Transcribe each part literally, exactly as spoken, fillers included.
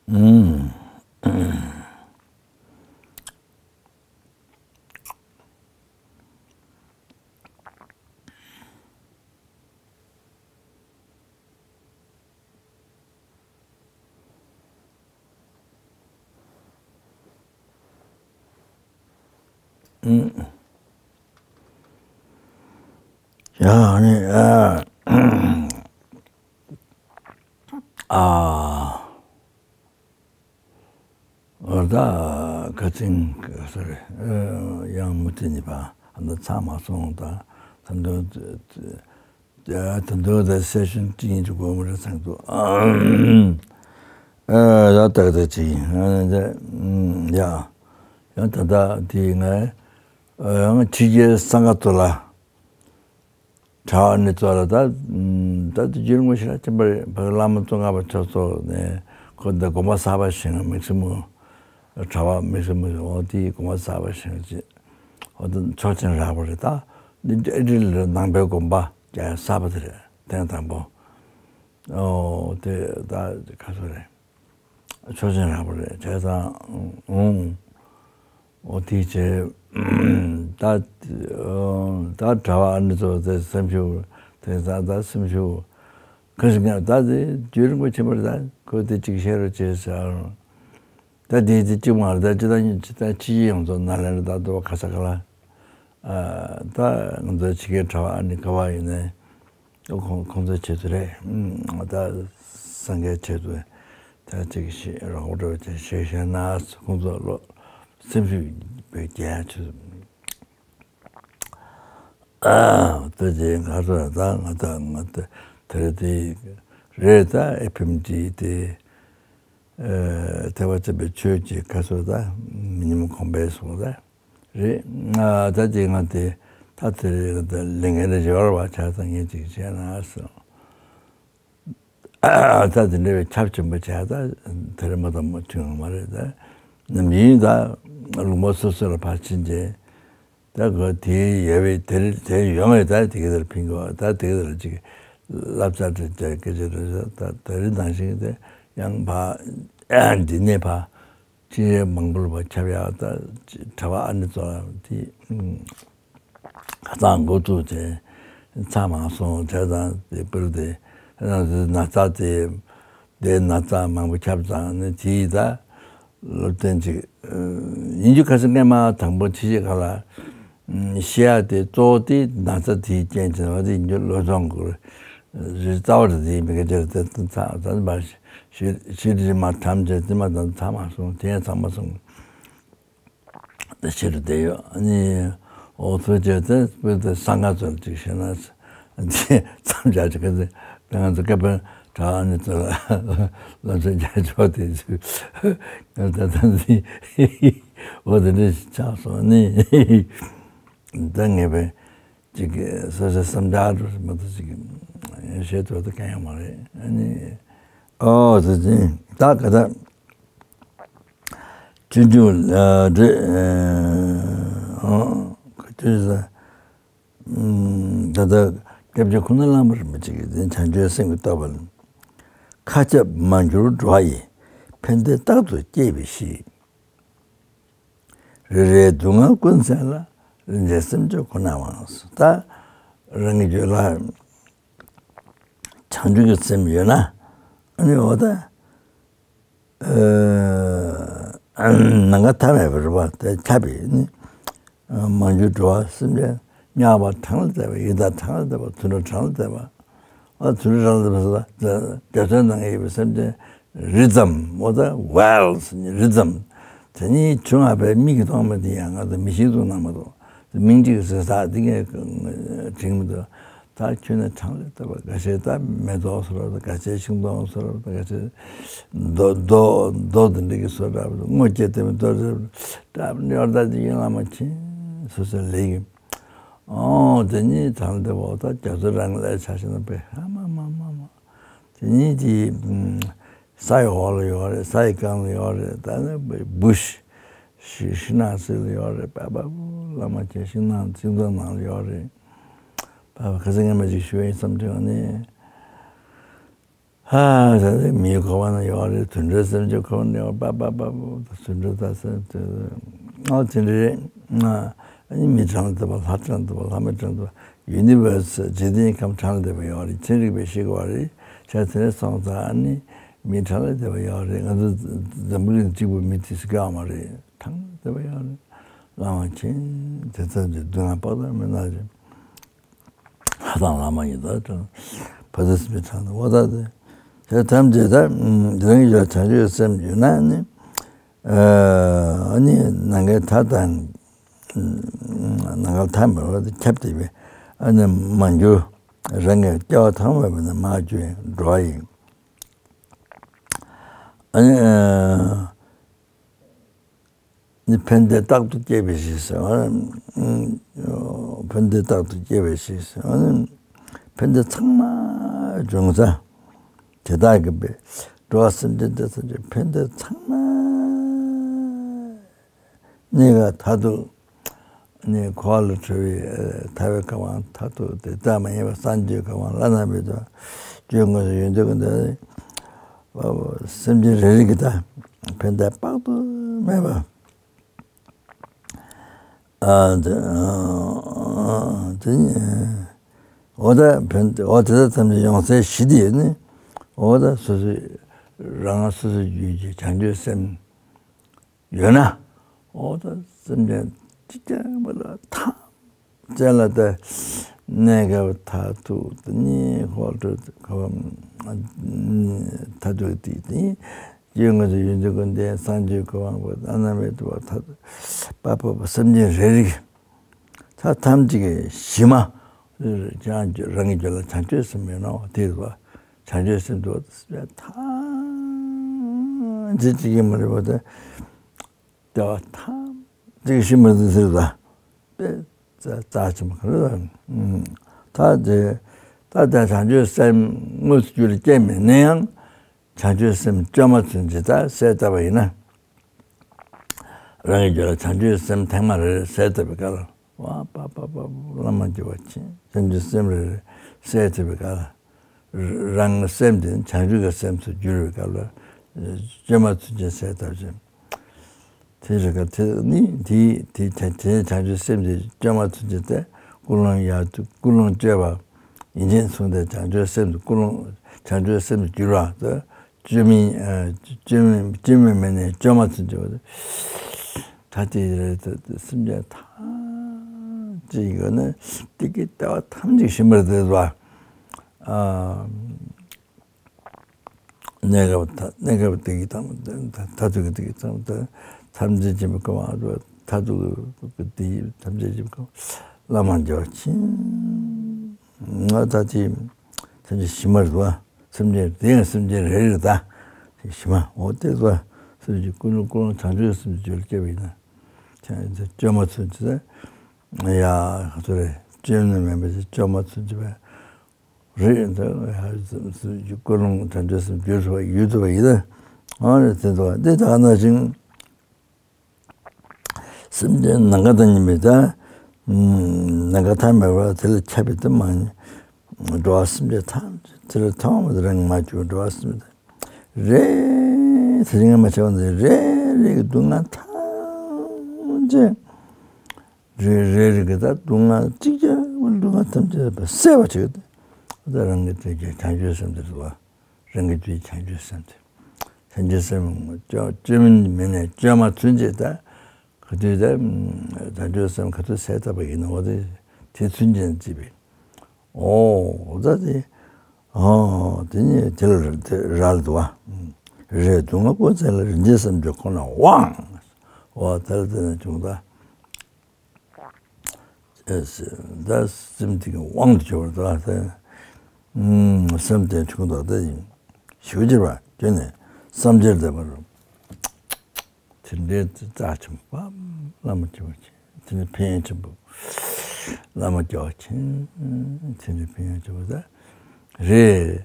ཨུམ། ཨུམ། ཡ་ནི་ཨ་ཨ། འོ་ད་ཁ་ཚིང་སོ་རེ། ཡང་མུ་མཐུད་ནི་པ་ཨ་ད་ཚང་མ་སོང་ད་ད་འདོད་ད་འདོད་ད་སེ་ཤན་ཅིག་ཡིན་གྱི་དགོས་མ་རེད་ཚང་དུ། ཨ་ད་ད་ཅིག་ཡིན་ཡ། ཡང་ད་ད་དེ་ངས་ཡང་ཕྱི་རྒྱལ་གསང་སྔགས་ཚོ་ལ། གྲྭ་བ་ཨ་ནི་ཚོ་ལ་ད་ད་དུས་རྒྱུན་ངོ་ཤེས་ར་ཆེན་པོ་རེད། ཕ་གི་བླ་མ་ཙོང་ཁ་པ་ཆོས་ཚོགས་ནས་ཁོ་འདི་དགོན་པ་གསར་པ་བཞེངས། དམིགས་བརྩེ་མོ་གྲྭ་བ་དམིགས་བརྩེ་མོ་འོ་དེའི་དགོན་པ་གསར་པ་བཞེངས་ཅིག་འོ་དེ་ཆོག་མཆན་རག་པ་རེད། ད་འདི་ཨེ་ཌི་ལ་ནང་པའི་དགོན་པ་རྒྱ་གསར་པ་དེ་རེད། ཐེངས་དང་པོ་འོ་དེ་ད་ག་ཚོད་རེད། ཆོག་མཆན་རག་པ་རེད་བྱས་ཙང་། ཨུང་། འོ་དེའི་རྗེས་ད་ད་གྲྭ་བ་ཨ་ནི་ཚོ་དེ་སེམས་ཤུགས་དེ་ད་ད་སེམས་ཤུགས་ཁ་ཤས་ཀྱང་ད་དེ་རྒྱུན་རིང་པོ་ཕྱིན་པ་རེད། ད་ཁོས་དེ་གཅིག་བཤད་རོགས་བྱས་ཟེར། ད་དེ་དེ་གཅིག་མ་རེད། ད་སྤྱི་བཏང་སྤྱི་བཏང་ཕྱི་རྒྱལ་ཡོངས་རྫོགས་ནཱ་ལེནྡྲ་ད་དུ་བ་ག་ས་ག་ལ། ཨ་ད་ང་ཚོའི་ཕྱི་རྒྱལ་གྲྭ་བ་ཨ་ནི་ག་བ་ཡིན་ནའི་ཁོང་ཁོང་ཚོའི་ཆེད་དུ་རེད། ཨ་ད་སངས་རྒྱས་ཆེད་དུ་ད་ཅིག་ཞིག་རོགས་པ་འགྲོ་བྱས་ཞིག་བཤད་ན་ཁོང་ཚོ་བློ་སེམས་ཤུགས་བེད་རྒྱ་ཆེ། ཨ་ད་ཅིག་ང་ཚོ་ད་ང་ད་ང་ད་དེ་རེད། དེ་རེད། ད་ཨེ་ཕི་ཨེམ་ཌི་དེ་ཨ་ཐེག་པ་ཆེན་པོའི་ཆོས་ཀྱི་ཁ་སོ་ད་མི་ཉམས་གོང་འཕེལ་སོང་ད། རེད། ང་ད་དེ་ང་དེ་ད་དེ་རེད། ད་ལས་འགན་རེ་ཡོད་ར་བ་ཆ་ཚང་ངས་ཅིག་བྱས་ན་སོང་། ད་དེ་འདྲ་བའི་ཁྱབ་ཆེན་པོ་བྱས་ད་དེ་རེད་མ་དང་མ་བྱུང་མ་རེད། ད་ནམ་ཡིན་ད་ལུང་པ་སོ་སོ་ལ་ཕར་ཕྱིན་རྗེས་ད་གོ་དེ་ཡོད་པའི་དེ་རེད། དེ་ཡོང་བའི་ད་དེ་ག་དེར་ཕིང་གོ་ད་དེ་ག་དེར་ཅིག་བསླབ་བྱ་དེ་སྐད་ཆ་རེད། ད་དེ་རེད་ནང་བཞིན་དེ་ཡང་ཕ་འདི་ནས་ཕ། ཅི་མང་པོ་ལ་ཁྱབ་ཡག་ད་གྲྭ་བ་ཨ་ནི་ཚོ་དེ་ཁ་ཚང་འགོ་ཚུགས་བྱས་ཚང་མ་སོང་བྱས་ཙང་དེ་པིར་དེ་ན་ཚ་དེ་དེ་ན་ཚ་མང་པོ་ཁྱབ་ཙང་ནི་དེ་ད་སློབ་ཚན་ཅིག་ཡིན་རྒྱུ་ཁ་སང་སྔས་མ་དང་པོ་ཕྱི་རྒྱལ་ཁག་ལ། ཤི་ཡ་དེ་གཙོ་བོ་དེ་ན་ཚ་དེའི་རྐྱེན་བྱས་ནས་དེ་འགྱུར་བློས་སྦྱོང་དགོས་རེད། རྩ་བ་རེད། དེ་མི་སྐད་ཆ་རེད། དེ་ཚ་ཚ་མ་ཤི་ཤི་རི་མ་ཐམས་ཅད་དེ་མ་དང་ཚ་མ་སོང་དེ་ཡང་ཚང་མ་སོང་། དེ་ཕྱི་རུ་བསྡད་ཡོད། ཨ་ནི་འོ་ཚོ་བྱས་ཏེ་དཔེ་དེ་ས་ང་ཚོར་ཅིག་བཤད་ན་དེ་མཚམས་བཞག་ཅིག་ག་ཚོད་ང་ཚོ་སྐད་འབོད་གྲྭ་ཨ་ནི་ཚོ་ལ་ལམ་སང་རྒྱ་ཆོག་དེ་ཚོ་ང་ད་ད་འདི་འོ་དེ་འདྲ་ཞིག་ཆགས་སོང་ནི། ད་ངས་པའི་ཅིག་སོ་སོའི་བསམ་འཆར་མ་གཏོགས་ཅིག་བཤད་ཐུབ་ད་གང་ཡང་མ་རེད། ཨ་ནི་ཨོ་དེ་ཅིག་ད་ག་ད་སྤྱོད་འཇུག་ལ་འདྲེ་ཨོ་ག་དུས་ས། ད་ལྟ་སྐྱབས་རྗེ་ཁོང་ན་བླ་མ་རིན་པོ་ཆེ་གིས་འཛིན་བྱང་ཆུབ་སེམས་ཀྱི་བསྟོད་པ་ལ། མཁའ་ཁྱབ་མ་གྱུར་འགྲོ་བ་ཡི། ཕན་བདེ་རྟག་ཏུ་སྐྱེ་བའི་གཞི། རེ་རེའི་སྡུག་བསྔལ་ཀུན་སེལ་ལ། རིན་ཆེན་སེམས་མཆོག་ཁོ་ནའང་། ད་རང་གི་རྒྱུད་ལ་བྱང་ཆུབ་ཀྱི་སེམས་ཡོད་ན་ཨ་ནི་འོ་ད། ནམ་མཁའ་མཐའ་མེད་པ་རེད་པ། དེ་ཁྱབ་པའི་ནི། མ་གྱུར་འགྲོ་བ་སེམས་ཅན་དམྱལ་བ་གྲངས་ལས་འདས་པ། ཡི་དྭགས་གྲངས་ལས་འདས་པ། དུད་འགྲོ་གྲངས་ལས་འདས་པ། ཨ་དུད་འགྲོ་གྲངས་ལས་འདས་པ་ཟེར་ན་འདས་པའི་ནང་གི་ཡོད་པའི་སེམས་ཅན་རི་ཙམ་འོ་ད་ཝེལ་ཟེར་ནི་རི་ཙམ། དེ་ཉིད་བྱུང་བ་པའི་མིག་གིས་མཐོང་མ་དེ་ཡང་ང་ཚོ་མི་ཤེས་འདུག་ན་མ་གཏོགས་མིང་གཅིག་ཟེར་ས་དེ་ངས་དྲན་གྱི་མི་འདུག་ད་ཁྱོད་ནི་གྲངས་ལས་འདས་པ། འགའ་ཤས་ད་མེ་ཏོག་བཟོ་འདྲ་པོ། འགའ་ཤས་ཤིང་སྡོང་བཟོ་འདྲ་པོ། འགའ་ཤས་རྡོ་རྡོ་རྡོ་དེ་འདྲ་གི་བཟོ་འདྲ་པོ། སྔོ་སྐྱེས་ལྟ་བུའི་རྡོ་འདྲ་པོ་འདྲ་པོ་ནི་ཡོད། ད་དེ་ཡིན་ལ་མ་ཕྱིན་སོ་སོའི་ལས་ཀྱི། ཨོ་དེ་ཉིད་གྲངས་ལས་འདས་པ། འོ་ད་རྒྱ་མཚོ་རང་ལས་ཆ་ཤས་ན་པའི་ཧ་མ་མ་མ་མ། དེ་ཉིད་ཀྱི་ས་ཡི་འོག་ལ་ཡོད་རེད། ས་ཡི་སྒང་ལ་ཡོད་རེད། ད་ནི་བུ་ཤི་ཤི་ཤི་ནང་སྲིད་ལ་ཡོད་རེད། པ་པ་བུ་བླ་མ་ཁྱེད་ཤིང་ནང་ཤིང་ཏོག་ནང་ལ་ཡོད་རེད། པ་པ་ཁ་སང་སྔ་མ་ཅིག་ཞུ་ཡ་ཡིན་བསམ་བྱུང་ནི། ཧ་ད་ནི་མིའི་འཁོར་བ་ན་ཡོད་རེད། དུད་འགྲོའི་སེམས་ཅན་འཁོར་བ་ན་ཡོད་པ་པ་པ་པ་དུད་འགྲོ་དང་སེམས་དེ་ཨ་དེ་འདྲ་རེད། ཨ་ནི་མི་གྲངས་དུ་བ་ལྷ་གྲངས་དུ་བ་ལྷ་མི་གྲངས་དུ་བ་ཡུ་ནི་བར་སི་འཇིག་རྟེན་ཁམས་གྲངས་ལས་འདས་པ་ཡོད་རེད། ཚན་རིག་པས་ཤེས་དགོས་པ་རེད། བྱས་ཙང་དེ་ནས་སོང་ཙང་ཨ་ནི་མི་གྲངས་ལས་འདས་པ་ཡོད་རེད། ང་ཚོ་འཛམ་བུ་གླིང་གཅིག་པུ་མི་དེ་ཟེར་གི་ཡོད་མ་རེད། གྲངས་ལས་འདས་པ་ཡོད་རེད། བླ་མ་མཁྱེན། དེ་ཙམ་གྱིས་སྡུག་བསྔལ་དཔག་ཏུ་མེད་ན་ཅིག་ལྷ་དང་ལྷ་མ་ཡིན་དང་གྲངས་བ་དུ་སེམས་ཅན་གྲངས་དུ་བ་དག་སྟེ། དེ་ཐམས་ཅད་ད་རང་གི་ཡུལ་བྱང་ཆུབ་སེམས་ཡོད་ན་ནི། ཨ་ནི་ནམ་མཁའི་མཐའ་དང་། ནམ་མཁའ་མཐའ་མེད་པར་ཁྱབ་བསྡད་པའི་ཨ་ནི་མར་གྱུར། རང་གི་སྐྱེ་བ་ཐ་མ་མེད་པ་ནས་མར་གྱུར་བའི་འགྲོ་བ་ཡིན། ཨ་ནི། ནི་ཕན་བདེ་རྟག་ཏུ་སྐྱེ་བའི་ཕྱིར་ཟེར་བ། ཕན་བདེ་རྟག་ཏུ་སྐྱེ་བའི་ཕྱིར་ཟེར་བ་ནི་ཕན་བདེ་ཚང་མ་འབྱུང་ས་དེ་དག་གི་འགྲོ་བ་སེམས་ཅན་དེ་ཚོ་ཕན་བདེ་ཚང་མ་གནས་སྐབས་མཐར་ཐུག་ནི་འཁོར་བ་ལས་གྲོལ་བའི་ཐར་པའི་གོ་འཕང་མཐར་ཐུག་དེ་ལྟ་མ་ཡིན་པ་སངས་རྒྱས་ཀྱི་གོ་འཕང་བླ་ན་མེད་པ་སྤྱོད་དངོས་སུ་ཡོན་ཏན་ཀུན་ལྡན། སེམས་ཅན་རེ་རེ་གི་ད་ཕན་བདེ་དཔག་ཏུ་མེད་པ། ཨ་དེ་དེ་འོ་ད་ཕན་འོ་དེ་དག་ཐམས་ཅད་ཡོང་སའི་གཞི་དེ་ནི་འོ་ད་སོ་སོའི་རང་སོ་སོའི་རྒྱུད་ཀྱི་བྱང་ཆུབ་སེམས་ཡོད་ན་འོ་ད་སེམས་ཅན་གཅིག་ཀྱང་མ་ལ་ཐམས་ཅད་ལ་ད་གནས་སྐབས་མཐར་ཐུག་དེ་ནི་འཁོར་བ་མཐར་ཐུག་དེ་དེ་སྐྱེ་དངོས་སུ་ཡོན་ཏན་ཀུན་ལྡན་སངས་རྒྱས་གོ་འཕང་བླ་ན་མེད་པ་ཐ་པ་པ་པ་སེམས་ཅན་རེ་རེ་ད་ཐམས་ཅད་ཀྱི་གཞི་མ་ཀྱང་རང་གི་རྒྱུད་ལ་བྱང་ཆུབ་སེམས་ཡོད་ན་དེ་བ་བྱང་ཆུབ་སེམས་འདུག་ཐམས་ཅད་གཅིག་ཀྱང་མ་ལུས་པ་དེ། ལྟེ་བ་ཐམས་ཅད་ཤིན་པར་བདེ་ཟེར་བ། དཔེ་རྩ་ཆེན་པོ་ག་རེ་ད། ད་དེ་ད་ལྟ་བྱང་ཆུབ་སེམས་དངོས་སུ་རྒྱུད་ལ་སྐྱེས་མེད་ན་ཡང་བྱང་ཆུབ་སེམས་བཅོས་མ་ཚུན་ཆད་ད་གསལ་བཏབ་པ་ཡིན་ན། རང་གི་རྒྱུད་ལ་བྱང་ཆུབ་སེམས་ཐེངས་མ་རེ་རེ་གསལ་བཏབ་པའི་སྐབས་ལ་བ་པ་པ་པ་བླ་མ་མགྱོགས་པ་ཆེ་བྱང་ཆུབ་སེམས་རེ་རེ་གསལ་བཏབ་པའི་སྐབས་ལ། རང་གི་སེམས་དེ་བྱང་ཆུབ་ཀྱི་སེམས་སུ་འགྱུར་བའི་སྐབས་ལ། བཅོས་མ་ཚུན་ཆད་གསལ་བཏབ་ཅིང་། དེ་རེ་ཀ་དེ་ནི་དེ་དེ་དེ་བྱང་ཆུབ་སེམས་དེ་བཅོས་མ་ཚུན་ཆད་དེ་ཀུན་སློང་ཡར་ཀུན་སློང་བཅོས་པ་ཡིན་ཅན་མཚུངས་ཏེ་བྱང་ཆུབ་སེམས་སུ་ཀུན་སློང་བྱང་ཆུབ་སེམས་སུ་འགྱུར་བ་དེ་བཅོས་མིན་བཅོས་མིན་བཅོས་མིན་མིན་ནས་བཅོས་མ་ཚུན་ཆད་པ་དེ། ད་དེ་རེད་དེ་སེམས་ཅན་ཐམས་ཅད་ཡོད་ན་དེ་གི་ལྟེ་བ་ཐམས་ཅད་ཤིན་པར་བདེ་བ། གནས་སྐབས་གནས་སྐབས་དེ་གི་དང་མཐར་ཐུག་གི་དེ་གི་དང་ཐམས་ཅད་མཁྱེན་པའི་གོ་འཕང་མཐར་ཐུག་གི་དེ་ཐམས་ཅད་མཁྱེན་པའི་གོ་བླ་མ་མགྱོགས་ཆེན། ང་ད་དེ་ཐམས་ཅད་ཤི་མ་རེད་བ། སེམས་ཅན་དེ་ཡང་སེམས་ཅན་རེ་རེ་ད་ཤི་མ་འོ་དེ་བ། སེམས་ཀྱི་ཀུན་སློང་ཀུན་སློང་བྱང་ཆུབ་སེམས་ཀྱི་རྒྱུད་ལ་སྐྱེ་བ་ཡིན་ན། བཅོས་མ་ཚུན་ཆད་ཡ་ག་ཚོད་རེད། བཅོས་ནི་མེད་པའི་བཅོས་མ་ཚུན་ཆད་པས། རེད་འདུག་ཡ་ཀུན་སློང་བྱང་ཆུབ་སེམས་བསྒྱུར་ཐུབ་པ་ཡོད་ཐུབ་པ་ཡིན་ན། འོ་རེད་དེ་འདུག་འདི་ད་ག་ནང་བཞིན་སེམས་ཅན་ནམ་མཁའ་དང་མཉམ་པའི་ད་ནམ་མཁའ་མཐའ་མེད་པ་དེ་ལ་ཁྱབ་པའི་དེ་མ་ཡིན། འགྲོ་བ་སེམས་ཅན་ཐམས་ཅད་དེ་ལ་ཐོག་མ་དེ་རང་མ་གྱུར་འགྲོ་བ་སེམས་ཅན་རེ་དེ་རིང་མ་ཆགས་པ་འདི་རེ་རེ་གི་སྡུག་བསྔལ་ཐམས་ཅད། རེ་རེ་རེ་གི་ད་སྡུག་བསྔལ་གཅིག་ཀྱང་མ་སྡུག་བསྔལ་ཐམས་ཅད་པ་སེལ་བ་བྱེད་ཀྱི་ད་རང་གི་དེ་གི་བྱང་ཆུབ་སེམས་དེ་རེད་བ། རང་གི་དེ་བྱང་ཆུབ་སེམས་དེ་བྱང་ཆུབ་སེམས་བཅོས་བཅོས་མིན་མིན་ནས་བཅོས་མ་ཚུན་ཆད་ད་ག་དུས་ད་བྱང་ཆུབ་སེམས་ག་དུས་གསལ་བཏབ་པ་ཡིན་ནོ་དེ་དེ་ཚུན་ཆད་ཅེས་པས། ཨོ་ད་དེ་ཨོ་དེ་ནི་དེ་ལ་དེ་རག་ལ་འདུག་བ། རེ་སྡུག་བསྔལ་ཀུན་བསལ་ལ་རིན་ཆེན་བསམ་གྱིས་ཁོང་ལ་དབང་། ཨོ་དེ་ལ་དེ་ནས་བྱུང་ད། ད་སེམས་དེ་གི་དབང་དུ་གྱུར་པ་དང་། སེམས་དེ་བྱུང་དང་དེ་ཡིན་ཞུ་གྱུར་པ་དེ་ནི་བསམ་སྦྱོར་བསྡད་པ་རུ། དེ་འདྲའི་རྩ་ཆེན་པོ་བླ་མ་མཁྱེན་པ་ཆེ་དེ་ནི་ཕན་ཡོན་ཆེན་པོ་བླ་མ་མགྱོགས་ཆེན་དེ་འདྲའི་ཕན་ཡོན་ཆེན་པོ་ད་རེད།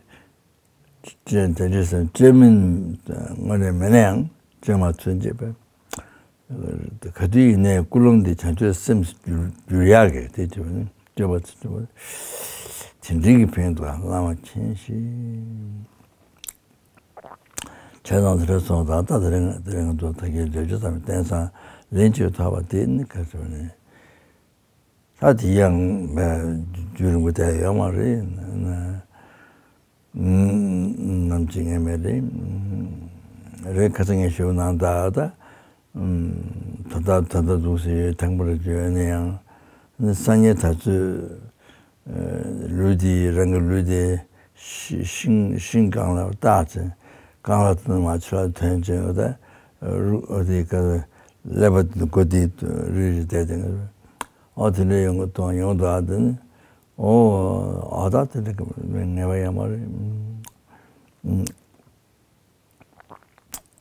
ཅེས་དེ་འདྲའི་སེམས་བཅོས་མིན་དངོས་གནས་མེད་ན་ཡང་བཅོས་མ་ཚུན་ཆད་པས། ག་དུས་ཡིན་ནའི་ཀུན་སློང་འདི་བྱང་ཆུབ་སེམས་སུ་འགྱུར་འགྱུར་ཡག་གི་དེ་བཅོས་པ་ཚུན་ཆད་པ་དེ་འདྲའི་གི་ཕན་ཐོགས་བླ་མ་མཁྱེན་ཞིང་། བྱས་ཙང་དེ་འདྲ་སོང་ཙང་ད་དེ་རིང་དེ་རིང་དུ་ད་གིན་བརྗོད་རྒྱུ་ཙམ་བསྟན་སང་ལན་གཅིག་ཐོབ་པ་དེ་ནི་ག་ཚོད་ནི། ད་དེ་ཡང་རྒྱུན་རིང་པོ་བསྡད་ཡོད་མ་རེད། ནམ་གཅིག་ངས་མེད་རེད། རེད་ཁ་སང་ངས་ཞུ་གནང་ད་ད། ད་ལྟ་ད་ལྟ་འདུག་ཟེར་ཡོད་ཐང་པོར་བརྗོད་ན་ཡང་། སང་ཉིན་ད་ཚོད་ལུས་དེ་རང་གི་ལུས་དེ་ཤི་ཤིང་ཤིང་གང་ལ་བཏགས་ཚེ་གང་ལ་དུ་མ་ཆུ་ལ་ཐོན་ཅེས་ད་རུ་ཨོ་དེ་ག་ཀླད་པ་དེ་མགོ་དེ་རི་རི་བསྡད་དེ་ཨོ་དེ་འདྲ་ཡོང་གི་དོན་ཡོང་འདུག་ཨ་དེ་ནི་ཨོ་ཨ་ད་དེ་འདྲ་ངེས་པ་ཡོད་མ་རེད།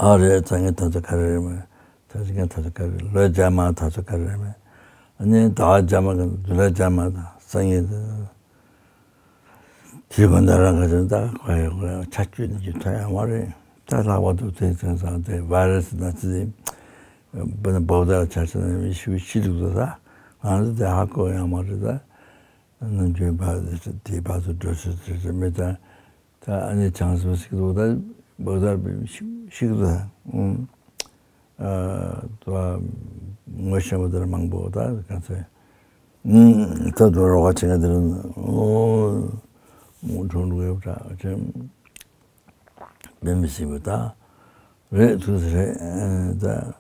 ཨ་རེད། ད་ངས་ད་ཚོད་ག་རེ་རེད་མ། ད་ཚོད་ངས་ད་ཚོད་ག་རེ་རེད། ལོ་བརྒྱ་མ་ད་ཚོད་ག་རེ་རེད་མ། ཨ་ནི་ཟླ་བ་བརྒྱ་མ་གི་འདུ་ལ་བརྒྱ་མ་དང་སང་ཉིན་དེ་དུས་གང་ད་རང་ག་ཚོད་ད་ག་ཡོད་ག་ཡོད་ཆ་བཅུ་ནས་ཀྱི་ཐོན་ཡོང་བ་རེད། ད་ལྷག་པར་དུ་དེ་དེང་སང་དེ་བྷ་ར་སི་ན་ཚི་དེ་བོད་ཟླ་ཆ་ཚ་ནས་མི་ཤི་ཤི་འདུག་ད་ང་ཚོ་དེ་ཧ་གོ་ཡོང་མ་རེད་ད། ནམ་རྒྱུན་བར་དུ་དེ་བར་དུ་འགྲོ་ཚུལ་དེ་ཚོ་མི་དང་། ད་ཨ་ནི་བྱང་སེམས་ཤིག་ཏུ་ད་བོད་དར་ཤིག་ཤིག་ཏུ་ད་ཨུམ། ཨ་ད་ངོ་ཤེས་པ་དར་མང་པོ་ད་ག་ཚོད་ཨུམ། ད་དུ་རོགས་པ་བྱེད་མཁན་དེ་རུ་ཨོ་མོ་ཁྲོ་ལུག་ཡོད་ད་ཅེ་དཔེ་མི་སྲིད་པ་ད་རེད་ཐུགས་སུ་རེད་ད།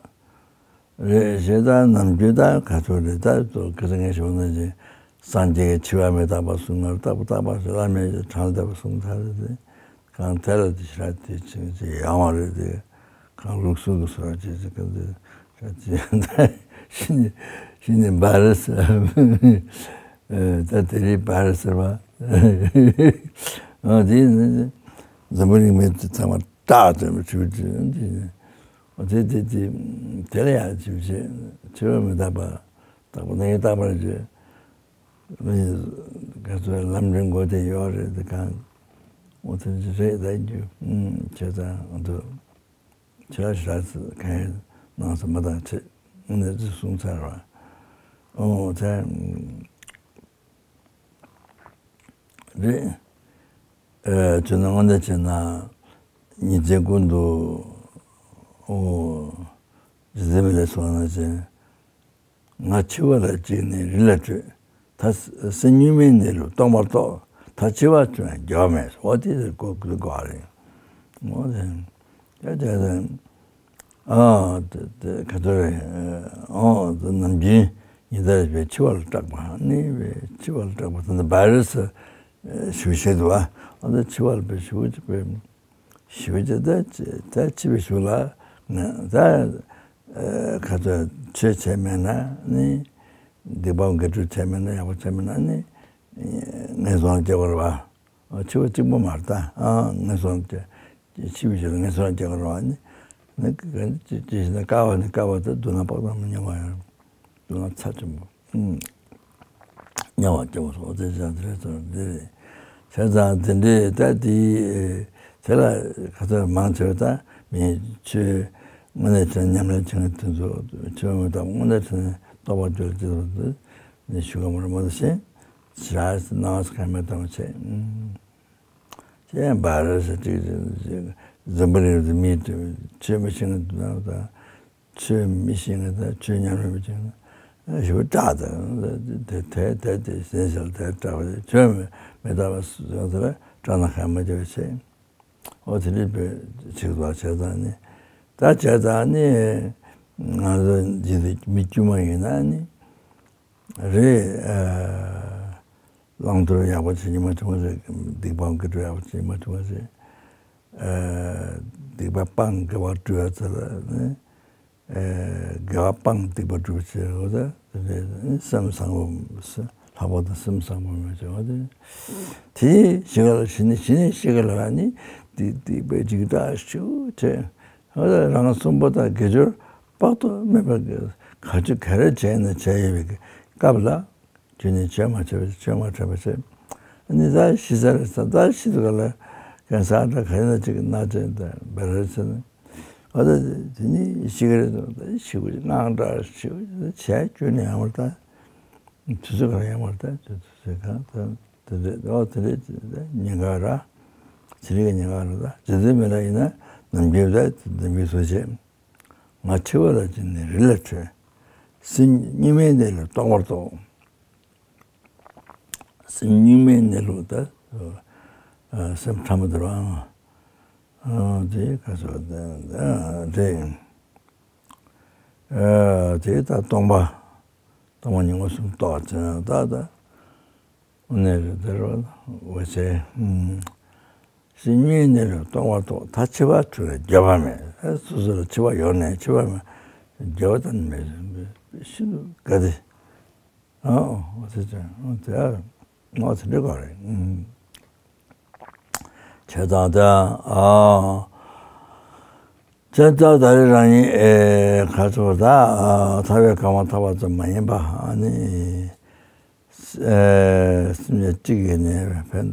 རེད་ཞེས་ད་ནམ་རྒྱུན་ད་ག་ཚོད་རེད་ད་ཚོ་ག་ཚོད་ངས་ཞུ་ན་ཅི། སངས་རྒྱས་ཀྱི་འཆི་བ་མི་རྟག་པ་གསུང་ངར་རྟག་པ་རྟག་པ་ཞེས་བླ་མེད་ཀྱི་གྲངས་ལྡན་པ་གསུང་ཐལ་རེད་དེ། གང་ཐལ་ལ་དེ་ཞེ་དྲག་དེ་ཅི་ཅི་ཡང་བ་རེད་དེ། གང་ལུགས་སྲོལ་གྱི་སོ་ར་ཅི་ཅི་ག་དེ་ཞེ་དྲག་ཅི་ད་ཤི་ནི་ཤི་ནི་བྷ་ར་སི་ད་དེ་རིང་བྷ་ར་སི་ཟེར་བ་ཨ་དེ་ནི་འཛམ་བུ་གླིང་མི་དེ་ཚང་མ་སྐྲག་ཙམ་ཞུ་ཅི་འདི་ནི། འོ་དེ་དེ་དེ་དེ་ལ་ཡང་ཅིག་བྱེད་འཆི་བ་མི་རྟག་པ་རྟག་པ་ནི་རྟག་པར་བྱེད། མི་ག་ཚོད་ལམ་རིམ་མགོ་དེ་ཡོད་རེད་དེ་གང་། འོ་དེ་ཅི་རེད་ད་རྒྱུ་ཨུམ་བྱས་ཙང་འོ་དུ་བྱས་ཤ་ཚ་གང་ཡིན་ནང་སེམས་མ་དང་ཆེ་ནས་ཅི་གསུང་ཚར་བ་འོ་དེ། རེད། ཨེ་བྱས་ན་དངོས་གནས་བྱས་ན་ཉིན་མཚན་ཀུན་ཏུ་ཨོ་རྗེ་བཙུན་མི་ལས་གསུངས་ན་བྱས། ང་འཆི་བ་ལ་འཇིགས་ནས་རི་ལ་བྲོས། ད་སེམས་གཉུག་མའི་གནས་ལུགས་རྟོགས་མ་རྟོགས། ད་འཆི་བ་བྱུང་ཡང་འགྱོད་མེད་ཨོ་དེ་ཟེར་གོ་གོ་གོ་རེད། ཨོ་དེ་དེ་དེ་དེ། ཨ་དེ་དེ་ག་ཚོད་རེད། ཨོ་དེ་ནམ་རྒྱུན་ཉི་ཟླ་རེ་བའི་འཆི་བ་ལ་སྐྲག་པ་ནི་བའི་འཆི་བ་ལ་སྐྲག་པ་དེ་ནི་བྷ་ར་སི་ཞུ་བཤད་འདུག་ཨ། ཨ་དེ་འཆི་བ་ལ་བའི་ཞུ་བྱེད་པའི་ཞུ་བྱེད་དེ་དེ་འཆི་བའི་ཞུ་ལ་ང་ད་ག་ཚོད་ཆོས་བྱས་མེད་ན་ནི་སྡིག་པ་དགེ་སྒྲུབ་བྱས་མེད་ན་ཡག་པོ་བྱས་མེད་ན་ནི་ངན་སོང་ལ་སྐྱེ་བ་རེད་བ། འཆི་བ་གཅིག་པོ་མ་རེད་ད། ཨ་ངན་སོང་སྐྱེ། འཆི་བའི་རྗེས་ལ་ངན་སོང་སྐྱེ་བ་རེད་བ་ནི། ནི་ག་ཅི་ཅི་ཞིག་ན་དཀའ་བ་ནི་དཀའ་བ་དེ་སྡུག་བསྔལ་དཔག་ཏུ་མི་མྱོང་བ་ཡང་སྡུག་བསྔལ་ཚབས་ཆེན་པོ་མྱོང་བ་སྐྱེ་བ་སོགས་དེ་བཞིན་དེ་རེད་ཚོར་འདི་རེད། བྱས་ཙང་དེ་འདྲའི་ད་དེ་དེ་ལ་ག་ཚོད་མང་ཆེ་བ་ད་མི་ཆོས་དངོས་གནས་དྲན་ཉམས་ལེན་བྱེད་མཁན་དེ་ཚོ་ཆོས་མི་དང་དངོས་གནས་དྲན་རྟོགས་པ་སྦྱོར་ཅེས་པ་དེ་ནི་ཞུ་ག་མ་རེད་མ་དེ་བཞིན། ཇི་ལྟར་སྣང་བ་ཁ་མེད་ལྟ་བུ་བྱས། ཅེས་བྷ་ར་སི་ཅིག་འཛིན་པ་རེད་དེ་མི་དེ་ཆོས་མི་ཤེས་ངེས་དུ་ན་དང་། ཆོས་མི་ཤེས་ངེས་དང་ཆོས་ཉམས་ལེན་མི་ཤེས་ན་ཞུ་སྐྲག་དང་དེ་དེ་དེ་དེ་གཞན་ཞིག་ལ་དེ་སྐྲག་པ་ཆོས་མི་མི་ལྟ་བ་སོང་ཚེ་ལ་སྐྲག་ན་ཁ་མ་བྱེད་པ་བྱས། ཨོ་དེ་འདྲའི་བོད་ཅིག་ལ་བྱས་ཙང་ནི། ད་བྱས་ཙང་ནི་ང་ཚོ་འདི་མི་དཀྱུས་མ་ཡིན་ན་ནི་རེད། བླང་དོར་ཡག་པོ་བྱེད་ཉི་མ་བྱུང་བ་རེད། སྡིག་སྤང་དགེ་སྒྲུབ་ཡག་པོ་བྱེད་ཉི་མ་བྱུང་བ་རེད། སྡིག་པ་སྤང་དགེ་བ་སྒྲུབ་ཡ་ཚ་ལ་ནི། དགེ་བ་སྤང་སྡིག་པ་སྒྲུབ་ཅེས་འོ་ད་དེ་འདྲའི་སེམས་བཟང་པོ་ལྷག་པར་དུ་སེམས་བཟང་པོ་མེད་ཅེས་འོ་དེ། དེའི་ཞི་ག་ལ་ཞི་ནི་ཞི་ནི་ཞི་ག་ལ་ནི་སྡིག་སྡིག་པའི་འཇིགས་སྐྲག་ཤུགས་ཆེ། འོ་ད་རང་གསུམ་པོ་དང་དགེ་སྦྱོར་དཔག་ཏུ་མེད་པ་ག་ཅི་ག་རེ་བྱས་ན་བྱས་ཡོད་པའི་སྐབས་ལ། རྒྱུ་ནི་ཆོས་མ་བྱས་པ་ཆོས་མ་བྱས་པ་བྱས། ཨ་ནི་ད་ཤི་ས་རེད་ས་ད་ཤི་ས་ག་ལ་གན་ས་ད་ག་ཡིན་ན་ཅིག་ན་ཅན་ད་བེ་རེ་ས་ནི་ཨ་ད་དེ་ནི་ཤི་ག་རེད་ད་ཤི་ག་དངངས་སྐྲག་ཤི་ག་བྱས་རྒྱུ་ནི་ཡང་མ་ད་དུས་ཚོད་ག་ཡང་མ་ད་དུས་ཚོད་གང་ད་དེ་འདྲ་ཨོ་དེ་འདྲ་ཉེན་ཁ་ར་ཚེ་རིང་གི་ཉེན་ཁ་ར་ད་རྗེ་བཙུན་མི་ལ་ཡིན་ན་ ནམ་མཁའི་ལ་ནམ་མཁའི་གཟུགས་བྱས། ང་འཆི་བ་ལ་བྱིན་ནས་རི་ལ་བྲོས། སེམས་གཉུག་མའི་གནས་ལུགས་རྟོགས་པར་རྟོགས། སེམས་གཉུག་མའི་གནས་ལུགས་ད། སེམས་ཕྲ་མོ་དེ་རང་། དེ་ག་ཚོད་དེ། དེ་ད་སྟོང་པ། སྟོང་པ་ཉིད་མངོན་སུམ་རྟོགས་ཙང་ད་ད། ནས་དེ་རུ་འོད་ཟེར། སེམས་ཉིད་ནས་རུ་སྟོང་པ་རྟོགས། ད་འཆི་བ་འཁྲུལ་ལ་འགྱོད་པ་མེད། སོ་སོ་ལ་འཆི་བ་ཡོང་ནས་འཆི་བ་མེད། འགྱོད་པ་དང་མེད། ཤིན་ཏུ་དགའ་སྟེ། ཨོ་ཟེར་ཙང་དེ་ཨོ་ཟེར་འདྲི་དགོས་རེད། བྱས་ཙང་དེ་ཨ། བྱས་ཙང་ད་རེས་རང་ཉིད་ཨེ་ཁ་ཚོར་ད་ཨ་ཐར་པའི་གང་བ་ཐོབ་པ་ཙམ་མ་ཡིན་པ་ཨ་ནི། སེམས་ཅན་གཅིག་ཡིན་ནའི་ཕན་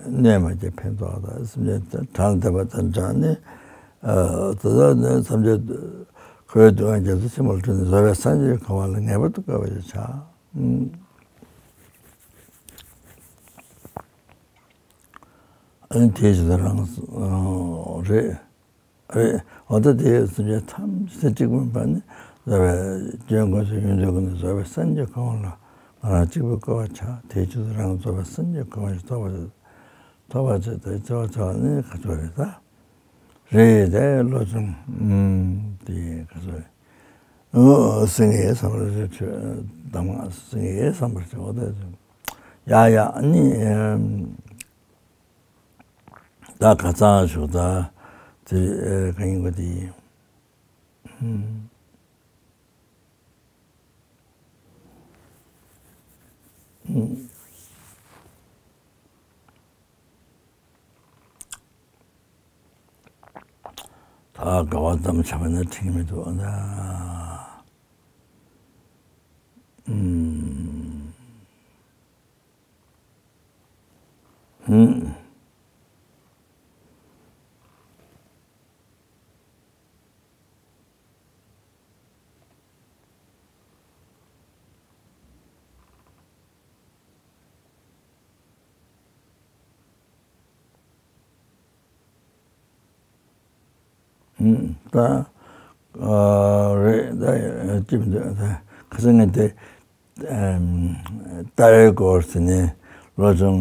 གནོད་མ་བྱེད་ཕན་ཐོགས་དང་སེམས་ཅན་དང་བྲལ་བསྡད་པ་དང་བྲལ་ནས། དེ་དག་ནི་ཐམས་ཅད་ཁོའི་སྡུག་བསྔལ་རྒྱ་མཚོ་ཆེན་པོ་ལ་བྲོས་ནས་རྫོགས་པའི་སངས་རྒྱས་ཀྱི་གོ་འཕང་ལ་ངེས་པར་དུ་བཀོད་པར་བྱ། ཨ་ནི་དེའི་ཕྱིར་རང་རེད། རེད། འོ་ད་དེ་སེམས་ཅན་ཐམས་ཅད་གཅིག་པུ་ཡིན་པ་ནི་རྫོགས་པའི་སྐྱོན་ཀུན་སེལ་ཡོན་ཏན་ཀུན་ལྡན་རྫོགས་པའི་སངས་རྒྱས་གོ་འཕང་ལ་ང་རང་གཅིག་པུ་བཀོད་པར་བྱ། དེའི་ཕྱིར་དུ་རང་རྫོགས་པའི་སངས་རྒྱས་གོ་འཕང་ཞིག་ཐོབ་པར་ཐོབ་པར་བྱ། དེ་ཚེ་བ་ཚེ་བ་ནི་ག་ཚོད་རེད་ད། རེད་དེ་བློ་ཆུང་དེ་ག་ཚོད་རེད། སེང་གེའི་བསམ་པར་ཆོས་གདམས་ངག་སེང་གེའི་བསམ་པར་བྱ་བ་དེ་ཡ་ཡ་ནི། ད་ཁ་སང་ཞོགས་ད་དེ་ག་ཡིན་གོ་དེ་ཡིན། ད་དགའ་བ་ཙམ་བྱ་བ་ན་འཕྲིན་མི་འདུག་ན། ད་རེད་ད་ཅི་མི་འདུག་ད་ཁ་སང་ངས་དེ། ལྟ་བའི་སྐོར་ཟེར་ནས་བློ་སྦྱོང་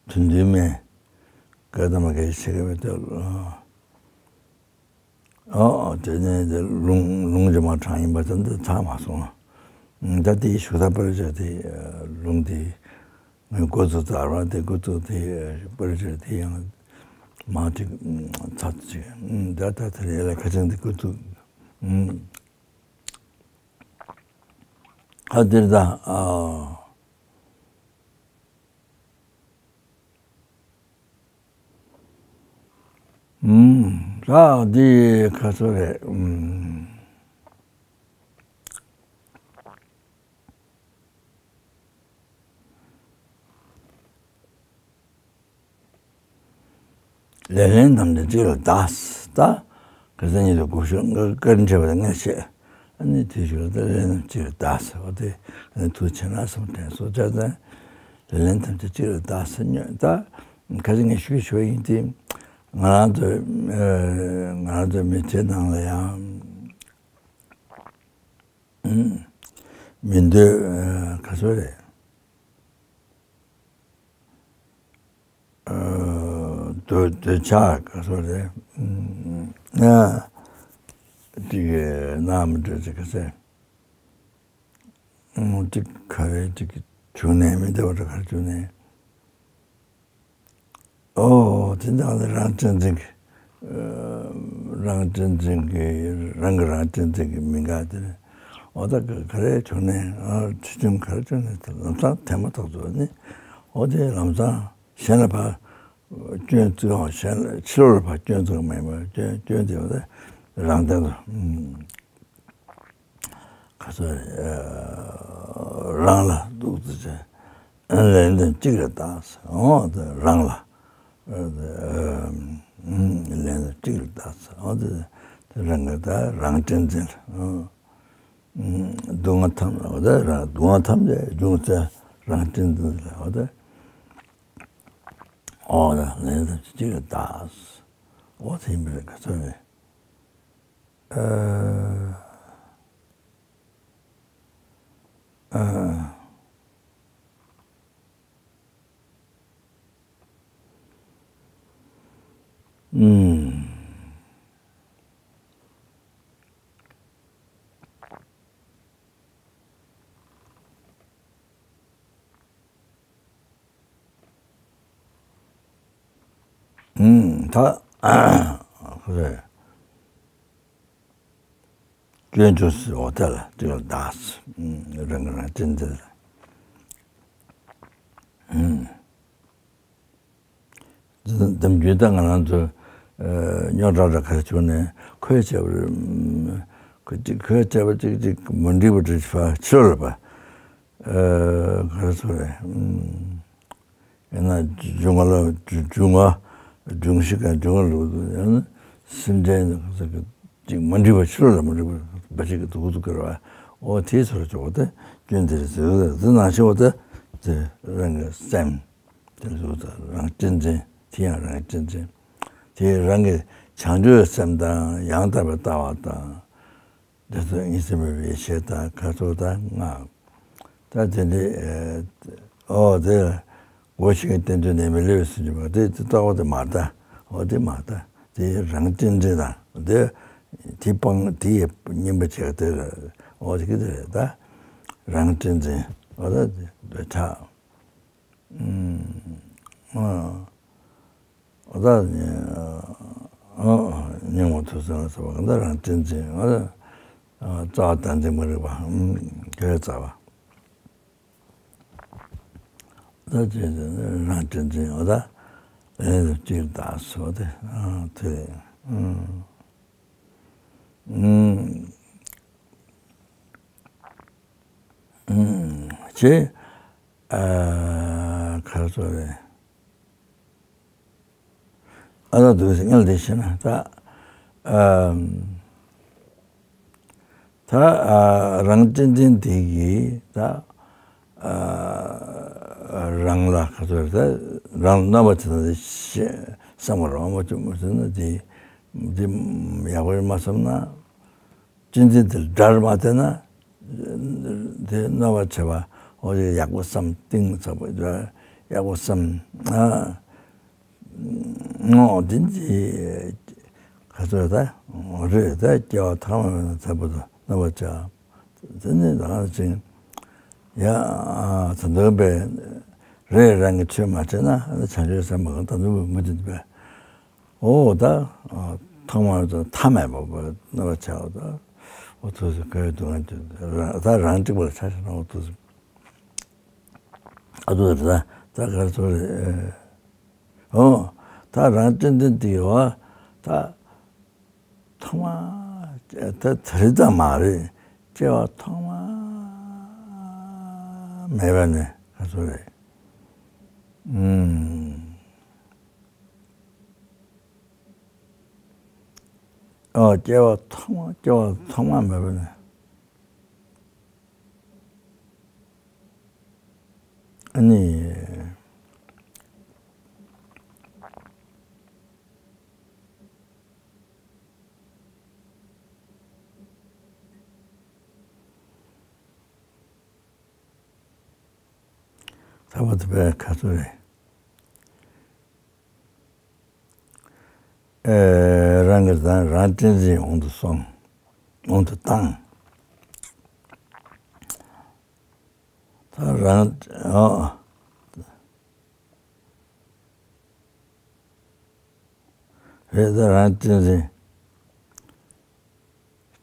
དོན་བདུན་མའི་བཀའ་གདམས་པ་གལ་ཆེ་གི་བའི་ལྟ་ཨོ་དེ་ནས་དེ་ལུང་ལུང་སྦྱོང་མ་གྲངས་ཡིན་པ་དེ་འདི་ཚང་མ་སོང་། ད་དེའི་ཞུ་ད་པར་བྱ་དེ་ལུང་དེ་ངས་འགོ་ཚུགས་ཚར་བ་དེ་འགོ་ཚུགས་དེ་པར་བྱ་དེ་ཡང་མ་ཅིག་ཚར་ཅིག་ད་ད་དེ་ལས་ལ་ཁ་ཆེན་དེ་འགོ་ཚུགས། ཨ་འདིར་ད་ཨ། ཨུམ། ད་འདི་ཁ་ཚོ་རེད། ཨུམ། ལེ་ལན་ཐམས་ཅད་གཅིག་ལ་གདགས། ད་ཁ་སང་ཉིད་དུ་སྒོ་ཕྱུགས་བཀའ་དྲིན་ཆེ་བ་དང་ལྔ་བཤད། ཨ་ནི་དེ་ཞུ་ལ་ད་ལེ་ལན་གཅིག་ལ་གདགས་ཟེར་བ་དེ་ཨ་ནི་ཐུགས་ཆེ་ན་བསམ་དྲན་སོ་བྱ་ཙང་ལེ་ལན་ཐམས་ཅད་གཅིག་ལ་གདགས་ཟེར་སྙོན། ད་ཁ་སང་ངས་ཞུ་ཞུ་བ་ཡིན་ཏེ་ང་རང་ཚོ་ང་རང་ཚོའི་མི་ཚེ་ནང་ལ་ཡང་མི་འདོད་ག་ཚོད་རེད། འདོད་འདོད་ཆགས་ག་ཚོད་རེད། ཨ་ཅིག་ན་མི་འདོད་ཅིག་ག་ཚོད། ཅིག་ག་རེ་ཅིག་བྱུང་ནས་མི་འདོད་པ་ག་རེ་བྱུང་ནས། ཨོ་དེ་འདྲ་ནི་རང་གཅེས་འཛིན་གྱི་རང་གཅེས་འཛིན་གྱི་རང་གི་རང་གཅེས་འཛིན་གྱི་མི་དགའ་དེ་རེད། ཨོ་ད་ག་རེ་བྱུང་ནས་ཨ་ཆེ་ཆུང་ག་རེ་བྱུང་ནས་ལམ་སང་དེ་མ་ཐག་ཏུ་ནི་ཨོ་དེ་ལམ་སང་གཞན་ལ་ཕར་སྐྱོན་བཙུགས་ཡང་གཞན་ལ་ཕྱི་ལོགས་ལ་ཕར་སྐྱོན་བཙུགས་མ་ཡིན་པར་སྐྱོན་སྐྱོན་དེ་ཡང་རང་དོན་དུ། ཁ་སང་རང་ལ་གཏུག་ཙམ་བྱས། ལན་དུ་གཅིག་ལ་བཏགས། འོ་དེ་རང་ལ། ལན་དུ་གཅིག་ལ་བཏགས། འོ་དེ་རང་གི་ད་རང་གཅེས་འཛིན་ལ། སྡུག་བསྔལ་ཐམས་ཅད་འོ་དེ་རང་སྡུག་བསྔལ་ཐམས་ཅད་འབྱུང་རྩ་རང་གཅེས་འཛིན་ལ་འོ་དེ། འོ་ད་ལན་དུ་གཅིག་ལ་བཏགས། འོ་དེ་ཡིན་པ་རེད། ག་ཚོད་རེད། ཨ། ཨ། ཨུམ། ཨུམ། ད། ཧུ་རེ། སྐྱོན་བྱུང་ཟེར་བ་དེ་ལ་དེ་ལ་བདག་ཟེར། ཨུམ། རང་གི་རང་བཙན་འཛིན་ལ། ཨུམ། འདམ་རྒྱུད་ད་ང་རང་ཚོ་རྙོག་དྲ་འདྲ་ག་རེ་བྱུང་ནས་ཁོས་བྱས་པ་རེད། ཁོས་ཅིག་ཁོས་བྱས་པ་ཅིག་ཅིག་མ་འགྲིག་པ་འདྲ་ཕར་ཕྱི་ལོགས་ལ་ཕར་ག་རེ་ཟེར་རེད། ཡང་ན་སྒྱུ་མ་ལ་སྒྱུ་མ་སྒྱུ་ཤིག་ག་སྒྱུ་མ་ལུག་ཡང་ན་སེམས་ཅན་ཅིག་མ་འགྲིག་པ་ཕྱི་ལོགས་ལ་མ་འགྲིག་པ་འབའ་ཞིག་གི་སྡུག་སྡུག་གི་རེད་བ། འོ་དེའི་ཚོར་བྱུང་བ་དེ་སྐྱོན་དེ་རེད་ཟེར་བ་དེ་ནང་བཞིན་བ་དེ་དེ་རང་གི་སེམས། དེ་ལ་གཟུགས་དང་རང་གཅེས་འཛིན། དེ་ཡང་རང་གཅེས་འཛིན། དེ་རང་གི་བྱང་ཆུབ་སེམས་དང་ཡང་དག་པའི་ལྟ་བ་དང་། འདི་ཚོ་གཉིས་སུ་མེད་པའི་ཡེ་ཤེས་དང་ཁ་ཚུགས་དང་སྔགས། ད་དེ་འདི་ཨོ་དེ་སྒོ་ཕྱེ་བའི་རྟེན་འབྱུང་ནད་མེད་ལས་སུ་འབྱུང་བ་དེ་དེ་ལྟ་བ་དེ་མ་ལྟ། འོ་དེ་མ་ལྟ། དེ་རང་གཅེས་འཛིན་དང་དེ་དེ་སྤང་དེ་ཡི་སྙིང་པོ་བྱེད་དེ་ལ་འོ་དེ་གི་དེ་རེད། ད་རང་གཅེས་འཛིན་འོ་ད་དེ་འདོད་ཆགས། ཨ། ཨ། ད་ནི། ཨ། སྙིང་པོ་ཐུགས་བསམ་ལ་སོགས་པ་གང་ལྟར་རང་གཅེས་འཛིན། ཨ། རྩ་བ་བདག་འཛིན་མ་རིག་པ། ཨུམ། དེ་རྩ་བ། ད་ཅེས་རང་གཅེས་འཛིན། ཨ། ད་ལན་དུ་གཅིག་བདག་སོགས་ཏེ། ཨ། དེ། ཨུམ། ཨུམ། ཨུམ། ཅེས། ཨ། ག་རེ་ཟེར་རེད། ཨ། ད་འདུག་སེ་སྔོན་ལ་དེ་བཤད་ན་ད། ཨ། ད། ཨ། རང་གཅེས་འཛིན་དེ་གིས་ད། ཨ། རང་ལ་ག་ཚོད་རེད། ད་རང་ལ་གནོད་པ་བྱེད་ན་དེ་ཤེས་བསམ་པ་རང་མ་བྱུང་མ་བྱུང་ན་དེ་དེ་ཡག་པོ་རེད་མ་བསམ་ན། གཅེས་འཛིན་དེ་དགྲར་མ་བལྟས་ན། དེ་གནོད་པ་བྱེད་པ་འོ་དེ་ཡག་པོ་བསམ་གཏིང་ཟབ་པོ་ཡག་པོ་བསམ། ཨ། ངོ་དེ་འདི་ག་ཚོད་ད་འོ་རེད། ད་སྐྱེ་བ་ཐོག་མ་མེད་ན་ཚ་པོ་དང་གནོད་པ་བྱ། དེ་ནི་ད་ག་ཅིག་ཡ་ད་འདོད་པས་རེ་རང་གི་ཆོས་མ་བྱས་ན་བྱང་ཆུབ་སེམས་དཔའ་གང་ད་འདོད་པའི་མུ་མཐུད་པས། འོ་ད། ཨ། ཐོག་མར་ད་མཐའ་མེད་པ་པོ་རྣམ་པར་བྱ་བ་ད། འོ་ཐུགས་སུ་ག་ཡོད་དུ་ང་ད་རང་གཅིག་པ་ལ་ཆ་བཞག་ན་འོ་ཐུགས་སུ། ཨ་ཐུགས་རེད་ད་ད་ག་རེ་ཐུགས་རེད། འོ་ད་རང་གཅེས་འཛིན་དེ་ཡོད་ད། ཐོག་མ་ད་དེ་རིགས་ཙམ་མ་རེད། སྐྱེ་བ་ཐོག་མ་མེད་པ་ནས་ག་ཚོད་རེད། ཨུམ། ཨོ་སྐྱེ་བ་ཐོག་མ་སྐྱེ་བ་ཐོག་མ་མེད་པ་ནས། ཨ་ནི། ད་བར་དུ་བས་ག་ཚོད་རེད། ཨེ། རང་གི་དང་རང་གཅེས་འཛིན་འོང་དུ་སོང་། འོང་དུ་བཏང་། ད་རང་། ཨ། རེད་ད་རང་གཅེས་འཛིན།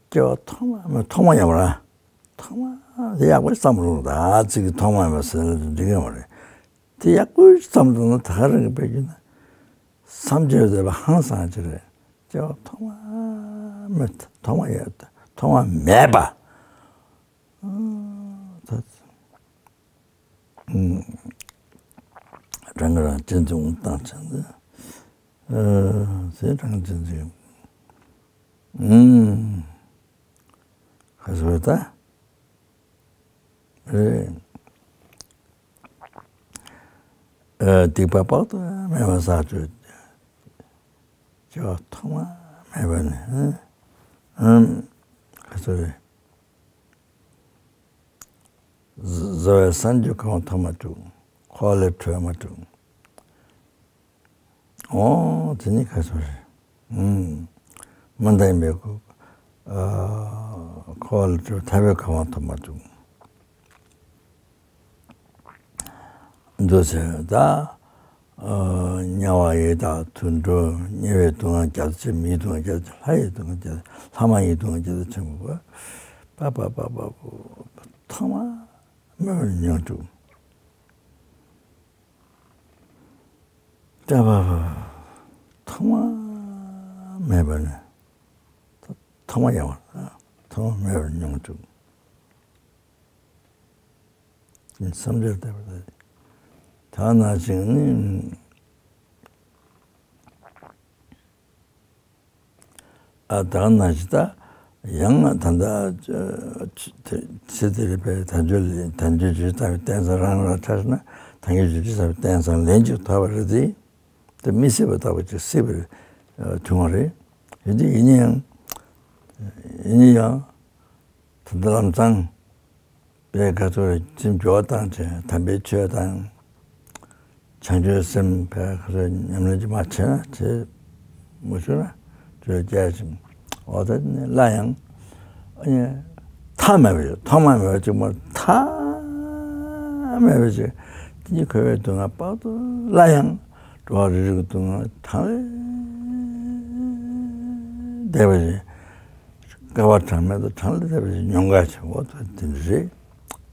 སྐྱེ་བ་ཐོག་མ་མེད་ཐོག་མ་ཡིན་པ་ར། ཐོག་མ་དེ་ཡག་པོ་བསམ་རུང་ད་ཚིག་གི་ཐོག་མ་ཡིན་པ་ཟེར་ན་འགྲིག་གི་མ་རེད། དེ་ཡག་པོ་བསམ་བཏང་ན་ད་ག་རང་གི་དཔེ་བརྗོད་ན། བསམ་བྱས་པ་དེ་ལ་ཧང་སང་ཅི་རེད། སྐྱེ་བ་ཐོག་མ་མེད་ཐོག་མ་ཡོད་ཐོག་མ་མེད་པ། ཨ། ད། ཨུམ། རང་གིས་རང་གཅེས་འཛིན་འོང་བཏང་ཚེ་འདི། ཨ། ཟེར་རང་གཅེས་འཛིན། ཨུམ། ཁ་སོ་ད། རེད། ཨ། སྡིག་པ་དཔག་ཏུ་མེད་པ་བསགས་བཅུག་སྐྱེ་བ་ཐོག་མ་མེད་པ་ནས། ཨ། ཨ། ག་ཚོད་རེད། བཟའ་བའི་ས་འགྱུར་གང་ཐོག་མ་བཅུག་འཁོར་བ་ལས་གྲོལ་མ་བཅུག་འོ་དེ་ནི་ག་ཚོད་རེད། ཨུམ། མི་འདའ་ཡིན་པའི་ཁོ། ཨ། འཁོར་བ་ལས་གྲོལ་ཐར་པའི་གང་ཐོག་མ་བཅུག་འདུག་ཟེར་ད། ཨ། དམྱལ་བ་ཡི་དྭགས་དུད་འགྲོ། དམྱལ་བའི་སྡུག་བསྔལ་རྒྱ་མཚོ་ཆེན་པོ། མིའི་སྡུག་བསྔལ་རྒྱ་མཚོ་ཆེན་པོ། ལྷ་ཡི་སྡུག་བསྔལ་རྒྱ་མཚོ། ལྷ་མ་ཡི་སྡུག་བསྔལ་རྒྱ་མཚོ་ཆེན་པོ། པ་པ་པ་པ་པོ། ཐོག་མ་མེད་པར་མྱོང་བཅུག་ད་པ་པ། ཐོག་མ་མེད་པར་ནི། ཐོག་མ་ཡང་བ། ཐོག་མ་མེད་པར་མྱོང་བཅུག་བསམ་འཆར་བཏབ་པ་དང་། ད་ནང་བཞིན་ནི། ཨ། ད་ནང་བཞིན་ད་ཡང་ད་ལྟ་ཚེ་འདིར་པའི་དལ་འབྱོར་ལས། དལ་འབྱོར་ཇི་ལྟ་བུའི་རྟེན་ཙམ། རང་རང་ཆ་བཞག་ན་དལ་འབྱོར་ཇི་ལྟ་བུའི་རྟེན་ཙམ་ལན་གཅིག་ཐོབ་པ་རེད་དེ། དེ་མི་སྲིད་པ་ལྟ་བུ་ཅིག་སྲིད་པར་བྱུང་བ་རེད། ཡིན་དུས་ཡིན་ན་ཡང་། ཡིན་ན་ཡང་། ད་ལྟ་ལམ་སང་པའི་ག་ཚོད་རེ་ཅིག་འགྱུར་བ་བཏང་བྱས། དམ་པའི་ཆོས་དང་། བྱང་ཆུབ་སེམས་པའི་ག་ཚོད་ཉམས་ལེན་ཅིག་མ་བྱས་ན་བྱེད་མ་བཅུག་ན་དུས་ལ་བསྐྱལ་ཅིང་། འོ་ད་ནི་སླར་ཡང་། ཨ་ནི་ཐ་མལ་པ་ཅིག་ཐོག་མ་མེད་པ་ཅིག་མ། ཐ་མལ་པ་ཅིག་དེ་ཉིད་འཁོར་བའི་སྡུག་བསྔལ་དཔག་ཏུ་སླར་ཡང་འགྲོ་བ་རིགས་དྲུག་གི་སྡུག་བསྔལ་གྲངས་ལས་འདས་པ་ཞིག་བསྐལ་པ་གྲངས་མེད་དུ་གྲངས་ལས་འདས་པ་ཞིག་མྱོང་ག་བྱེད། འོ་ད་དེ་འདྲ་རེད།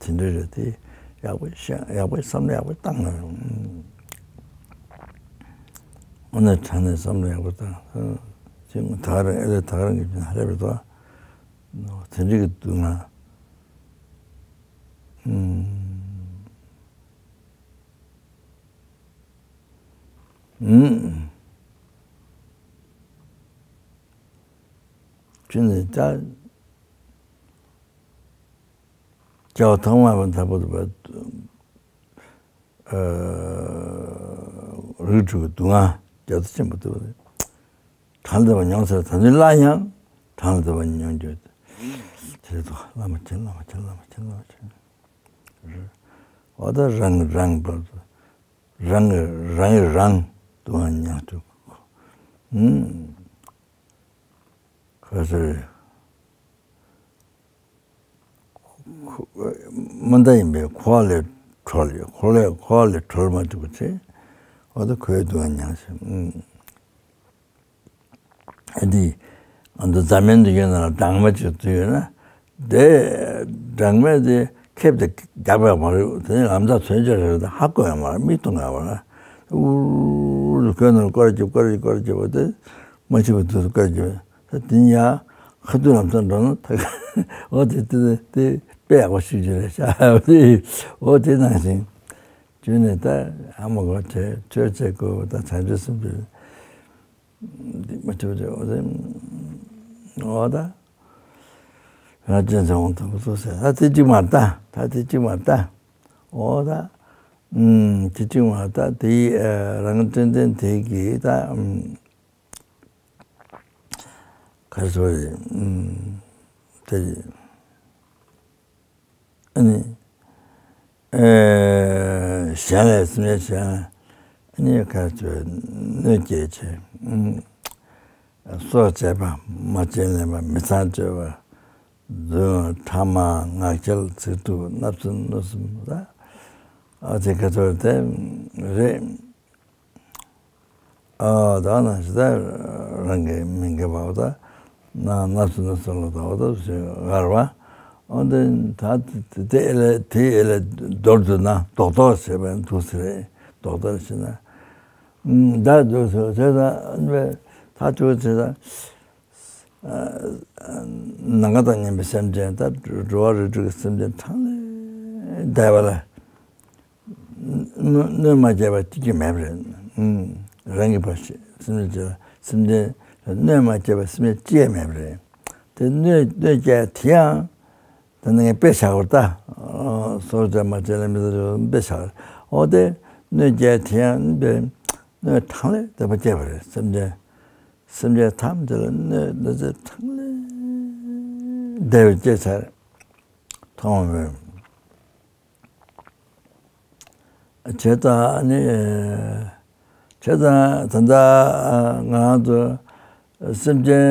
དེ་འདྲ་རེད་དེ། ཡག་པོ་ཤ་ཡག་པོ་བསམ་བློ་ཡག་པོ་བཏང་ན། འོ་ན་དྲང་ནས་བསམ་བློ་ཡག་པོ་བཏང་། ཅིག་ད་ག་རང་ཨེ་ལས་ད་ག་རང་གི་ཕྱིན་ཧ་རེ་བས་དོ། དེ་འདྲ་གི་སྡུག་བསྔལ། ཨུམ། ཨུམ། ཅི་ནས་ད། སྐྱེ་བ་ཐོག་མ་མེད་པ་ལྟ་བུ། ཨ། རིགས་དྲུག་གི་སྡུག་བསྔལ་རྒྱ་མཚོ་ཆེན་པོ་ལྟ་བུ། གྲངས་ལས་འདས་པ་མྱོང་ཚར། ད་དུང་སླར་ཡང་གྲངས་ལས་འདས་པ་མྱོང་རྒྱུ། དེ་རེད་དོ། བླ་མ་མཁྱེན། བླ་མ་མཁྱེན། བླ་མ་མཁྱེན། བླ་མ་མཁྱེན། འོ་ད་རང་རང་བར་དུ། རང་གིས་རང་གིས་རང་སྡུག་བསྔལ་མྱོང་བཅུག་ཨུམ། ག་ཚོད་རེད། མི་འདའ་ཡིན་པའི་འཁོར་བ་ལས་གྲོལ། འཁོར་བ་ལས་འཁོར་བ་ལས་གྲོལ་མ་བཅུག་པ་བྱས། འོ་ད་འཁོར་བའི་སྡུག་བསྔལ་མྱོང་ཞིང་། ཨ། འདི་ང་ཚོ་རྫ་སྨན་དུ་ཡོད་ན་ལ་སྦྲང་མ་ཅིག་ཚུད་ཡོད་ན། དེ་སྦྲང་མས་དེ་ཁེབས་དེ་རྒྱག་པ་མ་རེད། དེ་ནི་ལམ་སང་མཚོན་ཆ་རེད་དེ་ཧ་གོ་ཡ་མ་རེད། མིག་མཐོང་ཡ་མ་རེད། འུར་འུར་ཁོའི་ནང་སྐོར་རྒྱབ་སྐོར་རྒྱབ་སྐོར་རྒྱབ་པ་དེ། མ་འཆི་བའི་དུས་སུ་བཀའ་བརྒྱབ། ད་དེ་ཡང་ཁ་ཐུག་ལམ་སང་འགྲོ་ན་ད་ག་འོ་དེ་དེ་དེ་དཔེ་ཡག་པོ་ཞུ་རྒྱུ་རེད་ཤག་འོ་དེ་ནང་བཞིན་བྱུང་ནས་ད་ཨ་མ་གོ་བྱས་ཆོས་བྱེད་དགོས། ད་བྱང་ཆུབ་སེམས་དཔའི་འདི་མ་ཆོས་བྱེད། འོ་དེ་འོ་ད་རང་སྤྱན་ཚེ་དབང་ཐོབ་སོ་ཟེར། ད་དེ་གཅིག་མ་ད་ད་དེ་གཅིག་མ་ད་འོ་ད་ཨུམ་དེ་གཅིག་མ་ད་དེ་རང་སྤྱན་ཚེ་དེ་གི་ད་ཨུམ། ག་རེ་ཟེར་བ་རེད། ཨུམ། དེ་རེད། ཨ་ནི། ཨེ། གཞན་ལས་སེམས་ཅན་གཞན། ཨ་ནི་ག་རེ་ཟེར་བ་རེད། གནོད་སྐྱེལ་བྱེད། ཨུམ། སྲོག་བཅད་པ། མ་བྱིན་ལེན་པ། མི་ཚངས་སྤྱོད་པ། རྫུན་ཕྲ་མ། ངག་འཁྱལ། ཚིག་རྩུབ། བརྣབ་སེམས། གནོད་སེམས་ད། ཨ་དེ་ག་ཚོད་དེ་རེད། ཨ་ད་ནང་བཞིན་ད་རང་གི་མི་དགེ་བ་འོ་ད་ན་ན་སུ་ན་སུ་ལ་ད་འོ་ད་སུ་གར་བ་འོ་ད་ད་དེ་ཨེ་ལས་དེ་ཨེ་ལས་མདོར་བསྡུ་ན་རྡོག་རྡོག་བྱས་པའི་འདུག་ཟེར་རེད། རྡོག་རྡོག་བྱས་ན་ད་འདུག་ཟེར་བྱས་ད་ད་ད་ཅུ་བྱས་ད། ནམ་མཁའ་དང་མཉམ་པའི་སེམས་ཅན་དང་འགྲོ་བ་རིགས་དྲུག་གི་སེམས་ཅན་གྲངས་ལས་འདས་པ་ལ་གནོད་གནོད་མ་བསྐྱལ་བ་གཅིག་ཀྱང་མེད་པ་རེད། རང་གི་བར་སེམས་ཅན་སེམས་ཅན་ལ་གནོད་མ་བསྐྱལ་བ་སེམས་ཅན་གཅིག་ཀྱང་མེད་པ་རེད། དེ་གནོད་གནོད་བསྐྱལ་དེ་ཡང་ད་ནི་ངས་དཔེ་བཞག་པར་ལྟ། སྲོག་བཅད་མ་བྱིན་ལེན་མི་ཚངས་སྤྱོད་དཔེ་བཞག་འོ་དེ་གནོད་བསྐྱལ་དེ་ཡང་དཔེ་གནོད་གྲངས་ལས་འདས་པ་བསྐྱལ་བ་རེད། སེམས་ཅན། སེམས་ཅན་ཐམས་ཅད་ལ་གནོད་གནོད་འཚེ་གྲངས་ལས་འདས་པའི་སྐྱེ་ཚར་མཐོང་བས། བྱས་ཙང་ནི། བྱས་ཙང་ད་ལྟ་ང་རང་ཚོ་སེམས་ཅན་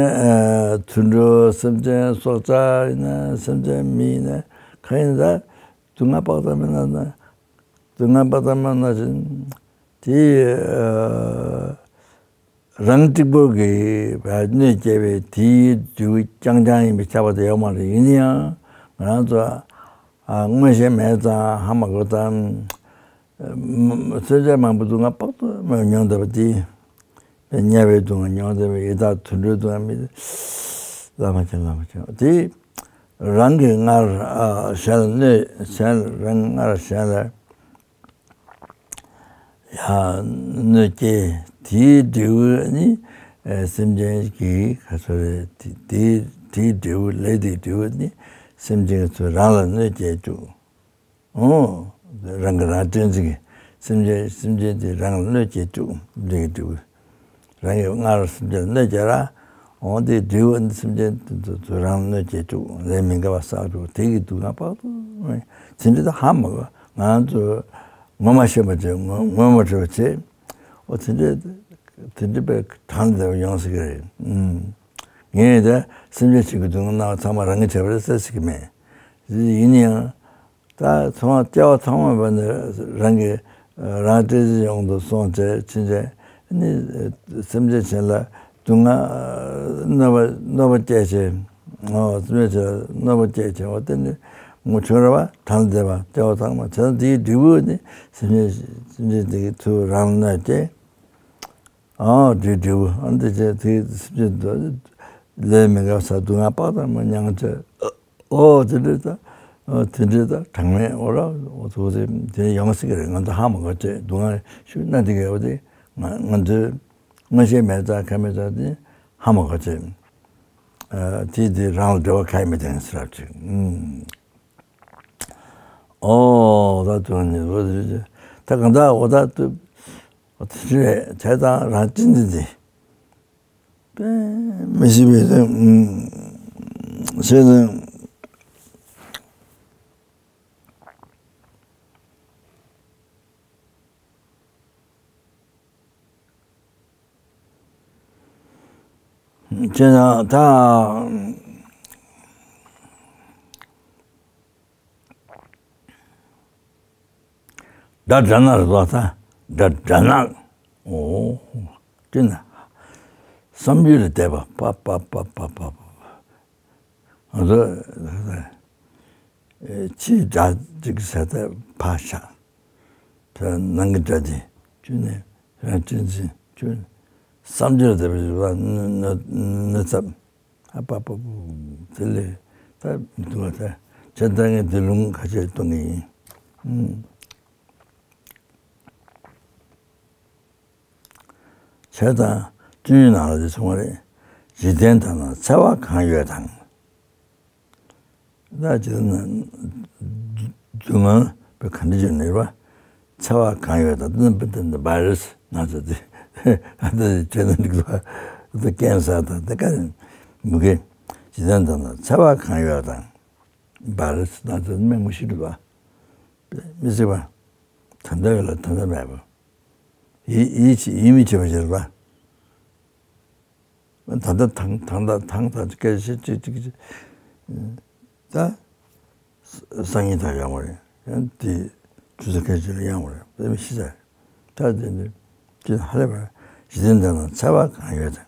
དུད་འགྲོ་སེམས་ཅན་སྲོག་ཆགས་ཡིན་ན་སེམས་ཅན་མི་ཡིན་ན་གང་ཡིན་ན་སྡུག་བསྔལ་དཔག་ཏུ་མེད་ན་སྡུག་བསྔལ་དཔག་ཏུ་མེད་ན་བཞིན་དེ། རང་གཅིག་པོ་གིས་གནོད་སྐྱེལ་བའི་དེའི་འབྲས་བུ་རྐྱང་རྐྱང་ཡིན་པས་ཁྱབ་པ་དེ་ཡོད་མ་རེད། ཡིན་ན་ཡང་ང་རང་ཚོ་མངོན་ཤེས་མེད་ཙང་ཧ་མ་གོ་ཙང་སེམས་ཅན་མང་པོ་སྡུག་བསྔལ་དཔག་ཏུ་མེད་མྱོང་བསྡད་པ་དེ། དམྱལ་བའི་སྡུག་བསྔལ་མྱོང་བསྡད་པ་ཡི་དྭགས་དུད་འགྲོའི་སྡུག་བསྔལ་མི་བླ་མ་མཁྱེན་བླ་མ་མཁྱེན་དེ་རང་གིས་སྔར་གཞན་ལ་གནོད་གཞན་རང་སྔར་གཞན་ལ། ཡང་གནོད་སྐྱེལ་དེའི་འབྲས་བུ་ནི་སེམས་ཅན་གྱི་ཁ་ཚོ་རེད། དེའི་དེའི་འབྲས་བུ་ལས་དེའི་འབྲས་བུ་ནི་སེམས་ཅན་ཚོ་རང་ལ་གནོད་སྐྱེལ་བཅུག་ཨོ། རང་གི་རང་སྤྲིན་ཅིག་སེམས་ཅན་སེམས་ཅན་དེ་རང་ལ་གནོད་སྐྱེལ་བཅུག་འབྲས་ཀྱི་འབྲས་བུ། རང་གི་སྔར་སེམས་ཅན་གནོད་སྐྱེལ་ར། འོང་དེ་འབྲས་བུ་ནི་སེམས་ཅན་དེ་ཚོ་རང་གནོད་སྐྱེལ་བཅུག་ལས་མི་འགལ་བ་བསགས་བཅུག་དེ་གི་སྡུག་བསྔལ་དཔག་ཏུ་མེད། དེ་འདྲ་ད་ཧ་མ་གོ་ང་ཚོ་ངོ་མ་ཤེས་པ་བྱས་ངོ་ངོ་མ་འཕྲོད་པ་བྱས། ཨོ་དེ་འདྲ་དེ་འདྲ་པའི་གྲངས་འདྲ་ཡོང་སྲིད་ཀྱི་རེད། ངས་ད་སེམས་ཅན་ཞིག་གི་སྡུག་བསྔལ་སྣང་བ་ཚང་མ་རང་གིས་བྱས་པ་རེད་ཟེར་སྲིད་ཀྱི་མེད། ཡིན་ཡང་། ད་ཚང་མ་སྐྱེ་བ་ཚང་མ་བར་ནས་རང་གི་རང་སྤྲད་ཡོང་དུ་སོང་བྱས་ཕྱིན་ཆད་ནི་སེམས་ཅན་གཞན་ལ་སྡུག་བསྔལ་གནོད་པ་གནོད་པ་སྐྱེལ་བྱས། ཨོ་སེམས་ཅན་གཞན་ལ་གནོད་པ་སྐྱེལ་བྱས་འོ་དེ་ནི་ངོ་ཆོས་ར་བ་གྲངས་འདས་པ་སྐྱེ་བ་ཚང་མ་བྱས་ན་དེའི་འབྲས་བུ་ནི་སེམས་ཅན་སེམས་ཅན་དེ་གི་ཚུར་རང་གནོད་བྱས། ཨོ་འབྲས་འབྲས་བུ་ཨ་འདི་བྱས་དེ་སེམས་ཅན་དུ་ལས་མི་འགལ་ས་སྡུག་བསྔལ་དཔག་ཏུ་མེད་མྱང་བྱས། ཨོ་དེ་འདྲ་ད། ཨོ་དེ་འདྲ་ད་གྲངས་མེད་འོ་ར་འོ་ཐུག་དེ་དེ་ཡོང་སྲིད་ཀྱི་རེད། ང་ཚོ་ཧ་མ་གོ་བྱས་སྡུག་བསྔལ་ཤུགས་སྣ་དེ་གས་འོ་དེ་ང་ང་ཚོའི་མངོན་ཤེས་མེད་ཙང་ཁ་མེད་ཙང་དེ་ཧ་མ་གོ་བྱས། ཨ་དེ་དེ་རང་ལ་འབྲེལ་བ་ཁ་ཡི་མི་ལྡན་ཟེར་རབ་ཅིག་ཨོ་ད་དུ་ནི་འོ་དེ་ད་གང་ད་འོ་ད་དུ་འོ་དེ་རེད་བྱས་ཙང་རང་ཅི་འདི་འདི། དཔེ་མི་སྲིད་པའི་སེམས་ཤེས་སེམས། ཁྱེད་རང་ད་སྒྲ་སྒྲ་ནག་རེད་དོ། ད་སྒྲ་སྒྲ་ནག་ཨོ། དེ་ན་བསམ་ཡུལ་ལ་བསྡད་པ་པ་པ་པ་པ་པ། ང་ཚོ་ཕྱིའི་སྒྲ་གཅིག་ཟེར་ཏེ་ཕར་བཞག་ད་ནང་གི་སྒྲ་དེ་ཁྱོད་ནི་རང་གཅེས་འཛིན་ཁྱོད་བསམ་སྦྱོར་བསྡད་པའི་རིག་པ་གནོད་ཚབས། ཨ་པ་པ་པ། དེ་ལས་ད་མི་འདུག་བ། ད་བྱས་ད་ངས་འདི་ལུང་ཁ་ཤས་གཏོང་གི་ཡིན། ཨུམ། བྱས་ཙང་སྤྱོད་ཡོན་ནང་ལ་འདི་གསུངས་པ་རེད། འཇིག་རྟེན་དག་ན་འཚེ་བ་གང་ཡོད་དང་། ད་ཅི་ན་སྡུག་བསྔལ་བས་ག་འདྲ་ཅིག་ནུས་པ། འཚེ་བ་གང་ཡོད་དང་དེ་ནི་བི་རུ་སི་ན་ཚ་དེ་ཨ་ད་བྱས་ན་འགྲིག་པ། ད་ཀན་སར་དང་དེ་ག་མུ་གེ་འཇིག་རྟེན་དག་ན་འཚེ་བ་གང་ཡོད་དང་། བི་རུ་སི་ན་ཚ་སྨན་ངོ་ཤེས་འགྲོ་བ། མི་སྲིད་པ། ད་ལྟ་ཡོད་ལ་ད་ལྟ་མེད་པ། ཡིད་ཡིད་ཆེས་ཡིད་མི་ཆེས་པ་ཞིག་རེད་པ། ད་ལྟ་ཐང་ཐང་ད་ཐང་ད་སྐད་ཆ་ཅིག་ཅིག་ཅིག་ད་སང་ཉིན་ད་ཡོང་བ་རེད། ཡང་དེ་ཆུ་ཚོད་སྐད་ཆ་ལ་ཡོང་བ་རེད། དེ་མི་ཤེས་ས་རེད། ད་དེ་འདི་ཅི་ཧ་ལས་པ་ཞི་བདེ་འདི་ན་འཚེ་བ་གང་ཡོད་དང་།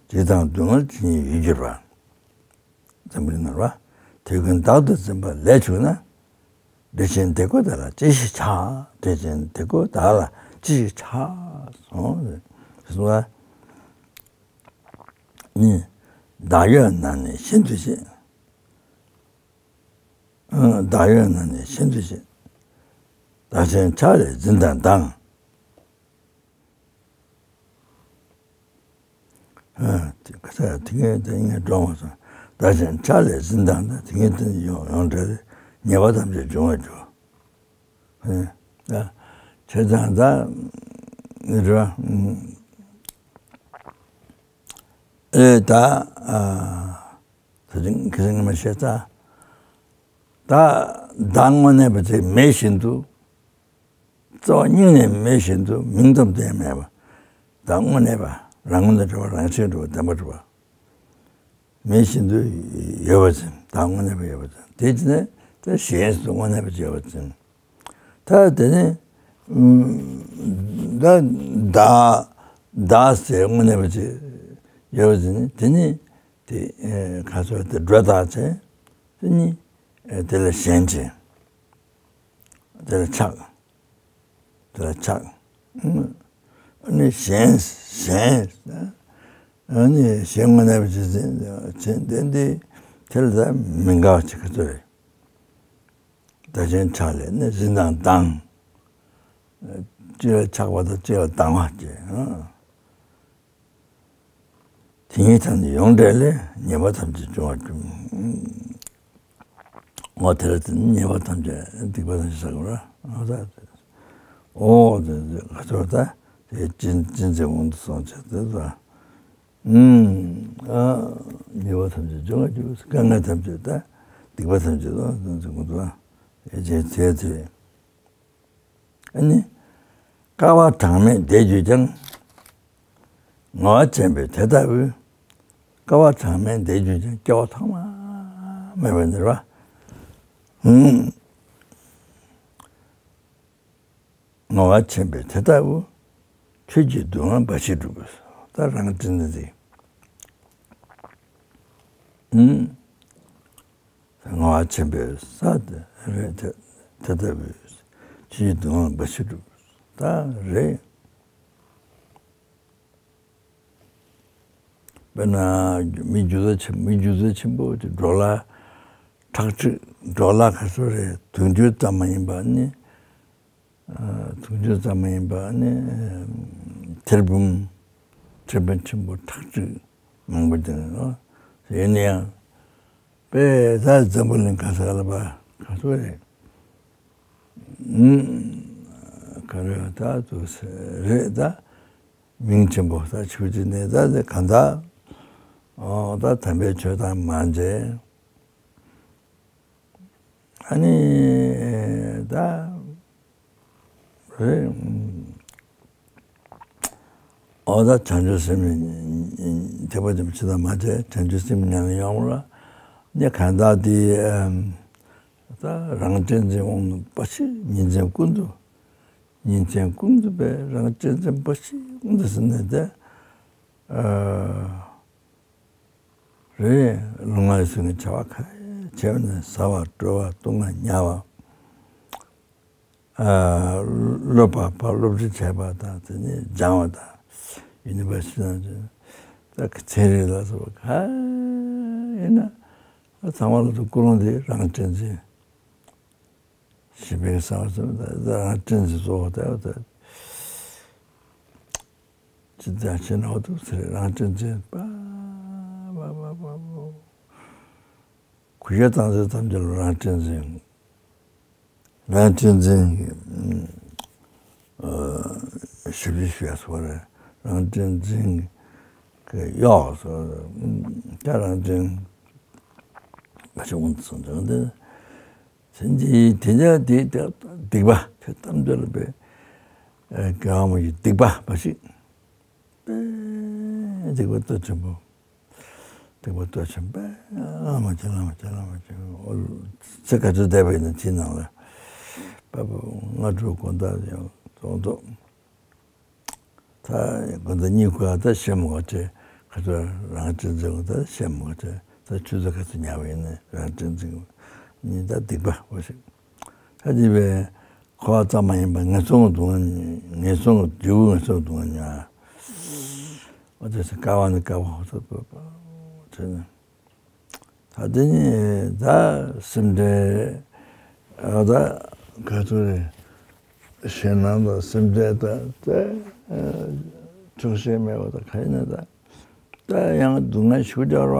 ཇི་ལྟར་སྡུག་བསྔལ་ཇི་སྙེད་ཡོད་གྱུར་པ། འཛམ་བུའི་ནང་ལ་དེ་ཀུན་བདག་ཏུ་འཛིན་པ་ལས་བྱུང་ན། འདོད་ཆེན་དེ་ཀོ་བདག་ལ་ཅི་ཞིག་ཆགས། འདོད་ཆེན་དེ་ཀོ་བདག་ལ་ཅི་ཞིག་ཆགས་སོ། གསུངས་པ། ནི། བདག་ཡོད་ན་ནི་ཤིན་ཏུ་ཞི། ཨ་བདག་ཡོད་ན་ནི་ཤིན་ཏུ་ཞི། བདག་ཆེན་ཆགས་ལས་འཛིན་དང་སྡང་། ཨ་དེ་ག་ས་དེ་ངས་དེ་ངས་འགྲོ་མ་སོང་། བདག་ཆེན་ཆགས་ལས་འཛིན་དང་སྡང་། དེ་ངས་དེ་ཡོང་ཡོང་འདྲ་ཉེས་པ་ཐམས་ཅད་འབྱུང་བར་འགྱུར། ཨ་ད་བྱས་ཙང་ད་ནི་རེད་བ། ཨེ་ད་ཨ་ད་ཅིང་ཁི་སིང་མ་ཤེས་ད། ད་བདག་དངོས་གནས་པ་ཅིག་མེད་བཞིན་དུ། རྩ་བ་སྙིང་ནས་མེད་བཞིན་དུ་མིང་ཙམ་དུ་ཡང་མེད་པ། བདག་དངོས་གནས་པ། རང་ངོ་ནས་གྲུབ་པ། རང་བཞིན་གྲུབ་པ། བདེན་པར་གྲུབ་པ། མེད་བཞིན་དུ་ཡོད་པ་ཅིག། བདག་དངོས་གནས་པ་ཡོད་པ་ཅིག། དེ་ཅི་ནས་ད་གཞན་སུ་དངོས་གནས་པ་ཅིག་ཡོད་པ་ཅིག། ད་དེ་ནས་ད་བདག་བདག་ཟེར་དངོས་གནས་པ་ཅིག་ཡོད་པ་ཅིག་ནི། དེ་ནི་དེ་ག་ཚོད་དེ་སྒྲོ་བཏགས་བྱས། དེ་ནི་དེ་ལ་ཞེན་བྱས། དེ་ལ་ཆགས། དེ་ལ་ཆགས། ཨ་ནི་གཞན་གཞན། ཨ་ནི་གཞན་དངོས་གནས་པ་ཅིག་ཟེར་བྱས། དེ་འདི་དེ་ལ་ད་མི་དགའ་བ་ཅིག་ག་ཚོད་རེད། བདག་གཞན་ཆགས་ལས་ནི་གཟི་མདངས་ལྡང་། གཅིག་ལ་ཆགས་པ་དང་གཅིག་ལ་སྡང་བ་སྐྱེ། དེ་ཉིད་ཐམས་ཅད་ཡོངས་བསྒྲལ་ལས། ཉེས་པ་ཐམས་ཅད་སྦྱོང་བར་འགྱུར། འོ་དེ་ལ་བརྟེན་ནས་ཉེས་པ་ཐམས་ཅད། སྡིག་པ་ཐམས་ཅད་བསགས་པར། འོ་ད་འོ་དེ་དེ་ག་ཚོད་ད་དེ་ཅི་ཅི་མཛད་འོང་དུ་སོང་བྱས་དེ་ད། ཨུམ། ཨ། ཉེས་པ་ཐམས་ཅད་སྦྱོང་བར་འགྱུར། དཀའ་ངལ་ཐམས་ཅད་ད། སྡིག་པ་ཐམས་ཅད་ད་འཛིན་དགོས་འདུག། ཨེ་ཅེ་ཚེ་ཚེ། ཨ་ནི། བསྐལ་པ་གྲངས་མེད་འདས་གྱུར་ཀྱང་། ངལ་བ་ཆེན་པོས་དེ་ལྟ་བུའི། བསྐལ་པ་གྲངས་མེད་འདས་གྱུར་ཀྱང་། སྐྱེ་བ་ཐོག་མ་མེད་པ་ནི་རེད་པ། ཨུམ། ངལ་བ་ཆེན་པོས་དེ་ལྟ་བུ། ཆོས་ཀྱི་སྡུག་བསྔལ་འབའ་ཞིག་བསྒྲུབ་པས། ད་རང་བཙན་འདི། ཨུམ། ངལ་བ་ཆེན་པོས་ས་དེ་རེད། དེ་དེ་ལྟ་བུའི་ཆོས་ཀྱི་སྡུག་བསྔལ་འབའ་ཞིག་བསྒྲུབ་པས། ད་རེད། དཔེར་ན་མི་རྒྱུ་འབྲས་ཆེན། མི་རྒྱུ་འབྲས་ཆེན་པོ་དེ་འགྲོ་ལ་ཁྲག་ཁྲིག། འགྲོ་ལ་ག་ཚོད་རེད། དུང་ཕྱུར་ཙམ་མ་ཡིན་པ་ནི། ཨ། དུང་ཕྱུར་ཙམ་མ་ཡིན་པ་ནི། ཐེར་འབུམ། ཐེར་འབུམ་ཆེན་པོ་ཁྲག་ཁྲིག་མང་པོ་ཅིག་ཡོད་ན་ཡང་། དཔེ་ད་འཛམ་བུ་གླིང་ག་ས་ག་ལ་བ་ག་ཚོད་རེད། ཨུམ། ག་རེ་ད་དུ་རེད་ད། མིང་ཆེན་པོ་ད་ཆོས་ཀྱི་གནས་ད་དེ་གང་ད། ཨོ་ད་དམ་པའི་ཆོས་དང་མ་མཇལ། ཨ་ནི་ད་རེད། ཨོ་ད་བྱང་ཆུབ་སེམས་ཐེག་པ་ཆེན་པོ་ཇི་ལྟར་མ་བྱས། བྱང་ཆུབ་སེམས་ཉམས་ལེན་ཡོང་བ་ལ་ནི་གང་ལྟར་དེ་ད་རང་གཅེས་འཛིན་འོང་འབའ་ཞིག་ཉིན་མཚན་ཀུན་ཏུ། ཉིན་མཚན་ཀུན་ཏུ་པའི་རང་གཅེས་འཛིན་འབའ་ཞིག་འོང་དུ་ཟིན་ནས་དེ། ཨ། རེད། ལུས་ངག་ཡིད་གསུམ་གྱི་བྱ་བ་ག་རེ་བྱས་པ་ནས་ཟ་བ་དྲོ་བ་བཏུང་བ་ཉལ་བ། ཨ། སློབ་པ་ཕར་སློབ་ཁྲིད་བྱས་པ་དང་། དེ་ནས་སྦྱང་བ་དང་། ཡུ་ནི་བར་སི་ཊི་ནང་ད་ཚན་རིག་ལ་སོགས་པ་ག་རེ་ཡིན་ན། ཚང་མ་ལ་ཀུན་སློང་དེ་རང་གཅེས་འཛིན། ཞིང་པའི་བསམ་པ་ཙམ་ད་རང་གཅེས་འཛིན་གཙོ་བོ་ད་ད། ཅི་ལྟར་བྱས་ན་འོ་འདུག་ཟེར་རང་གཅེས་འཛིན་པ་པ་པ་པ་པ། གུས་ཞབས་བཏང་ཚུལ་ཐམས་ཅད་ལ་རང་གཅེས་འཛིན། རང་གཅེས་འཛིན་གྱི་ཨ་ཞབས་ཕྱི་ཞུ་ཡ་སོགས་རེད། རང་གཅེས་འཛིན་གྱི་གཡོག་སོགས་ཀྱང་རང་གཅེས་འཛིན་པ་ཞིག་འོང་དུ་སོང་ཙང་དེ། སེམས་ཀྱི་དེ་ཉིད་དེ་སྡིག་པ་དེ་ཐམས་ཅད་ལ་པའི་དགེ་བ་མོ་ཡི་སྡིག་པ་འབའ་ཞིག། པའི་སྡིག་པ་སྟོབས་ཆེན་པོ། སྡིག་པ་སྟོབས་ཆེན་པས་བླ་མ་ཅན་བླ་མ་ཅན་བླ་མ་ཅན། ཚེ་ག་ཚོད་བསྡད་པ་ཡིན་ན་དེའི་ནང་ལ་པ་པ་སྔ་དྲོ་དགོང་དག་ཡང་རྫོགས་རྫོགས། ད་དགོང་དག་གཉིད་ཁུག་ད་བཤད་མི་དགོས་ཏེ། ཁ་ཚ་རང་གཅེས་འཛིན་ད་བཤད་མི་དགོས་ཏེ། ད་ཆུ་ཚོད་ག་ཚོད་ཉལ་བ་ཡིན་ན་རང་གཅེས་འཛིན་ནི་ད་སྡིག་པ་འོ་ཞིག། ད་སྡིག་པའི་འཁོར་བ་ཙམ་མ་ཡིན་པར་ངན་སོང་གི་སྡུག་བསྔལ། ངན་སོང་གི་འབྲས་བུ་ངན་སོང་གི་སྡུག་བསྔལ་མྱོང་། འོ་དེ་ཚེ་དཀའ་བ་ནི་དཀའ་བ་འོ་ཚོད་པ་པ་དེ་ནི། ད་དེ་ནི་ད་སེམས་ཁྲལ་ཨ་ད་ག་ཚོད་རེད། ཞེད་སྣང་དང་སེམས་ཁྲལ་དང་ད་ཆོག་ཤེས་མེད་པ་དང་ག་ཡིན་ན་ད་ད་ཡང་སྡུག་བསྔལ་ཞུགས་སྦྱོར་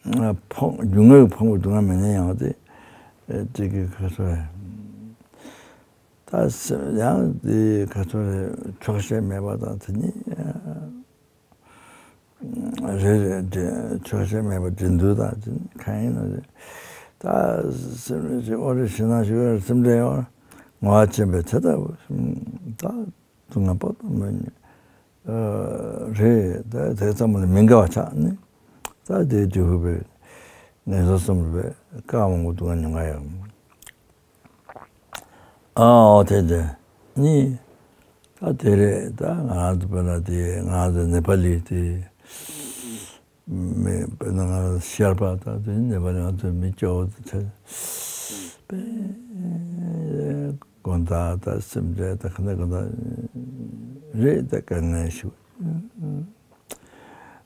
བ། ཕོངས་རྒྱུ་དངོས་ཕོངས་པའི་སྡུག་བསྔལ་མེད་ན་ཡང་དེ་དེ་གི་ག་ཚོད་རེད། ད་སེམས་ཡང་དེ་ག་ཚོད་རེད། ཆོག་ཤེས་མེད་པ་དང་དེ་ནི། རེད་རེད་འདྲེ་ཆོག་ཤེས་མེད་པ་འདྲེ་འདུལ་དང་གང་ཡིན་ན་རེད། ད་སེམས་ཅན་ཨོ་རེད་ཞེ་ན་ཞུ་བའི་སེམས་ཁྲལ་ཡོང་ངོ་བ་ཆེན་པོས་དེ་ལྟ་བུ་ད་སྡུག་བསྔལ་པོ་དང་མོ་ཉིད་རེད། ད་དེ་ཙམ་ལ་མི་དགའ་བ་ཆགས་ནས་ད་དེ་དུས་ཧུ་པའི་ངན་སོང་གསུམ་རུ་པའི་བཀའ་མང་པོ་སྡུག་བསྔལ་མྱོང་ག་ཡོང་། ཨ་ཨོ་དེ་དེ་ནི་ད་དེ་རེད། ད་ང་ཚོ་དཔེར་ན་དེ་ང་ཚོ་ནེ་པ་ལི་དེ་མི་དཔེར་ན་ང་ཤར་པ་ད་དེ་ནེ་པ་ལི་ང་ཚོ་མི་སྐྱོ་བོ་དེ་ཚོ་དཔེ་དགོང་དག་ད་སེམས་ཁྲལ་ད་ག་ནས་གང་ད་རེད། ད་དཀའ་ངལ་ཞིག་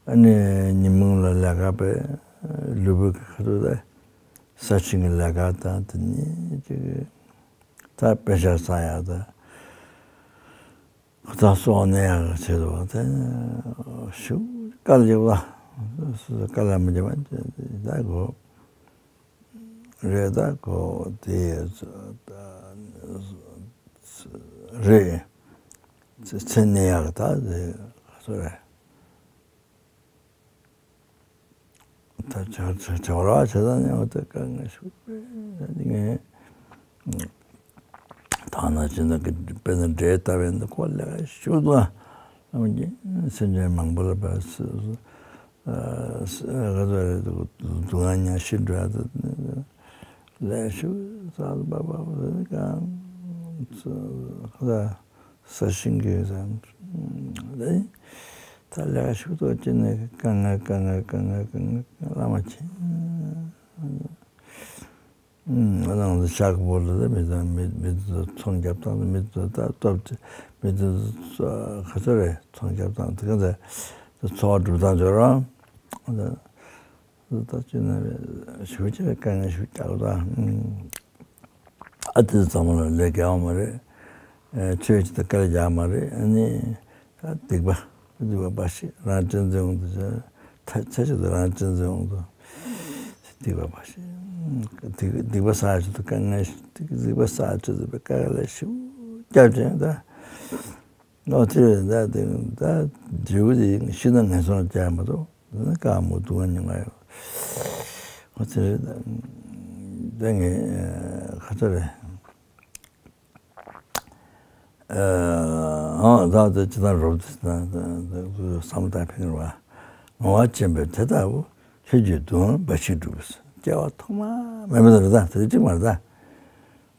ཨ་ནི་ཉིན་མོ་ལ་ལས་ཀ་པས་ལུས་པོ་གི་ཁ་ཐུག་ད་ས་ཞིང་གི་ལས་ཀ་དང་དེ་ནི་ཅིག་ད་དཔེ་ཆ་ཟ་ཡག་ད་ཁོ་ད་སོགས་གནས་ཡག་གི་ཆེད་དུ་དེ་ཞུ་དཀའ་ལས་ལ་དཀའ་ལས་མི་བྱེད་པ་ད་གོ་རེད། ད་གོ་དེ་རེད། ཚེ་གནས་ཡག་ད་དེ་ག་ཚོད་རེད། ད་བྱ་བྱ་བྱ་བ་བྱེད་ས་ནས་འོ་དེ་དཀའ་ངལ་ཞིག་རེད། ངས་ད་ན་ཅི་ན་གི་དཔེར་ན་འདྲེ་ལྟ་བུའི་འདི་ཁོ་ལས་ཀ་ཞུ་དང་ལམ་གྱི་སེམས་ཅན་མང་པོ་ལ་བས་ག་ཚོད་རེད་འདུག་སྡུག་བསྔལ་མྱངས་ཤི་འགྲོ་ཡ་དེ་ལས་ཞུ་ས་པ་པ་པ་དེ་གང་ཁ་ས་ཞིང་གི་ས་ད་ད་ལས་ཀ་ཞུ་དོ་ཅི་ནས་དཀའ་ངལ་དཀའ་ངལ་དཀའ་ངལ་དཀའ་ངལ་བླ་མ་ཆེ། ང་རང་ཚོ་ཤག་པོ་ལ་མི་དང་མི་མི་ཚོ་ཚོང་རྒྱབ་སྟངས་མི་ཚོ་ད་སྟོབས་ཆེ་མི་ཚོ་ག་ཚོད་རེད་ཚོང་རྒྱབ་སྟངས་དེ་ག་ཚོད་འཚོ་བ་སྒྲུབ་སྟངས་ཚོ་རང་ད་ད་ཅི་ན་ཞུ་ཆེ་དཀའ་ངལ་ཞུ་རྒྱག་ད་ཨ་དེ་ཚང་མ་ལ་ལས་རྒྱག་མ་རེད། ཆོས་ཀྱི་ད་དཀའ་ལས་རྒྱག་མ་རེད། ཨ་ནི། སྡིག་པ། སྡིག་པ་འབའ་ཞིག་རང་གཅེས་འཛིན་འོང་དུ་ཆ་ཆ་ཆེད་དུ་རང་གཅེས་འཛིན་འོང་དུ། སྡིག་པ་འབའ་ཞིག་སྡིག་སྡིག་པ་བསགས་ཆེད་དུ་དཀའ་ངལ་ཞིག་སྡིག་སྡིག་པ་བསགས་ཆེད་དུ་དཀའ་ངལ་ཞིག་སྐྱབས་བྱས་ད། ནོ་དེ་རེད་ད་དེ་ད་འབྲས་བུ་དེ་ཤི་ན་ངན་སོང་ལ་སྐྱེ་མ་གཏོགས་ད་ནི་དཀའ་མོ་སྡུག་བསྔལ་མྱོང་ང་ཡོད། ཨོ་དེ་རེད་ད་ངས་ཁ་ཚ་རེད། ཨ་ད་ད་ཅི་ད་རོབ་ད་ད་ད་བསམ་བློ་ད་ཕིང་ར་བ། ངོ་བ་ཆེན་པོས་དེ་ལྟ་བུ་ཆོས་ཀྱི་སྡུག་བསྔལ་འབའ་ཞིག་བསྒྲུབས། སྐྱེ་བ་ཐོག་མ་མེད་པ་རེད་ད་དེ་གཅིག་མ་རེད་ད།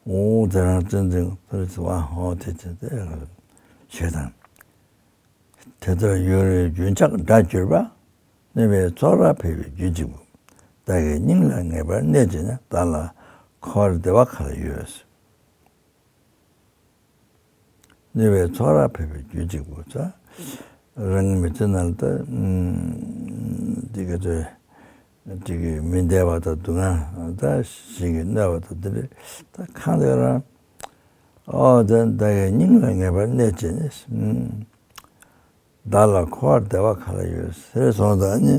འོ་དེ་རང་བཙན་འཛིན་དེ་རེད་ཟེར་བ་འོ་དེ་དེ་དེ་ཞེས་དང་། དེ་ལྟར་ཡུན་རིང་རྒྱུན་ཆགས་དགྲ་གྱུར་པ། གནོད་པའི་ཚོགས་རབ་འཕེལ་བའི་རྒྱུ་གཅིག་པུ། བདག་གི་སྙིང་ལ་ངེས་པར་གནས་བྱས་ན། བདག་ལ་འཁོར་བར་བདེ་བ་ག་ལ་ཡོད། གནོད་པའི་ཚོགས་རབ་འཕེལ་བའི་རྒྱུ་གཅིག་པུ་ཚ། རང་གི་མི་ཚེ་ནང་ལ་ད་འདི་ག་ཚོད་འདི་གི་མི་བདེ་བ་དང་སྡུག་བསྔལ་ད་ཞིང་གི་གནོད་པ་དང་འདི་འདྲ་ད་གང་དེ་རང་ཨོ་ད་བདག་གི་སྙིང་ལ་ངེས་པར་གནས་བྱས་ནས། བདག་ལ་འཁོར་བར་བདེ་བ་ག་ལ་ཡོད་ཟེར་སོང་ཙང་ནི་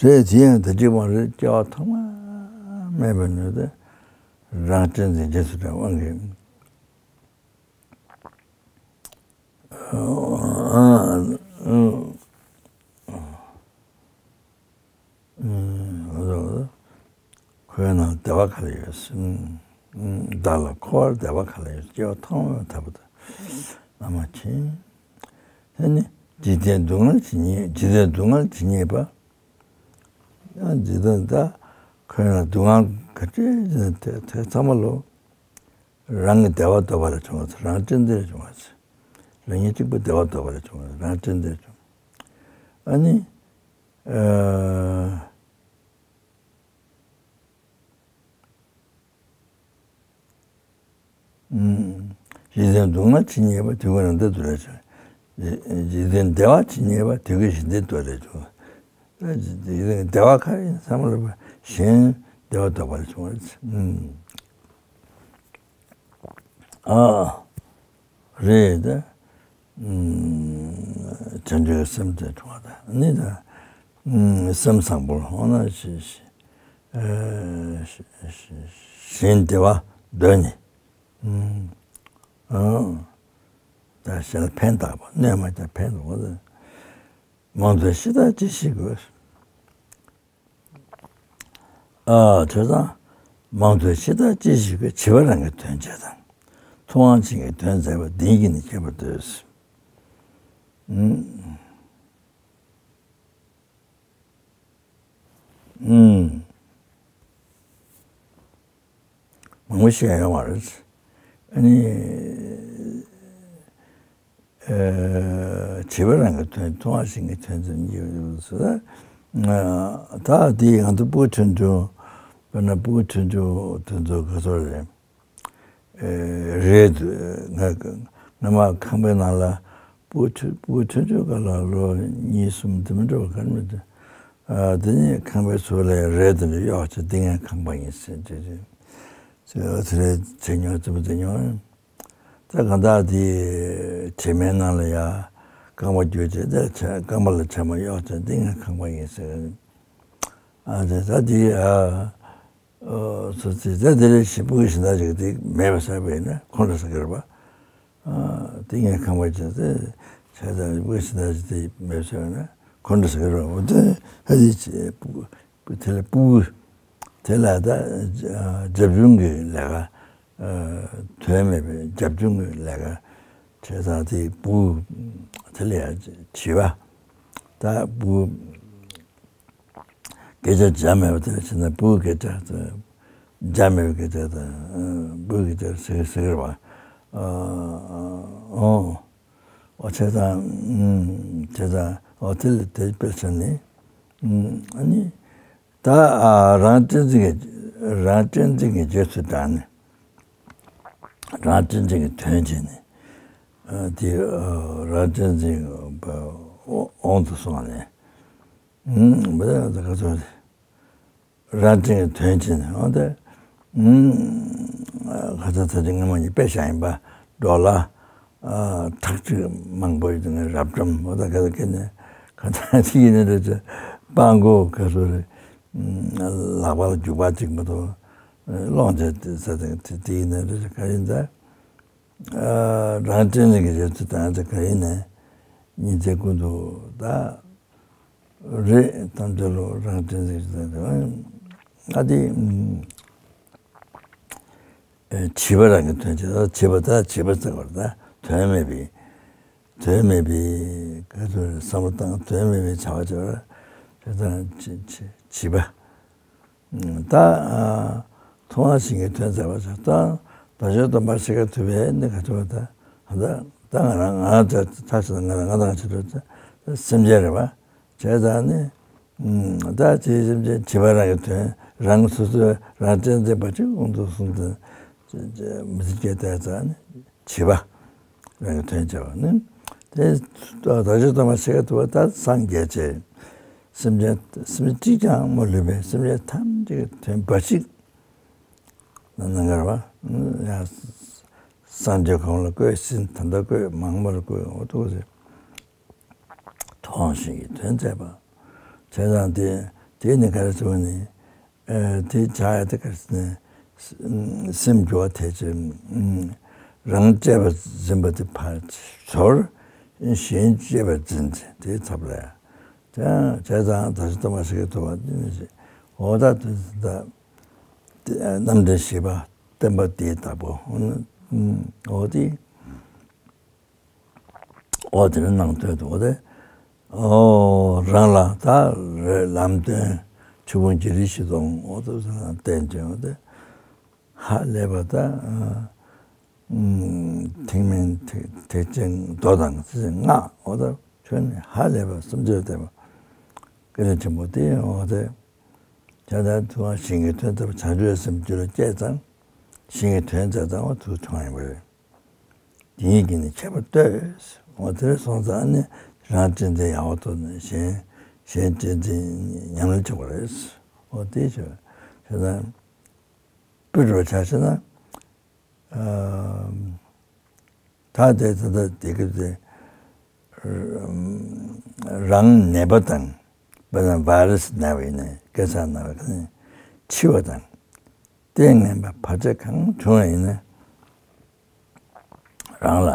རེད་དེ་ཡང་དེ་གཅིག་མ་རེད། སྐྱེ་བ་ཐོག་མ་མེད་པའི་ནུས་ཏེ་རང་བཙན་འཛིན་རྗེས་སུ་འབྲང་དབང་གིས། ཁོའི་ནང་བདེ་བ་ག་ལ་ཡོད། བདག་ལ་འཁོར་བར་བདེ་བ་ག་ལ་ཡོད། སྐྱེ་བ་ཐོག་མ་མེད་པར་ཐར་པ་དང་བླ་མ་མཁྱེན། དེ་ནི་འཇིག་རྟེན་སྡུག་བསྔལ་ཇི་སྙེད་འཇིག་རྟེན་སྡུག་བསྔལ་ཇི་སྙེད་པ། ཡང་འཇིག་རྟེན་ད་ཁོའི་ནང་སྡུག་བསྔལ་ག་ཚོད་ཡིན་དེ་དེ་ཚང་མ་ལོ། རང་གི་བདེ་བ་འདོད་པ་ལས་བྱུང་བ་ཚེ། རང་གཅེས་འཛིན་ལས་བྱུང་བ་ཚེ། རང་ཉིད་གཅིག་པུ་བདེ་བ་འདོད་པ་ལས་བྱུང་བ་རང་གཅེས་འཛིན་ལས་བྱུང་། ཨ་ནི། ཨ། ཨུམ། འཇིག་རྟེན་སྡུག་བསྔལ་ཇི་སྙེད་པ། དེ་ཀུན་རང་བདེ་འདོད་ལས་བྱུང་། འཇིག་རྟེན་བདེ་བ་ཇི་སྙེད་པ། དེ་ཀུན་གཞན་བདེ་འདོད་ལས་བྱུང་། འཇིག་རྟེན་བདེ་བ་ག་རེ་ཡིན་བསམ་པ་ལ་གཞན་བདེ་བ་འདོད་པ་ལས་བྱུང་བ་རེད། ཨུམ། ཨ། རེད་དེ། ཨུམ། བྱང་ཆུབ་སེམས་དེ་འཁྲུངས་པ་དང་ནི་དང་། ཨུམ། སེམས་བཟང་པོ་འོ་ན་ཞི་ཞི། ཨ། ཞི་ཞི་ཞི་བདེ་བ་འདོད་ནས། ཨུམ། ཨ། ད་ཞལ་ཕན་བཏགས་པ་གནོད་མ་བྱ་ཕན་འདོགས། མང་དུ་ཤི་དང་ཅི་ཞིག་དགོས། ཨ་དེ་དང་། མང་ཐོས་ཕྱི་ལྟར་ཅི་ཞིག་གི། བྱིས་པ་རང་གི་དོན་བྱེད་དང་། ཐུབ་དབང་ཅན་གྱི་དོན་མཛད་པ། འདི་གཉིས་ཀྱིས་ནི་ཁྱད་པར་ལྟོས། ཨུམ། ཨུམ། མང་པོ་ཞིག་ཡོང་བ་རེད། ཨ་ནི། ཨ། བྱིས་པ་རང་གི་དོན། ཐུབ་དབང་ཅན་གྱི་དོན་དུ་ཡོད་ཟེར། ད་དེ་ང་ཚོ་སྤུ་གུ་ཆུང་ཆུང་། དཔེར་ན་སྤུ་གུ་ཆུང་ཆུང་དེ་ཚོ་ག་ཚོད་རེད། ཨེ། རེད། ང་ང་མ་ཁང་པའི་ནང་ལ་སྤུ་གུ་ཆུང་སྤུ་གུ་ཆུང་ཆུང་སྒང་ལ་ལོ་གཉིས་གསུམ་དེ་མི་འགྲོ་བ་ག་རེ་མི་འདུག་ཨ། དེ་ནས་ཁང་པའི་ཟུར་ལ་རས་དེ་འདྲ་གཡོགས་བྱས། འདི་ངའི་ཁང་པ་ཡིན་ཟེར་དེ་རེད། ཟེར་བ་དེ་རེད། བྱས་མྱོང་། རྩེད་མོ་རྩེ་མྱོང་། ད་གང་ལྟར་དེ་དྲི་མའི་ནང་ལ་ཡ་རྐང་པ་བསྒྱུར་བྱས། དེ་ལ་རྐང་པ་ལ་ཕྱེ་མ་གཡོགས་བྱས། འདི་ངའི་ཁང་པ་ཡིན་ཟེར། ཨ། དེ་ད་དེ་ཨ། ཨོ། སོ་སོའི་ད་དེ་རེད། ཞིག་སྤུ་གུ་གཞན་དག་ཅིག་དེ་མེད་པ་བསགས་པ་ཡིན་ན་ཁོང་ཁྲོ་ཟ་གི་རེད་པ། ཨ། དེ་ངའི་ཁང་པ་ཅིག་དེ་བྱས་ཙང་སྤུ་གུ་གཞན་དག་ཅིག་དེ་མེད་པ་བསགས་པ་ཡིན་ན་ཁོང་ཁྲོ་ཟ་གི་རེད་པ། འོ་དེ་ཧ་ཅང་སྤུ་གུ་དེ་ལ་སྤུ་གུ་དེ་ལ་ད་རྒྱབ་ལྗོངས་ཀྱི་ལས་ཀ། ཨ། དོན་མེད་པའི་རྒྱབ་ལྗོངས་ཀྱི་ལས་ཀ་བྱས་ཙང་དེ་སྤུ་གུ་དེ་ལ་ཡ་བྱིས་པ། ད་སྤུ་གུ་སྐད་ཆ་བརྗེད་མེད་པ་དེ་ལ་བྱས་ན། སྤུ་གུ་སྐད་ཆ་དང་། བརྗེད་མེད་པའི་སྐད་ཆ་དང་། ཨ། སྤུ་གུ་སྐད་ཆ་ཟེར་ཟེར་གི་རེད་པ། ཨ། ཨོ། ཨོ། བྱས་ཙང་། ཨུམ། བྱས་ཙང་། ཨོ། དེ་ལ་དེ་དཔེར་བྱས་ནས། ཨུམ། ཨ་ནི། ད། ཨ། རང་གཅེས་འཛིན་གྱི། རང་གཅེས་འཛིན་གྱི་རྗེས་སུ་འབྲངས་ནས། རང་གཅེས་འཛིན་གྱི་དོན་བྱས་ནས། ཨ། དེ། ཨ། རང་གཅེས་འཛིན་པ་དབང་དུ་སོང་ནས། ཨུམ། མི་ལ་ད་ག་ཚོད་རང་གཅེས་འཛིན་གྱི་དོན་བྱས་ནས། འོ་དེ། ཨུམ། ཁ་སང་ད་ཅི་སྔ་མོ་ཉིད་དཔེ་བཞག་ཡིན་པ། འབྲོག་ལ། ཨ། ཁྲག་ཁྲིག་མང་པོ་ཡོད་དུས་ནས་རབ་འབྲོམ། འོ་ད་ག་ཚོད་སྐད་ནས་ག་ཚོད་ཅིག་ཡིན་ནའི་རེད་ཅེ། སྤང་གོ་ག་ཚོད་རེད། ཨུམ། ལག་པ་ལ་རྒྱུག་པ་གཅིག་མ་གཏོགས་སློང་བྱས་ཏེ་ཟ་དེ་དེ་ཡིན་ནའི་རེད་ཅེ། ག་ཡིན་ད། ཨ། རང་གཅེས་འཛིན་གྱི་རྗེས་སུ་འབྲངས་ཏེ་ག་ཡིན་ནའི་ཉིན་མཚན་ཀུན་ཏུ་ད། རེད། ཐམས་ཅད་ལ་རང་གཅེས་འཛིན་གྱི་རྗེས་སུ་འབྲངས་ཏེ། ཨ། དེ། ཨ། བྱིས་པ་རང་གི་དོན་བྱེད། བྱིས་པ་ད་བྱིས་པ་ཟེར་བ་ད་དོན་མེད་པའི། དོན་མེད་པའི་ག་ཚོད་བསམ་བློ་བཏང་། དོན་མེད་པའི་བྱ་བ་བྱེད་པ་དེ་དང་བྱིས་བྱིས་པ། ད། ཨ། ཐུབ་དབང་ཅན་གྱི་དོན་མཛད་པ་ཟེར། ད་བདག་ཅག་སྟོན་པ་ཤཱཀྱ་ཐུབ་པས་ནི་ག་ཚོད་པ། ད་ད་ད་ང་རང་ང་ད་ད་ང་རང་ང་དང་ཕྱི་དྲོ་ད་སེམས་ཅན་རེད་པ། བྱས་ཙང་ནི། ཨུམ། ད་དེ་སེམས་ཅན་བྱིས་པ་རང་གི་དོན། རང་སོ་སོའི་རང་གཅེས་འཛིན་པ་ཅིག་དབང་དུ་སོང་སྟེ་མི་ཚེ་སྐྱེལ་བསྡད་ཙང་ནི། བྱིས་པ་རང་གི་དོན་བྱས་པ་ནི། དེ་བདག་ཅག་སྟོན་པ་ཤཱཀྱ་ཐུབ་པ་ད་སངས་རྒྱས་བྱས། སེམས་ཅན་སེམས་ཅན་གཅིག་ཀྱང་མ་ལུས་པའི་སེམས་ཅན་ཐམས་ཅད་ཀྱི་དོན་འབའ་ཞིག་གནང་གནང་གི་རེད་པ། ཡང་སངས་རྒྱས་གོང་ལ་བསྐོས་ཟིན། ད་ལྟ་བསྐོས། མང་མོར་བསྐོས། འོ་ཐུགས་རྗེ། ཐུབ་དབང་ཅན་གྱི་དོན་མཛད་པ། བྱས་ཙང་དེ་དེ་ནི་ག་རེ་ཟེར་བ་ནི། ཨ། དེ་བྱ་ཡ་དེ་ག་རེ་ཟེར་ན། སེམས་སྦྱོར་བ་དེ་ཚོ། རང་གཅེས་པར་འཛིན་པ་དེ་ཕར་ཚུར། གཞན་གཅེས་པར་འཛིན་དེའི་ཚབ་ལ་ཡ། དེ་ཡང་བྱས་ཙང་བདག་ཅག་སྟོན་པ་ཤཱཀྱ་ཐུབ་པ་འདི་ནི་ཞེས། འོ་ད་དེ་ད་རྣམ་འདྲེན་བཞི་པ་བསྟན་པ་འདིའི་བདག་པོ། འོ་དེ། འོ་དེ་ནི་ནང་དོན་དུ། འོ་དེ། འོ་རང་ལ་ད་རེད། ལམ་སྟོན་ཆོས་ཕུང་བརྒྱད་ཁྲི་བཞི་སྟོང་། འོ་དེ་བསྟན་ཅིང་། འོ་དེ་ཧ་ལས་པ་ད། ཨ། ཐེག་དམན་ཐེག་ཐེག་ཆེན་མདོ་དང་སྔགས། འོ་ད་ཁྱོན་ནས་ཧ་ལས་པ་སེམས་ཚོར་ལྡན་པ་ཀུན་ལེགས་ཆེན་པོ་དེ། འོ་དེ་བྱས་ཙང་ཐུབ་དབང་ཅན་གྱི་དོན་མཛད་པ། བྱང་ཆུབ་སེམས་རྒྱུད་ལ་སྐྱེས་ཙང་། ཅན་གྱི་དོན་མཛད་ཙང་འོ་ཐུགས་ཆུང་ཡིན་པ་རེད། དེ་གཉིས་ཀྱིས་ནི་ཁྱད་པར་ལྟོས། འོ་དེར་སོང་ཙང་ནི་རང་གཅེས་འཛིན་ཡག་པོ་ཐོབ་ནས་གཞན་གཞན་གཅེས་འཛིན་ཉམས་ལེན་བྱེད་དགོས་རེད། འོ་དེ་བྱས་བྱས་ཙང་དཔེ་འགྲོ་ཆ་བྱས་ན། ཨ། ད་དེ་ད་ལྟ་དེ་གི་དེ་རང་ནད་པ་དང་། དཔེར་ན་བྷ་རུ་སི་ན་བ་ཡིན་ན། ཀེན་སར་ན་བ་ཡིན་ན། འཆི་བ་དང་ལྟས་ངན་པ་བར་ཆད་གང་བྱུང་བ་ཡིན་ན། རང་ལ་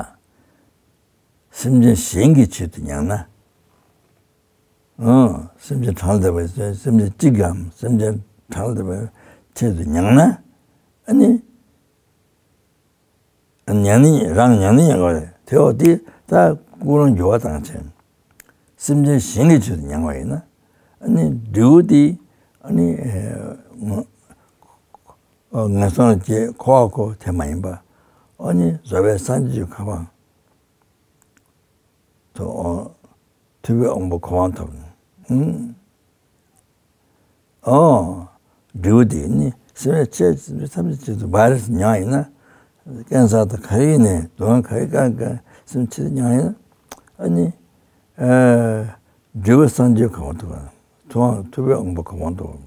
སེམས་ཅན་གཞན་གྱི་ཆེད་དུ་མྱངས་ན། ཨང་། སེམས་ཅན་གྲངས་ལས་འདས་པ། སེམས་ཅན་གཅིག་གམ་སེམས་ཅན་ གྲངས་ལ་བརྟེན་པའི་ཆེད་དུ་མྱངས་ན། ཨ་ནི། མྱ་ངན་རང་མྱ་ངན་ཡང་གོ་རེད། དེ་འོ་དེ་ད་ཀུན་སློང་འགྱུར་བ་བཏང་བྱས། སེམས་ཅན་གཞན་གྱི་ཆེད་དུ་མྱངས་པ་ཡིན་ན། ཨ་ནི་འབྲས་བུ་དེ་ཨ་ནི་ངན་སོང་ལ་སྐྱེ་འཁོར་བར་འཁོར་དེ་མ་ཡིན་པ། ཨ་ནི་རྫོགས་པའི་སངས་རྒྱས་ཀྱི་གོ་འཕང་ཐོབ། ཐུབ་པའི་དབང་པོ་གོ་འཕང་ཐོབ། ཨང་། ཨོ། འབྲས་བུ་དེ་ནི་སེམས་ཅན་ཐམས་ཅད་ཆེད་དུ་བ་རེ་མྱངས་ཡིན་ན། ཀན་སར་དང་ག་རེ་ཡིན་ནའི་སྡུག་བསྔལ་ག་རེ་གང་གང་སེམས་ཆེད་དུ་མྱངས་ཡིན་ན། ཨ་ནི། ཨ། འབྲས་བུ་སངས་རྒྱས་གོ་འཕང་ཐོབ་པ། ཐུབ་དབང་ཐུབ་པའི་དབང་པོ་གོ་འཕང་ཐོབ།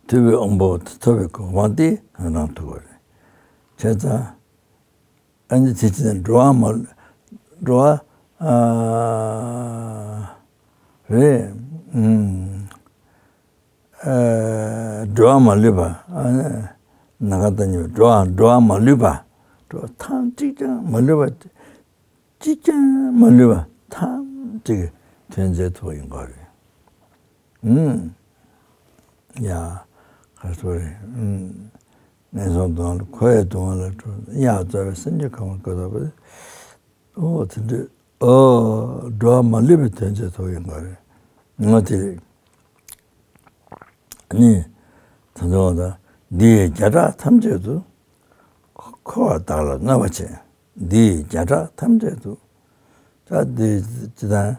ཐུབ་པའི་དབང་པོ་ཐོབ་པའི་གོ་འཕང་དེ་ང་རང་ཐོབ་པ་རེད། བྱས་ཙང་། ཨ་ནི་དེ་ཕྱིར་འགྲོ་བ་མ། འགྲོ་བ། ཨ། རེད། ཨུམ། ཨ། འགྲོ་བ་མ་ལུས་པ། ཨ་ནི་ནམ་མཁའ་དང་མཉམ་པའི་འགྲོ་བ་འགྲོ་བ་མ་ལུས་པ། འགྲོ་བ་ཐེངས་གཅིག་ཀྱང་མ་ལུས་པ། གཅིག་ཀྱང་མ་ལུས་པ་ཐེངས་གཅིག་གི་དོན་མཛད་ཐུབ་པ་ཡིན་དགོས་རེད། ཨུམ། ཡ། ག་རེ་ཟེར་རེད། ཨུམ། ངན་སོང་སྡུག་བསྔལ་འཁོར་བའི་སྡུག་བསྔལ་ལས་གྲོལ་ཡང་རྫོགས་པའི་སངས་རྒྱས་གོ་འཕང་བཀོད་དོ། ཨོ་དེ་འདྲ། ཨོ། འགྲོ་བ་མ་ལུས་པའི་དོན་མཛད་ཐུབ་ཡོང་གི་རེད། ང་དེ་རེད། ནི། ད་དུང་ད་འདི་ཡི་བརྒྱ་ཕྲག་ཐམས་ཅད་དུ། འཁོར་བ་དག་ལ་གནོད་པ་བྱེད། འདི་ཡི་བརྒྱ་ཕྲག་ཐམས་ཅད་དུ། ད་འདི་ཅི་དང་།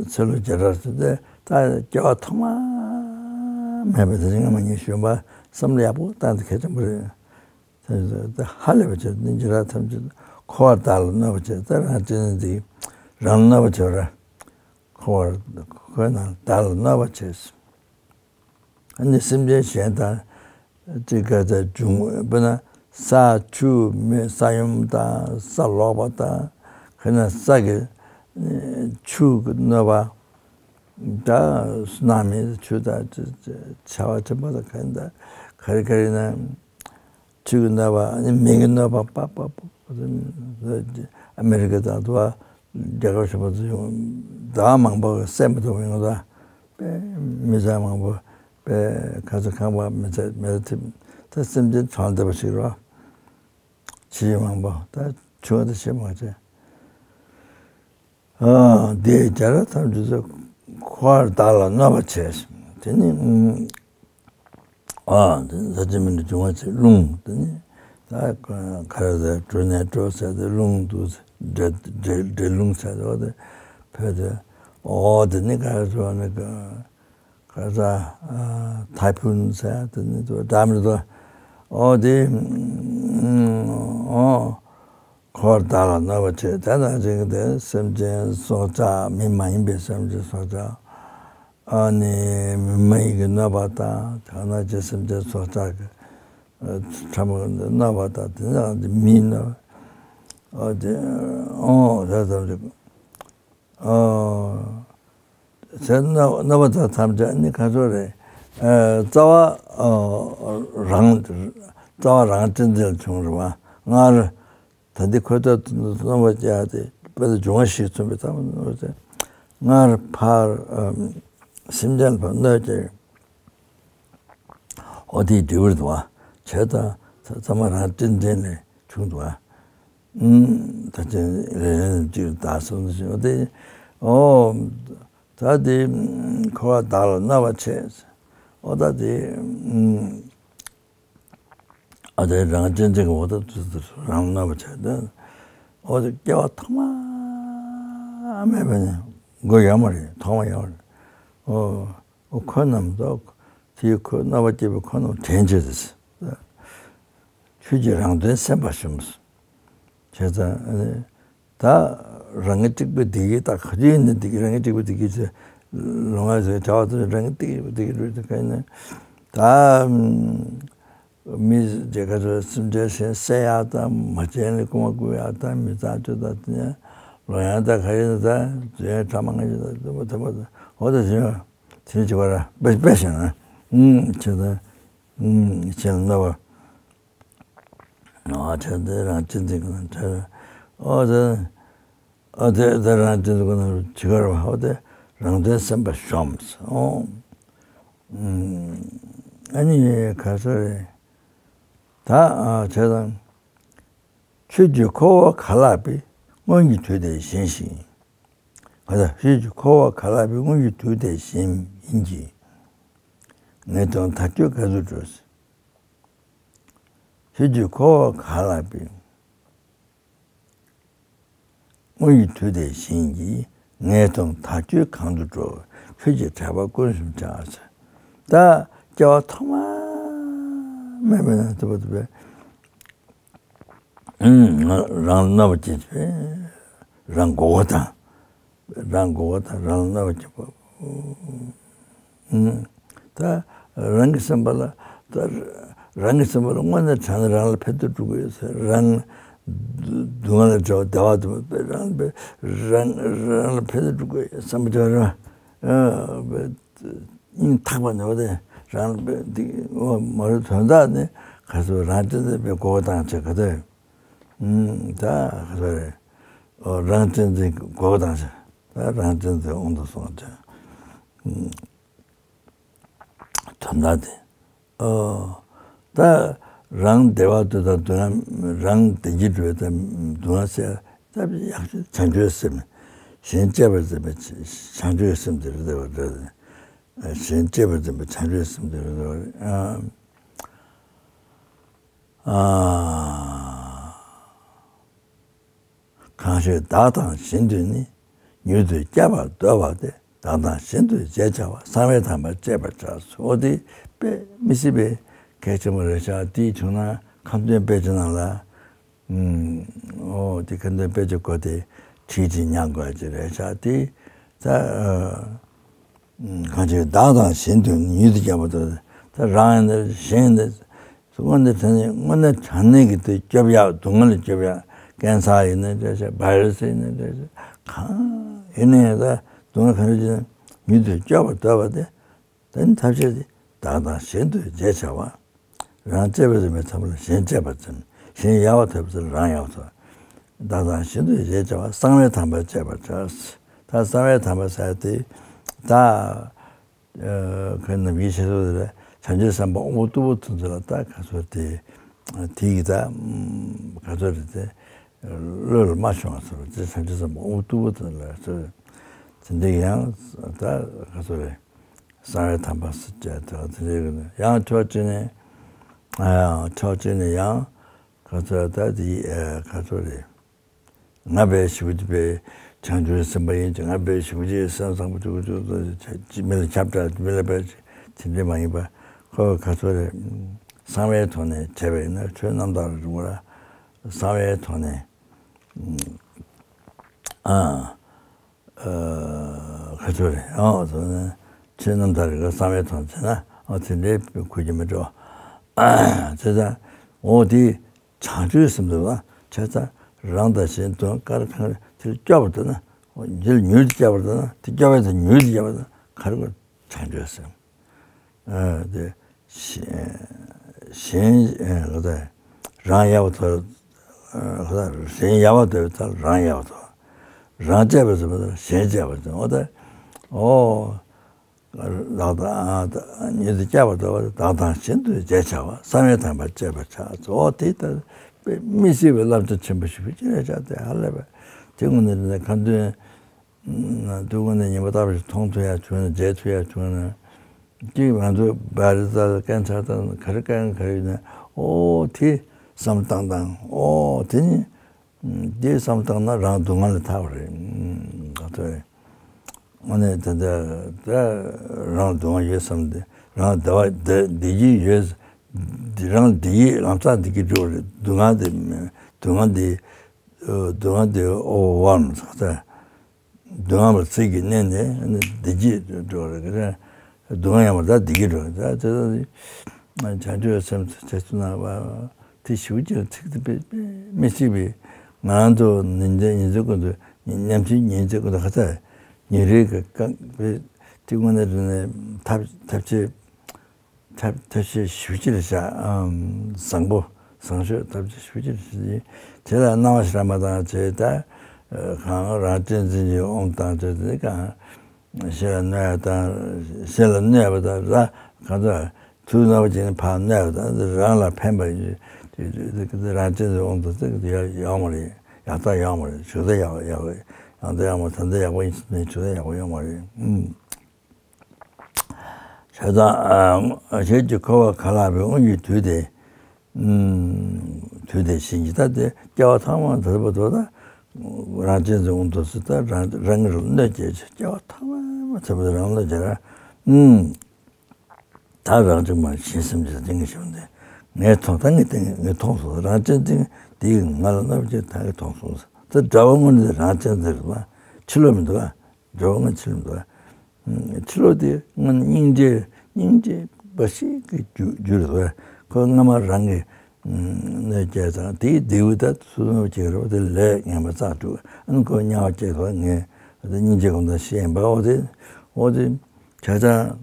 ཚེ་ལོ་བརྒྱ་ཕྲག་ཙམ་དེ་ད་སྐྱེ་བ་ཐོག་མ་མེད་པའི་དེ་རིང་སྔ་མ་ཉིད་གཞོན་པ་བསམ་བློ་ཡག་པོ་བཏང་སྟེ་གལ་ཆེན་པོ་རེད། དེ་ད་ཧ་ལས་པ་བྱས་ནི་བརྒྱ་ཕྲག་ཐམས་ཅད་འཁོར་བ་དག་ལ་གནོད་པ་བྱེད། ད་རང་སྤྱི་ནི་འདི་རང་ལ་གནོད་པ་བྱེད་པ་རེད། འཁོར་བ་འཁོར་ན་བདག་ལ་གནོད་པ་བྱེད། ཨ་ནི་སེམས་ཅན་གཞན་དང་གཅིག་ག་ཚད་འབྱུང་། དཔེར་ན་ས་ཆུ་མེ་ས་ཡོམ་དང་ས་ལོག་པ་དང་། ག་ན་ས་གི་ཆུ་གི་གནོད་པ་དང་། སྣང་མེད་ཆུ་དང་བྱ་བ་ཆེན་པོ་དང་། ག་ན་ག་རེ་ག་རེ་ན་ཆུ་གི་གནོད་པ། ཨ་ནི་མེ་གི་གནོད་པ་པ་པ་པ། ཨ་མེ་རི་ཀ་དང་དུ་བ་རྒྱལ་ཁབ་ཆེན་པོ་ཚོ་ཡོང་ཟླ་བ་མང་པོ་བསད་མི་ཐུབ་པ་ཡོང་ད། དཔེ་མི་ཚེ་མང་པོ་དཔེ་ཁ་ཚ་ཁང་པ་མི་ཚེ་མེ་ལ་ཐིམ། ད་སེམས་ཅན་གྲངས་འདས་པ་ཞིག་རོ། ཇི་མང་པོ་ད་ཆུང་བ་དང་ཆེ་མང་ཆེ། ཨ་འདི་བརྒྱ་ཕྲག་ཐམས་ཅད་དུ་འཁོར་བ་དག་ལ་གནོད་པ་བྱེད། དེ་ནི། ཨ་དེ་ཟ་ཅི་མི་འདྲ་འབྱུང་བ་ཚེ་རླུང་དེ་ནི། ད་ག་རེ་ཟེར་གྲོ་ནས་གྲོ་ཟེར་ཏེ་རླུང་འདུག་ཟེར། འདྲེ་འདྲེ་འདྲེ་རླུང་ཟེར་ཏེ་འོ་དེ་ཕེབས་ཏེ། ཨོ་དེ་ནི་ག་རེ་ཟེར་བ་ནི་ག་རེ་ཟེར། ཨ་ཐའི་ཕུན་ཟེར་དེ་ནི་དུ་འདྲ་མི་འདུག་ཨོ་དེ་ཨོ། འཁོར་བ་དག་ལ་གནོད་པ་བྱེད། དེ་ནང་བཞིན་དེ་སེམས་ཅན་སྲོག་ཆགས་མི་མ་ཡིན་པའི་སེམས་ཅན་སྲོག་ཆགས། ཨ་ནི་མི་མ་ཡིན་གྱི་གནོད་པ་དང་། དེ་ནང་བཞིན་སེམས་ཅན་སྲོག་ཆགས་ཀྱི་ཕྲ་མོ་གནོད་པ་དང་། དེ་ནང་བཞིན་མིའི་གནོད་པ། ཨོ་དེ་ཨོ་དེ་ཙམ་ཞིག་ཨོ། ཟེར་གནོད་པ་དང་ཐམས་ཅད་ནི་ག་ཚོད་རེད། ཨ་རྩ་བ་ཨ་རང་རྩ་བ་རང་སྤྱི་འདི་ལ་བྱུང་རེད་བ། སྔར་ད་འདི་འཁོར་ཐོག་ཏུ་གནོད་པ་བསྐྱལ་ཏེ་དཔེ་ལ་འབྱུང་བ་ཞིག་མཚོན་པའི་ཐབས་ནོར་ཏེ། སྔར་ཕར་ཨ་སེམས་ཅན་ལ་ཕར་གནོད་བསྐྱལ། ཨོ་དེའི་འབྲས་བུར་དུ་བ། བྱས་ཙང་ཚང་མ་རང་སྤྱི་འདི་ལས་བྱུང་འདུག་བ། ཨུམ། ད་ཅི་རེ་རེ་ནས་གཅིག་བདག་སོང་ཞིག་ཨོ་དེ། ཨོ། ད་དེ་འཁོར་བ་དག་ལ་གནོད་པ་བྱེད། ཨོ་ད་དེ་ཨ་དེ་རང་སྤྱི་འདི་གི་འོ་ད་དུ་དུ་རང་གནོད་པ་བྱེད་དེ། ཨོ་དེ་སྐྱེ་བ་ཐོག་མ་མེད་པ་ནས་འགོ་ཡོད་མ་རེད། ཐོག་མ་ཡོད་མ་རེད། ཨོ་ཨོ་ཁོ་རྣམས་དོ། དེའི་ཁོ་གནོད་པ་སྐྱེལ་བའི་ཁོ་རྣམས་དྲན་བྱེད་དེ། ཆོས་ཀྱི་རང་དོན་སེམས་པ་ཞུམ། བྱས་ཙང་ཨ་ནི། ད་རང་ཉིད་གཅིག་པུ་བདེ་སྐྱིད་ད་ག་དུས་ཡིན་ན་བདེ་སྐྱིད་རང་ཉིད་གཅིག་པུ་བདེ་སྐྱིད་ཚེ་ལོ་ང་ཚོའི་གྲྭ་བ་ཚོ་རང་ཉིད་བདེ་སྐྱིད་བདེ་སྐྱིད་འགྲོ་དུས་ག་ནས་ད་མི་རྒྱལ་ཁ་ཚོ་སེམས་ཅན་གཞན་བསད་ཡག་དང་མ་བྱན་ལས་རྐུ་མ་རྐུ་ཡག་དང་མི་ཚངས་སྤྱོད་དང་དེ་ནས་ལོ་ཡང་ད་ག་ཡིན་ན་ད་རྫུན་ཕྲ་མ་ང་ཚོ་ད་དེ་མ་དེ་མ་ད་འོ་ད་དེ་ནས་དེ་ནས་བྱེད་པ་ར་དཔེ་དཔེ་བཞག་ན་ཨུམ་བྱེད་ད་ཨུམ་བྱེད་ལ་ན་བ། ཨ་དེ་དེ་རང་སྤྱི་འདི་གི་ནང་དེ། ཨོ་དེ། ཨ་དེ་དེ་རང་སྤྱི་འདི་གི་ནང་ཇི་ག་ར་བ། ཨོ་དེ། རང་དོན་སེམས་པ་ཤོམས། ཨོ། ཨ་ནི་ག་ས་རེད། ད་ཨ་བྱས་ཙང་། ཆོས་ཀྱི་འཁོར་བ་ག་ལ་པའི་སྔོན་གྱི་དུས་དེ་བཞིན་ཞིང་། ག་ད་ཆོས་ཀྱི་འཁོར་བ་ག་ལ་པའི་སྔོན་གྱི་དུས་དེ་བཞིན་ཡིན་གྱི། ངས་དོན་དག་ཆོས་ག་ཚོད་འགྲོ། ཆོས་ཀྱི་འཁོར་བ་ག་ལ་པའི། སྔོན་གྱི་དུས་དེ་བཞིན་གྱི། ངས་དང་དག་ཆོས་གང་དུ་འགྲོ། ཆོས་ཀྱི་གྲགས་པ་ཀུན་སུམ་བྱ་ཟེར། ད་སྐྱེ་བ་ཐོག་མ་མེད་པའི་ནང་དུ་བ་དུ་བས། རང་གནོད་པ་བྱེད་པས་རང་མགོ་བོ་དང་། རང་མགོ་བོ་དང་རང་གནོད་པ་བྱེད་པ། ད་རང་གི་སེམས་པ་ལ་ད་རང་གི་སེམས་པ་ལ་དངོས་གནས་དྲང་ནས་རང་ལ་ཕན་ཐོགས་འགྲོ་གི་ཡོད་ཟེར། རང་སྡུག་བསྔལ་ལ་བྲལ་བ་བདེ་བ་དུ་མ་རང་རང་རང་ལ་ཕན་ཐོགས་འགྲོ་གི་ཡོད་བསམ་པ་བྱས་རང་སྙིང་ཐག་པ་ནས་འོ་དེ་རང་ལ་འདི་མ་རུ་དོན་དག་ནི་ག་ཚོད་རང་བཙན་དེ་པའི་གོ་བ་དང་བྱེད་ག་དོན་ད་ག་ཚོད་རེད། རང་བཙན་དེ་གོ་བ་དང་བྱེད་ད་རང་བཙན་དེ་དབང་དུ་སོང་བྱེད། དོན་དག་དེ། ཨོ། ད་རང་བདེ་བ་འདོད་དང་སྡུག་བསྔལ་རང་བདེ་སྐྱིད་འདོད་དང་སྡུག་བསྔལ་སེལ་ད་ཡག་ཤོས་བྱང་ཆུབ་སེམས། གཞན་གཅེས་པར་འཛིན་པའི་བྱང་ཆུབ་སེམས་དེ་རེད་བ་རེད། གཞན་གཅེས་པར་འཛིན་པའི་བྱང་ཆུབ་སེམས་དེ་རེད་བ་རེད། ཨ། ཨ། གང་ཞིག་བདག་དང་གཞན་དུ་ནི། མྱུར་དུ་སྐྱེ་བར་འདོད་པ་སྟེ། བདག་དང་གཞན་དུ་ཞེས་བྱ་བ། གསང་བའི་དམ་པར་བཅས་པར་བྱ། འོ་དེ་དཔེ་མི་སྲིད་པའི་གལ་ཆེན་པོ་རེད་ཤག་དེའི་བྱུང་ན་ཁ་འདོན་དཔེ་ཆ་ནང་ལ། ཨོ་དེ་ཁ་འདོན་དཔེ་ཆ་གོ་དེ་བྲིས་ཏེ་ཉར་དགོས་ཀྱི་རེད་ཤག་དེ་ད་གང་ཅི་བདག་དང་གཞན་དུ་མྱུར་དུ་སྐྱེ་བར་འདོད། ད་རང་ཡིན་ན་གཞན་ཡིན་ན། དངོས་གནས་དྲང་གནས་དངོས་གནས་དྲང་གནས་ཀྱི་དེ་སྐྱོབ་ཡག་སྡུག་བསྔལ་ལ་སྐྱོབ་ཡག་ཀན་སར་ཡིན་ན་འདྲ་ཆ་བྷའི་ར་སི་ཡིན་ན་འདྲ་ཆ་གང་ཡིན་ན་ཡང་ད་སྡུག་བསྔལ་ག་རེ་བྱས་ན་མྱུར་དུ་སྐྱོབ་པར་འདོད་པ་དེ་ད་ནི་ཐབས་ཤེས་དེ་བདག་དང་གཞན་དུ་ཞེས་བྱ་བ། རང་གཅེས་པར་འཛིན་པའི་ཚེ་ལ་གཞན་གཅེས་པར་འཛིན། གཞན་ཡལ་བར་འདོད་པའི་ཚེ་ལ་རང་ཡལ་བར་འདོད། བདག་དང་གཞན་དུ་ཞེས་བྱ་བ། གསང་བའི་དམ་པར་བཅས་པར་བྱ། ད་གསང་བའི་དམ་པ་ཟེར་དེ་ད། ཁོའི་ནམ་མཁའི་ཆེ་ཚོགས་དེ་ལ་བྱང་ཆུབ་སེམས་དཔའ་དབང་པོ་རྟུལ་པོ་དེ་ཚོ་ལ་ད་ག་ཚོད་དེ་དེ་ཡི་ད་ག་ཚོད་རེད་དེ་བློ་ལ་མ་ཤོང་བ་ཚོ་དེ་བྱང་ཆུབ་སེམས་དཔའ་དབང་པོ་རྟུལ་པོ་དེ་ལ་ཚོད་དེ་འདྲ་ཡང་ད་ག་ཚོད་རེད། གསང་བའི་དམ་པ་ཟེར་བྱས་དེ་དེ་འདྲ་ཡང་ཕྱོགས་གཅིག་ནས་ཕྱོགས་གཅིག་ནས་ཡང་ག་ཚོད་ད་དེ་ག་ཚོད་རེད། ང་དཔེ་ཞེ་པོ་ཅིག་དཔེ་བྱང་ཆུབ་སེམས་དཔའ་ཡིན་ཅིག་ང་དཔེ་ཞེ་པོ་ཅིག་སེམས་བཟང་པོ་ཅིག་ཅིག་ཅིག་མི་ལ་ཁྱབ་བསྒྲགས་མི་ལ་དཔེ་ཅིག་དེ་འདྲ་མ་ཡིན་པ་ཁོ་ག་ཚོད་རེད། གསང་བའི་ཐོག་ནས་བྱས་པ་ཡིན་ན་ཆོས་རྣམ་དག་རིག་པ་ལ་གསང་བའི་ཐོག་ནས་ཨ་ག་ཚོད་རེད་ཨ་ཚོད་ནས་ཆོས་རྣམ་དག་རིག་པ་གསང་བའི་ཐོག་ནས་བྱས་ན་ཨ་དེ་འདྲའི་ཁུལ་གྱི་མི་འགྲོ་བྱས་ཙང་འོ་དེ། བྱང་ཆུབ་སེམས་དེ་ལ་བྱས་ཙང་རང་དང་གཞན་དོན་དཀར་གང་རེད་དེ་ལ་སྐྱོབ་པ་དེ་ན་འཇིལ་མྱུར་དུ་སྐྱོབ་པ་དེ་ན་དེ་སྐྱོབ་པ་དེ་མྱུར་དུ་སྐྱོབ་པ་དེ་ན་ག་རེ་དགོས་བྱང་ཆུབ་སེམས། དེ་གཞན་གཞན་རང་ཡལ་བར་དོར་གཞན་ཡལ་བར་དོར་བའི་ཐབས་རང་ཡལ་བར་དོར། རང་གཅེས་པར་འཛིན་པ་དང་གཞན་གཅེས་པར་འཛིན་འོ་ད་འོ། བདག་དང་ཉིད་དུ་སྐྱེ་བར་འདོད་པ་བདག་དང་གཞན་དུ་ཞེས་བྱ་བ་གསང་བའི་དམ་པར་བཅས་པར་བྱ། གཙོ་བོ་དེ་ལྟར་དཔེ་མི་སྲིད་པའི་བསླབ་བྱ་ཆེན་པོ་ཞིག་ཅི་རེད་བྱ་སྟེ་ཧ་ལས་པས་དེ་དངོས་གནས་རེད་ན་ཁ་འདོན་དུས་དངོས་གནས་ཉན་པ་ལྟ་བུ་ཞིག་མཐོང་ཐུབ་ཡ་བྱུང་ན་མཇལ་ཐུབ་ཡ་བྱུང་ན་གཅིག་ང་ཚོ་བ་རི་ཙ་སྐད་ཆ་དང་ག་རེ་སྐད་ག་རེ་ཡིན་ན་ཨོ་དེ་བསམ་བཏང་དང་ཨོ་དེ་ནི། འདི་བསམ་བཏང་ན་རང་སྡུག་བསྔལ་ལས་ཐར་བ་རེད། ག་ཚོད་རེད། དངོས་གནས་ད་ལྟ་ད་རང་སྡུག་བསྔལ་ཡོད་བསམ་སྟེ་རང་བདེ་བ་བདེ་བདེ་སྐྱིད་ཡོད། འདི་རང་བདེ་སྐྱིད་ལམ་སང་བདེ་སྐྱིད་འགྲོ་བ་རེད། སྡུག་བསྔལ་དེ་སྡུག་བསྔལ་དེ་སྡུག་བསྔལ་དེ་ཨོ་ཝར་མ་ཟེར་ད། སྡུག་བསྔལ་བ་ཚིག་གི་གནས་ནས་བདེ་སྐྱིད་འགྲོ་བ་རེད། སྡུག་བསྔལ་ཡང་མ་ད་བདེ་སྐྱིད་འགྲོ་བ་རེད། ད་དེ་ད་བྱང་ཆུབ་སེམས་སུ་བྱེད་ཐུབ་ན་བ། དེ་ཞུ་ཅིག་ཚིག་དེ་དཔེ་དཔེ་མི་སྲིད་པའི་ང་རང་ཚོ་ཉིན་མཚན་ཉིན་མཚན་ཀུན་ཏུ་ཉམས་ཞིབ་ཉིན་མཚན་ཀུན་ཏུ་ཁ་ཚ་ཉིན་རེ་གི་རྐང་པའི་དེ་དངོས་གནས་དྲང་གནས་ཐབས་ཐབས་ཤེས་ཐབས་ཐབས་ཤེས་ཞུ་ཅི་རེད་བྱ་བཟང་པོ་བཟང་ཤོས་ཐབས་ཤེས་ཞུ་ཅི་རེད་བྱ་དེ་ལ་སྣང་བ་ཤར་མ་བཏང་བྱས་ད་གང་རང་གཅེས་འཛིན་གྱི་དབང་བཏང་བྱས་དེ་གང་། ཞེ་ལ་གནོད་དང་ཞེ་ལ་གནོད་པ་དང་ལ་གང་ཚ་ཐུགས་རྣམ་པ་ཅན་ཕར་གནོད་པ་དང་རང་ལ་ཕན་པ་ཡོད། རང་བཙན་དུ་འོང་དུ་ཚིག་ཡོད་མ་རེད། ཡག་རྟགས་ཡོད་མ་རེད། ཞུ་རྟགས་ཡག་ཡག་ཡང་ད་ཡག་མ་ད་ད་ཡག་པོ་ཡིན་ཞུ་རྟགས་ཡག་པོ་ཡོད་མ་རེད། ཨུམ། བྱས་ཙང་ཞེས་ཀྱི་འཁོར་བ་ག་ལ་བའི་དབང་གི་དུས་དེ། དུས་དེ་བཞིན་གྱི་ད་དེ་སྐྱེ་བ་ཐ་མ་དེ་བ་དོ་ད་རང་བཙན་དུ་འོང་དུ་ཚིག་ད་རང་རང་གི་གནོད་སྐྱེལ་ཆེ་སྐྱེ་བ་ཐ་མ་དེ་བ་རང་གནོད་སྐྱེལ་ར། ད་རང་བྱུང་མ་གཞན་སེམས་ཀྱི་སྟེང་གི་ཞིག་འདི་ངས་མཐོང་ད་ངས་སྟེང་ངས་མཐོང་སོང་རང་བཙན་སྟེང་དེའི་ང་ལ་རྣམ་དཔྱོད་ད་ངས་མཐོང་སོང་ད་དགྲ་བོ་དངོས་འདི་རང་བཙན་འདིར་ལ་ཕྱི་ལོགས་མི་འདུག་ཨ། དགྲ་བོ་ང་ཕྱི་ལོགས་མི་འདུག་ཨ། ཕྱི་ལོགས་དེ་ང་སྙིང་རྗེ་སྙིང་རྗེ་འབའ་ཞིག་གི་རྒྱུ་རྒྱུ་རེད་ཁོ་སྔ་མ་རང་གི་གནོད་སྐྱེལ་དང་དེའི་བདེ་བོ་ད་སུ་ནོ་སྐྱེལ་རོགས་དེ་ལས་ངན་པ་བསགས་འདུག་ཨ་ནི་ཁོ་དམྱལ་བ་སྐྱེལ་དང་ངས་སྙིང་རྗེ་གང་ལྟར་ཤེས་ཡིན་པ་འོ་དེ་འོ་དེ། བྱས་ཙང་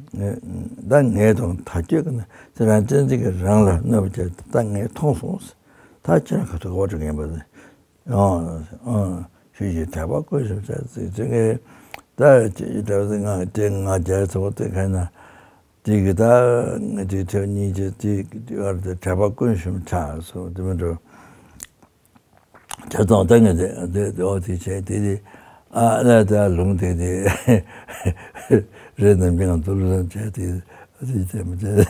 ད་ངས་དང་ཐག་གཅོད་ཀྱི་ན་དེ་རང་བཙན་འཛིན་གྱི་རང་ལ་གནོད་པ་བྱས་ད་ངས་མཐོང་སོང་། ད་ཁྱེད་རང་ཁ་ཐུག་ག་བ་འགྲོ་ངན་པ་ཨང་ཨང་ཞུས་ཀྱི་དད་པ་བཀོད་ཞིབ་བྱས་ཚེ་ཚེ་ངས་ད་ཅི་འདྲ་བ་ང་དེ་ང་རྒྱལ་ཚོགས་དེ་ཁ་ན་དེ་གི་ད་ང་དེ་ཐེབས་གཉིས་ཀྱི་དེ་གི་དེ་བར་དུ་དད་པ་བཀོད་ཞིབ་ཆགས་སོང་དེ་མི་འགྲོ། ཇ་ཚོང་ད་ངས་དེ་དེ་དེ་ཨོ་དེ་བྱས་དེ་དེ་ཨ་ལ་ད་ལུང་དེ་དེ་རེད་ནམ་རྒྱང་དུ་ལུ་ལ་བྱས་དེ་ཨ་དེ་དེ་མི་བྱས་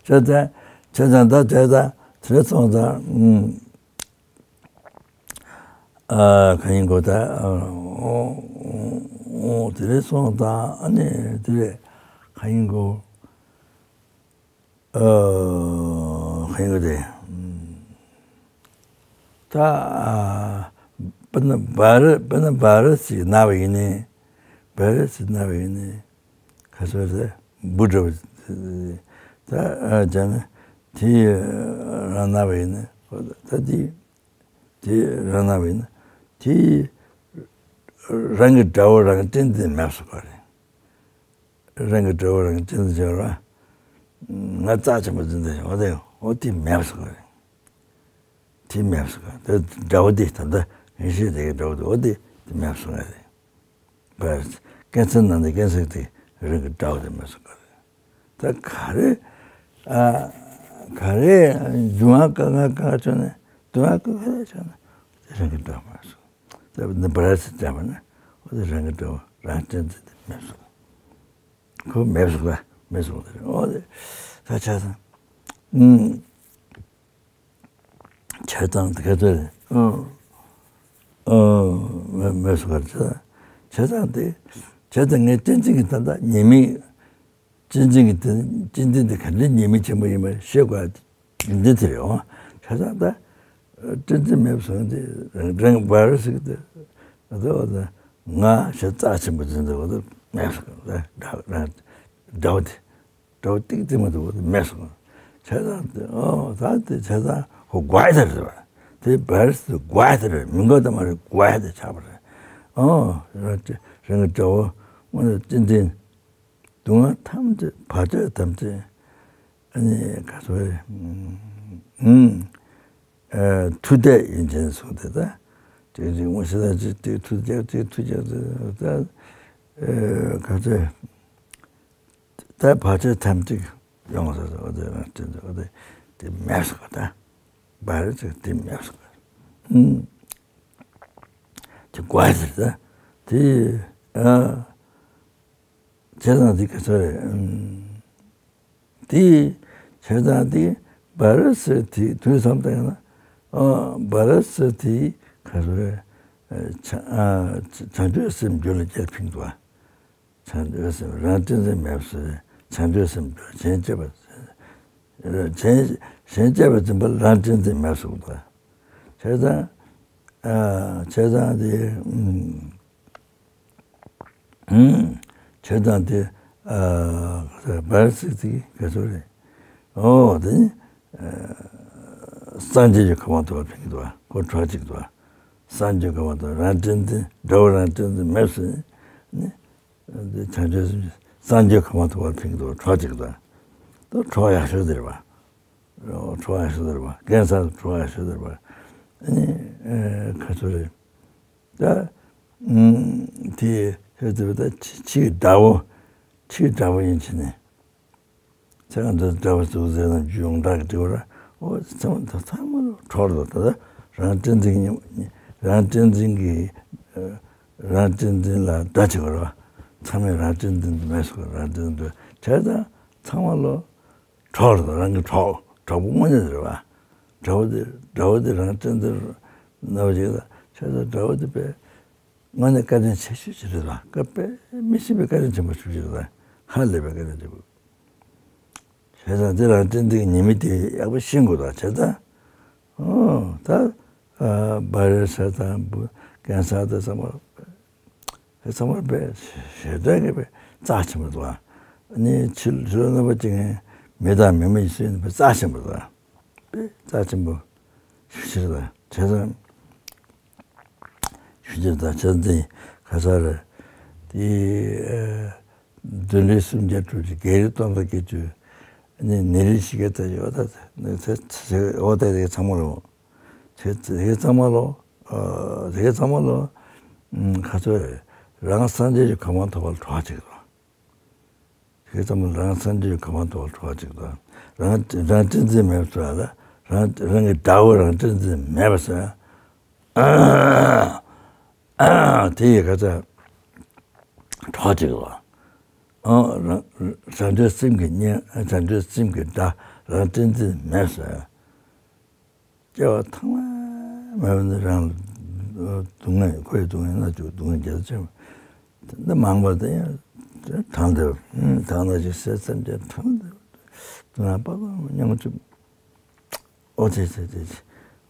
ཇ་ཚང་ཇ་ཚང་ད་ཇ་ཚང་དེ་ཚོང་ཚང་ཨ་ག་ཡིན་གོ་ད་ཨོ་དེ་རེད་སོང་ད་ཨ་ནི་དེ་རེད་ག་ཡིན་གོ། ཨོ་ཧེ་གོ་དེ། ད་ཨ་པ་ན་བ་ར་པ་ན་བ་ར་སི་ན་བ་ཡིན་ནི། བ་ར་སི་ན་བ་ཡིན་ནི། ཁ་སོ་རེ་བུ་འདྲ་བ། ད་ཨ་ཅག་ན་དེ་རང་ན་བ་ཡིན་ནི། ད་དེ་དེ་རང་ན་བ་ཡིན་ནི། དེ་རང་གི་དགྲ་བོ་རང་བསྟན་དེ་མེད་སོ་ག་རེད། རང་གི་དགྲ་བོ་རང་བཙན་འཛིན་བྱེད་པ། ང་རྩ་ཆེན་པོ་འཛིན་འདོད་ཡོད་དེ་འོ་དེ་མེད་སོང་བ་རེད། དེ་མེད་སོང་བ་དེ་དགྲ་བོ་དེ་ད་ལྟ་ངེས་ཤེས་དེ་གི་དགྲ་བོ་དེ་འོ་དེ་དེ་མེད་སོང་བ་རེད། བར་ཀན་སར་ནང་དེ་ཀན་སར་དེ་རང་གི་དགྲ་བོ་དེ་མེད་སོང་བ་རེད། ད་ག་རེ་ཨ་ག་རེ་སྡུག་བསྔལ་ག་ང་ག་ང་བྱུང་ནས་སྡུག་བསྔལ་ག་ག་རེ་བྱུང་ན་དེ་རང་གི་དགྲ་བོ་མེད་སོང་། ད་འདི་བར་སི་བྱ་བ་ན་འོ་དེ་རང་གི་དགྲ་བོ་རང་བཙན་འཛིན་དེ་མེད་སོང་། ཁོ་མེད་སོང་ད་མེད་སོང་ད་རེད་འོ་དེ་ད་ཆ་ཚང་ཨུམ་ཆ་ཚང་དེ་ག་ཚོད་རེད་ཨུམ་ཨུམ་མེད་མེད་སོང་ད་ཆ་ཚང་དེ་ཆ་ཚང་ངས་བསྟན་འཛིན་གྱི་ད་ལྟ་ཉེས་དམིགས་བསྟན་འཛིན་གྱི་བསྟན་འཛིན་དེ་ག་འདྲའི་ཉེས་དམིགས་ཆེན་པོ་ཡིན་པ་ཤེས་དགོས། འདི་དེ་རེད་འོང་། ཆ་ཚང་ད། བསྟན་འཛིན་མེད་པ་སོང་དེ་རང་རང་བར་ཟིག་དེ། ད་འོ་ད་ང་ཞེ་རྩ་ཆེན་པོ་འཛིན་དེ་འོ་ད་མེད་སོང་ད་འདྲ་འདྲ་འདྲ་བོ་དེ། འདྲ་བོ་ཏིག་ཙི་མ་འདུག་འོ་ད་མེད་སོང་། ཆ་ཚང་དེ་ཨོ་ད་དེ་ཆ་ཚང་ཧོ་དགོས་དེ་རེད་བ། དེ་བར་ཟིག་དགོས་དེ་རེད་མི་དགོས་དེ་མ་རེད་དགོས་དེ་ཆགས་པ་རེད། ཨོ་རང་གི་དགྲ་བོ་དངོས་ནས་བསྟན་འཛིན། སྡུག་བསྔལ་ཐམས་ཅད་བར་ཆད་ཐམས་ཅད་ཨ་ནི་ག་ཚོད་རེད། ཨུམ། ཨ་མཐུ་གཏད་ཡིན་ཅེས་གསུངས་ཏེ་ད། དེ་རིང་ངོ་ཤེས་ད་ཅིག་དེ་མཐུ་རྒྱག་དེ་མཐུ་རྒྱག་དེ་ད། ཨ་ག་ཚོད། ད་བར་ཆད་ཐམས་ཅད་ཡོང་ས་སོ་དེ་རང་བསྟན་འཛིན་དེ་དེ་མེད་སོང་ད། བར་ཆད་དེ་མེད་སོང་། ཨུམ། དེ་དགོས་ཟེར་ད། དེ་ཨ། བྱས་ཙང་འདི་ག་ཚོད་རེད། ཨམ། དེ་བྱས་ཙང་འདི་བ་ར་སི་དེ་དུས་བསམ་བཏང་ན་ཨ་བ་ར་སི་དེ་ག་ཚོད་རེད། ཨ་བྱང་ཨ་བྱང་ཆུབ་སེམས་རྒྱུད་ལ་སྐྱེས་ཕིང་འདུག་བ། བྱང་ཆུབ་སེམས་རང་བསྟན་འཛིན་མེད་པ་བྱང་ཆུབ་སེམས་རྒྱུད་གཞན་གཅེས་པ། གཞན་གཞན་གཅེས་པ་འཛིན་པ་རང་བསྟན་འཛིན་མེད་པ་འདུག་བ། བྱས་ཙང་ཨ་བྱས་ཙང་དེ་ཨམ། ཧུམ། བྱས་ཙང་དེ་ཨ་བར་སྲིད་ཅིག་ག་ཚོད་རེད། ཨོ་དེ་ནི་ཨ་སངས་རྒྱས་ཀྱི་གོ་འཕང་ཐོབ་པར་ཕན་གྱི་འདུག་པ། ཁོ་གྲོགས་གཅིག་འདུག་པ། སངས་རྒྱས་གོ་འཕང་ཐོབ་རང་བསྟན་འཛིན་དགྲ་བོ་རང་བསྟན་འཛིན་མེད་ཟེར་ནི་དེ་བྱང་ཆུབ་སངས་རྒྱས་གོ་འཕང་ཐོབ་པར་ཕན་གྱི་འདུག་པ། གྲོགས་གཅིག་འདུག་པ། ད་གྲོགས་ཡག་ཤོས་དེ་རེད་པ། གྲོགས་ཡག་ཤོས་དེ་རེད་པ། རྒན་ས་གྲོགས་ཡག་ཤོས་དེ་རེད་པ། ཨ་ནི་ཨ་ག་ཚོད་རེད། ད་ཨུམ་དེ་ ཁྱོད་ཚོས་ད་ཕྱི་ཕྱི་གི་དགྲ་བོ། ཕྱི་གི་དགྲ་བོ་ཡིན་ཕྱིན་ནས། ཚེ་གང་དུ་དགྲ་བོ་ཚུགས་ཟེར་ན་རྒྱུ་ཡོངས་གྲགས་ཀྱི་དྲི་བ་ར། འོ་ཚང་མ་ཚང་མ་ལོ་གྲོགས་རེད། ད་ལྟ་རང་བསྟན་འཛིན་གྱི་རང་བསྟན་འཛིན་གྱི་རང་བསྟན་འཛིན་ལ་དགྲ་བྱེད་དགོས་ར། ཚང་མས་རང་བསྟན་འཛིན་དུ་མེད་སོང་། རང་བསྟན་འཛིན་དུ་བྱས་ཙང་ཚང་མ་ལོ་གྲོགས་རེད། རང་གི་གྲོགས་གྲོགས་པོ་དངོས་གནས་རེད་བ། དགྲ་བོ་དེ་དགྲ་བོ་དེ་རང་བསྟན་འཛིན་ནོར་བ་ཅིག་ལ་བྱས་ཙང་དགྲ་བོ་དེ་དཔེ། དངོས་གནས་བཀའ་དྲིན་ཆེ་ཤོས་ཅིག་རེད་ལ། བཀའ་དཔེ་མི་སྲིད་པའི་བཀའ་དྲིན་ཆེན་པོ་ཞེ་པོ་ཅིག་རེད་ལ། ཧ་ལས་པའི་བཀའ་དྲིན་ཆེན་པོ། བྱས་ཙང་དེ་རང་བསྟན་འཛིན་གྱི་ཉེས་དམིགས་དེ་ཡག་པོ་ཤེས་དགོས་དང་། བྱས་ཙང་། ཨོ་ད་ཨ་སྦ་རེ་ས་དང་བུ་ཀན་སར་དང་ཚང་མ་དེ་ཚང་མ་དཔེ་ཞེ་དྲག་གི་དཔེ་རྩ་ཆེན་པོ་འདུག་ཨ། ནི་ཕྱི་ཕྱི་ལོགས་ནང་པ་ཅིག་ངས་མི་དང་མི་མི་ཡིན་སྲིད་ནི་དཔེ་རྩ་ཆེན་པོ་འདུག་ཨ། དཔེ་རྩ་ཆེན་པོ་ཞེ་པོ་ཅིག་རེད་ལ། བྱས་ཙང་། ཞུ་རྒྱུ་དང་བྱས་ཙང་ག་ས་རེད། དེ་ཨ་བདུན་ལས་སུམ་བརྒྱ་དྲུག་ཅུ་རྒྱལ་རིགས་སྟོང་དང་བརྒྱད་ཅུ། ནི་ནི་རིགས་ཤིག་གི་ཚད་ཡོད་ད། ནི་ཚད་ཚད་འོ་ད་དེ་ཚང་མ་ལོ། ཚད་དེ་ཚང་མ་ལོ། ཨ་དེ་ཚང་མ་ལོ། ཨམ་ག་ཚོད་རེད། རང་སངས་རྒྱས་ཀྱི་གོ་འཕང་ཐོབ་པར་གྲོགས་ཅིག་རེད། དེ་ཚང་མ་རང་སངས་རྒྱས་ཀྱི་གོ་འཕང་ཐོབ་པར་གྲོགས་ཅིག་དང་། རང་རང་བསྟན་འཛིན་མེད་པ་ལ། རང་རང་གི་དགྲ་བོ་རང་བསྟན་འཛིན་མེད་པ་ཟེར། དེ་ཡི་ཁ་ཚ་གྲོགས་ཅིག་ལ། ཨང་རང་བྱང་ཆུབ་སེམས་ཀྱི་གཉེན། བྱང་ཆུབ་སེམས་ཀྱི་དགྲ་རང་བསྟན་འཛིན་མེད་ཟེར། སྐྱེ་བ་ཐང་མ་མེད་པ་ནི་རང་ལ་སྡུག་བསྔལ། ཁོའི་སྡུག་བསྔལ་སྣ་ཚོགས། སྡུག་བསྔལ་རྒྱ་ཆེན་པོ་འདི་མང་པོ་དེ་ཡང་དྲངས་ཏེ། ཨུམ་དྲངས་ན་ཅིག་ཟེར་སེམས་ཅན་དྲངས་ཏེ་སྡུག་བསྔལ་དཔག་ཏུ་མེད་པ་མྱོང་བྱུང་། ཨོ་ཙི་ཙི་ཙི་ཙི།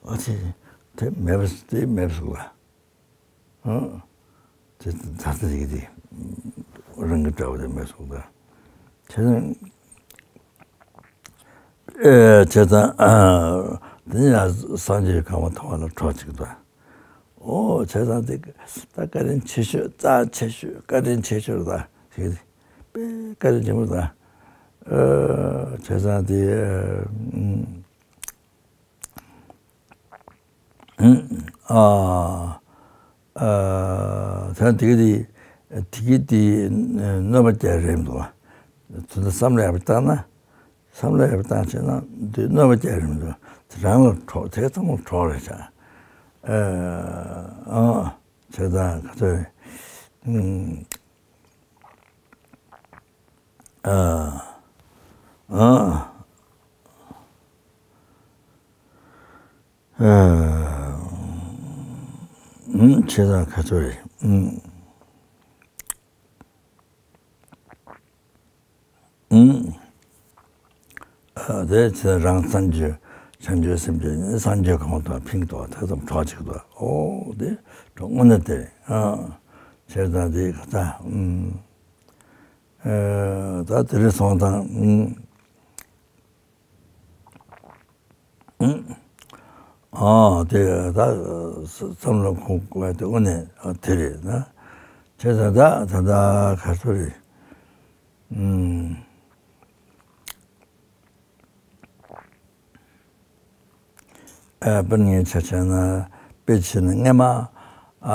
ཨོ་ཙི་ཙི། དེ་མེད་པ་དེ་མེད་པ་བཟོ་བ། ཨ། དེ་ད་ལྟ་ཡིག་དེ་རང་གི་དགྲ་བོ་དེ་མེད་སོང་ད། བྱས་ཙང་། ཨེ་བྱས་ཙང་། ཨ། དེ་ནས་ཡང་སངས་རྒྱས་གོ་འཕང་ཐོབ་པ་ལ་གྲོགས་ཅིག་ད། ཨོ་བྱས་ཙང་དེ་ད་བཀའ་དྲིན་ཆེ་ཤོས། རྩ་ཆེ་ཤོས། བཀའ་དྲིན་ཆེ་ཤོས་ད་ཞིག་དེ། དཔེ་བཀའ་དྲིན་ཆེན་པོ་ད། ཨ། བྱས་ཙང་དེ། ཨ། ཨ། ཨ། ད་དེ་གི་དེ། དེ་གི་དེ་གནོད་པ་རྒྱག་རེད་འདུག་བ། དེ་ཚོ་བསམ་བློ་ཡག་པོ་བཏང་ན། བསམ་བློ་ཡག་པོ་བཏང་བྱས་ན་དེ་གནོད་པ་རྒྱག་རེད་འདུག་དེ་རང་ལ་གྲོགས། དེ་ཚང་མ་གྲོགས་རེད་ཤག་ཨ། ཨ། བྱས་ཙང་ག་ཚོད་རེད། ཨ། ཨ། ཨ། ཨུམ། བྱས་ཙང་ག་ཚོད་རེད། ཨུམ། ཨུམ། ཨ། དེ་བྱས་རང་སངས་རྒྱས། བྱང་ཆུབ་སེམས་དཔའི་སངས་རྒྱས་གོ་འཕང་ཐོབ་ཕིང་ཐོག་ཐེ་ཚོམ་གྲོགས་ཅིག་ཏུ། ཨོ་དེ་གྲོགས་དངོས་གནས་དེ་རེད། ཨ། བྱས་ཙང་དེ་ག་ཚ། ཨུམ། ཨ། ད་དེ་རིང་སོང་ཙང་། ཨུམ། ཨ། དེ་ད་བསམ་བློ་འཁོར་དགོས་དེ་དངོས་གནས་དེ་རེད་ན། བྱས་ཙང་ད་ད་ད་ག་ཚོད་རེད། ཨུམ། ཨ། དཔེར་ན་ཆ་བཞག་ན། དཔེ་བྱས་ན་སྔས་མ། ཨ།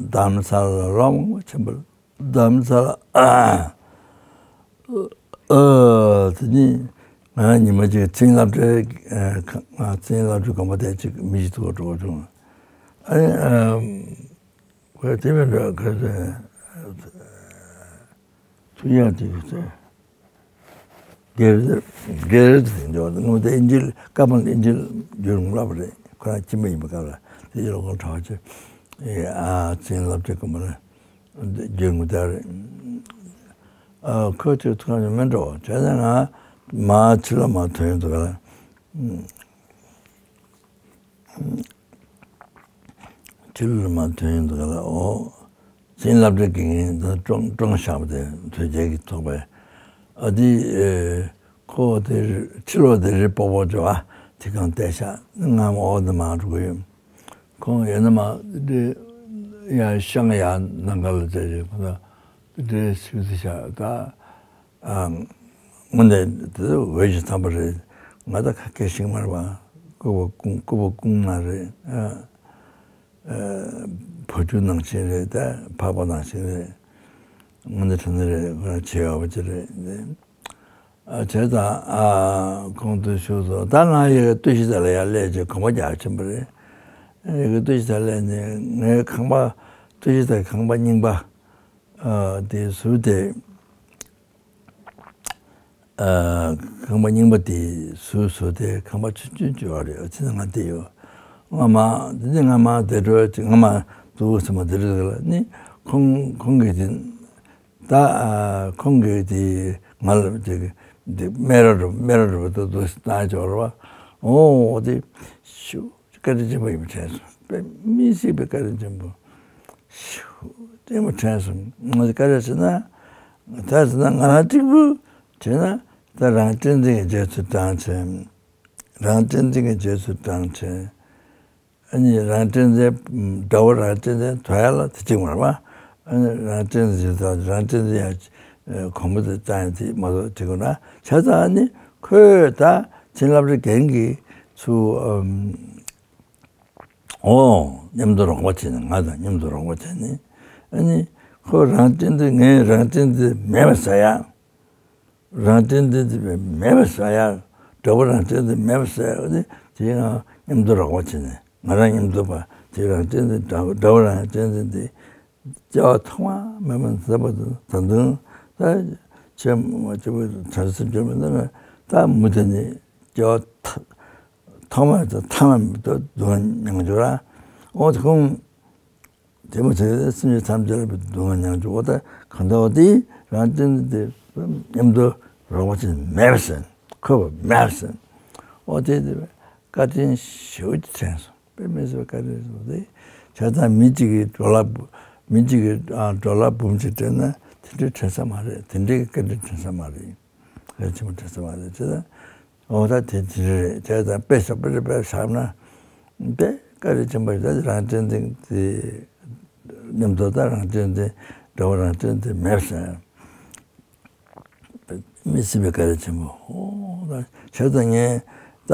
རྡ་རམ་ས་ལ་ལ་སློབ་མ་ཆེན་པོ། རྡ་རམ་ས་ལ། ཨ། ཨ། དེ་ནས་ང་ཉི་མ་གཅིག་མཚན་བསླབ་གྲྭའི། ཨ། ཁ། ང་མཚན་བསླབ་གྲྭའི་དགོན་པ་དེ་གཅིག་མི་གཅིག་ཐུག་འགྲོ་བྱུང་། ཨ་ནི། ཨ། ཁོས་དེ་མིན་འགྲོ་ཁ་ཚོད། ཐུག་ཡག་དེ་ཚོ། སྒེར་སྒེར་དེ་འདྲ་བ་དང་། དེ་ཨིན་ཇིལ། ཀ་པན་ཨིན་ཇིལ་བསྒྱུར་ངོ་ལབ་རེད། ཁོ་རང་ཁྱིམ་པ་ཡིན་པ་སྐབས་ལ་དེ་ལོ་ཁོང་གྲྭ་བ་ཆེ། ཨ། མཚན་བསླབ་གྲྭའི་དགོན་པ་ལ་བསྒྱུར་ངོ་དེ་རེད། ཨ། ཁོས་དེ་ཐུག་ཡག་མིན་འགྲོ། བྱས་ཙང་ང་མར་ཕྱི་ལོགས་མར་ཐོན་ཡོང་དུས་ག་ལ། ཕྱི་ལོགས་མར་ཐོན་ཡོང་དུས་ག་ལ། ཨོ། མཚན་བསླབ་གྲྭའི་དགེ་རྒན་དེ་ཀྲོང་ཀྲོང་ཞང་པོ་དེ་དོལ་རྒྱལ་གྱིས་ཐོག་པའི། ཨ། དེ། ཨེ། ཁོ་དེ་ཕྱི་ལོགས་དེ་རི་སྤོ་བོ་ཅོ། ཨ། དེ་གང་བལྟས་ཤག་ང་མ་འོ་དེ་མར་འགྲོ་གི་ཡོད། ཁོང་ཡོད་ན་མ་དེ་ཡང་ཤང་ཡང་ནང་ག་ལ་བྱས་རྗེས་ཁོ་ན་དེ་སུས་དེ་ཤག་ད། ཨ། དངོས་གནས་དེ་འོས་ཤིང་འཚམས་པ་རེད། ང་ད་ཁ་སྐད་ཤེས་མ་རེད་པ། སྐུ་པར་སྐུ་པར་སྐུ་ངོ་མ་རེད། ཨ། བུ་ཆུང་ནང་བཞིན་རེད། ད་འཕགས་པ་ནང་བཞིན་རེད། དངོས་གནས་དྲང་གནས་རེད། ཁོ་རང་བྱེད་ཡག་པོ་ཅིག་རེད། ཨ་བྱས་ཙང་ཨ་ཁོང་དུ་ཞུགས་སོང་། ད་ང་ཡི་གེ་བརྟུལ་ཞུགས་དག་ལ་ཡར་སླེབས་བྱས་གོམ་པ་རྒྱག་ཕྱིན་པ་རེད། ཡི་གེ་བརྟུལ་ཞུགས་དག་སླེབས་ནས་ངའི་ཁང་པ་བརྟུལ་ཞུགས་དག་ཁང་པ་རྙིང་པ་ཨ་དེ་ཟུར་དེ། ཨ་ཁང་པ་རྙིང་པ་དེ་ཟུར་ཟུར་དེ་ཁང་པ་ཆུང་ཆུང་བྱས་པ་རེད། ཕྱི་ནང་ང་བསྡད་ཡོད། སྔ་མ་དེ་ནས་སྔ་མ་བསྡད་འགྲོ་ཅིག་སྔ་མ་འདུག་སེ་མ་བསྡད་འགྲོ་ལ་ནི་ཁོང་ཁོང་གིས་དེ། ད་ཨ་ཁོང་གིས་དེ་ང་ལ་དེ་དེ་སྨད་ར་རུ་སྨད་ར་རུ་དུ་དུ་བཏང་འབྱོར་བ། ཨོ་དེ་ཤུ་བཀའ་དྲིན་ཆེན་པོ་ཡིན་པ་དྲན་སོང་། དཔེ་མི་སྲིད་པའི་བཀའ་དྲིན་ཆེན་པོ་ཤུ་ཆེན་པོ་དྲན་སོང་། ང་ཚོ་བཀའ་དྲིན་ཆེ་ན། ད་ཟེར་ན་ང་རང་གཅིག་པུ་བྱས་ན་ད་རང་བསྟན་འཛིན་གྱི་རྗེས་སུ་འབྲང་ཆེན། རང་བསྟན་འཛིན་གྱི་རྗེས་སུ་འབྲང་ཆེན། ཨ་ནི་རང་བསྟན་འཛིན་དགྲ་བོ་རང་བསྟན་འཛིན་དོར་ཡ་ལ་དེ་གཅིག་མ་རེད་པ། ཨ་ནི་རང་བསྟན་འཛིན་དང་རང་བསྟན་འཛིན་ཡང་གོང་བུ་དེ་བཏང་ཡ་དེ་མ་གཏོགས་དེ་ཀུན་ན་བྱས་ཙང་ཨ་ནི་ཁོས་ད་བྱིན་རླབས་རི་རྒན་གྱིས་ཚུར་ཨོ་མཉམ་དུ་རོགས་པ་བྱས་ནས་ང་དང་མཉམ་དུ་རོགས་པ་བྱས་ནས་ཨ་ནི་ཁོ་རང་བསྟན་འཛིན་ངས་རང་བསྟན་འཛིན་མེད་པ་ཟ་ཡ། རང་བསྟན་འཛིན་དེ་མེད་པ་ཟ་ཡ། དགྲ་བོ་རང་བསྟན་འཛིན་མེད་པ་ཟ་ཡ་ནི་དེ་ཡང་མཉམ་དུ་རོགས་པ་བྱས་ནས་ང་རང་མཉམ་དུ་པ་དེ་རང་བསྟན་འཛིན་དགྲ་དགྲ་བོ་རང་བསྟན་འཛིན་དེ་སྐྱེ་བ་ཐོག་མ་མེད་པ་ཟ་བ་དང་ད་དུང་ད་ཆེན་མོ་སྐྱེ་བོ་བྱང་སེམས་སྐྱོ་མེད་ན་ད་མུ་མཐུད་ནས་སྐྱེ་བ་ཐ་ཐོག་མ་དང་ཐ་མ་མེད་པ་སྡུག་བསྔལ་མྱོང་འགྱུར་ར། འོ་དེ་ཁོང་དེ་མ་ཚད་སེམས་ཅན་ཐམས་ཅད་ལ་སྡུག་བསྔལ་མྱོང་བཅུག་པ་དང་གང་ལྟར་དེ་རང་བསྟན་འཛིན་དེ་མཉམ་དུ་རོགས་པ་ཅན་མེད་པ་ཟེར། ཁོ་བ་མེད་པ་ཟེར། འོ་དེ་དེ་བཀའ་དྲིན་ཞེ་པོ་ཅིག་དྲན་སོང་། དཔེ་མི་སྲིད་པའི་བཀའ་དྲིན་སོང་དེ། བྱས་ཙང་མི་གཅིག་གིས་འགྲོ་ལ་མི་གཅིག་གིས་ཨ་འགྲོ་ལ་འབུམ་གཅིག་སྤྲད་ན་དེ་འདྲའི་དྲན་ས་མ་རེད། དེ་འདྲའི་བཀའ་དྲིན་དྲན་ས་མ་རེད། གལ་ཆེན་པོ་དྲན་ས་མ་རེད། བྱས་ཙང་། འོ་ད་དེ་དེ་རེད། བྱས་ཙང་དཔེ་ཤོག་དཔེ་རེད་དཔེ་བཞག་ན། དཔེ་བཀའ་དྲིན་ཆེན་པོ་རེད། ད་རང་བསྟན་འཛིན་དེ་མཉམ་དུ་ད་རང་བསྟན་འཛིན་དགྲ་བོ་རང་བསྟན་འཛིན་མེད་ཟེར། མི་སྲིད་པའི་བཀའ་དྲིན་ཆེན་པོ། འོ་ད་བྱས་ཙང་ངས་ད་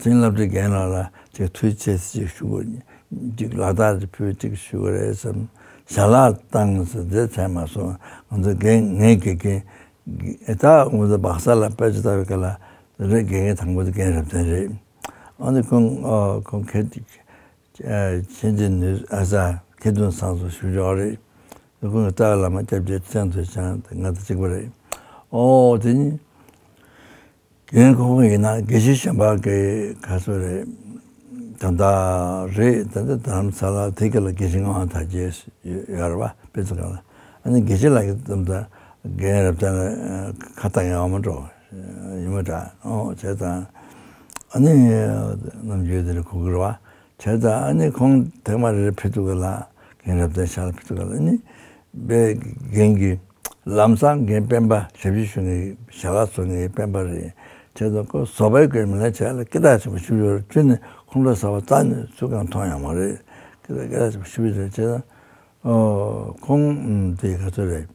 བྱིན་རླབས་རི་རྒན་ལགས་ལ་ཅིག་ཐུགས་རྗེ་ཆེ་ཅིག་ཞུ་དགོས། ཅིག་ལག་རྟགས་ཅིག་ཕུལ་ཅིག་ཞུ་དགོས་རེད་བསམ། ཞལ་ལག་བཏང་ཟེར་དེ་བྱས་མ་སོང་། ང་ཚོ་རྒན་ངའི་དགེ་རྒན། ད་ང་ཚོ་སྦག་ས་ལ་དཔེ་ཆ་ལྟ་བའི་སྐབས་ལ་རེ་དགེ་རྒན་དང་པོ་དེ་རྒན་རབ་བརྟན་རེད། ཨ་ནི་ཁོང་ཨ་ཁོང་ཁེ་ཨ་མཁྱེན་བརྩེ་ནུས་ཨ་ས་མཁས་བཙུན་བཟང་སོགས་ཞུ་ཆོག་རེད། ཁོང་གི་ལྟ་བ་བླ་མ་སྐྱབས་རྗེ་བསྟན་དུ་བྱང་ང་དང་གཅིག་པ་རེད། ཨོ་དེ་ནི། རྒན་ཁོང་ཡིན་ན་དགེ་བཤེས་གཞན་པ་གི་ག་ཚོད་རེད། ད་ལྟ་རེད། ད་ལྟ་རྡ་རམ་ས་ལ་དེ་ག་ལ་དགེ་བཤེས་ངག་དབང་དར་རྒྱས་ཡོད་རེད་པ། དཔེ་ཚོ་ག་ལ་ཨ་ནི་དགེ་བཤེས་ལགས་ཀྱི་ཙམ་ད་རྒན་རབ་བརྟན་ལ་ཁ་བཏང་ཡག་མ་འགྲོ་ཡིན་མ་འདྲ། ཨོ་བྱས་ཙང་ཨ་ནི་ནམ་རྒྱུན་དེ་ལ་གོ་གི་རེད་པ། བྱས་ཙང་ཨ་ནི་ཁོང་དེ་མ་རེད་ཕེབས་འདུག་ག་ལ། རྒན་རབ་བརྟན་ཞལ་ལ་ཕེབས་འདུག་ག་ལ་ནི། དཔེ་རྒན་གྱི་ལམ་སང་རྒན་སྤེན་པ་ཞབས་ཕྱི་ཞུ་མཁན་ཞལ་ལག་བཟོ་མཁན་སྤེན་པ་རེད། བྱས་ཙང་ཁོ་བཟོ་པའི་སྐོར་མི་ལ་བྱས་ལ་སྐད་གྲགས་ཆེན་པོ་ཞུ་ཡོད་རེད། ཁྱོད་ནི་ཁོང་ཁྲོ་ཟ་བ་རྩ་ནས་ཚུར་གང་མཐོང་ཡག་མ་རེད། སྐད་གྲགས་ཆེན་པོ་ཞུ་ཡོད་རེད། བྱས་ཙང་ཁོང་དེ་ག་ཚོད་རེད།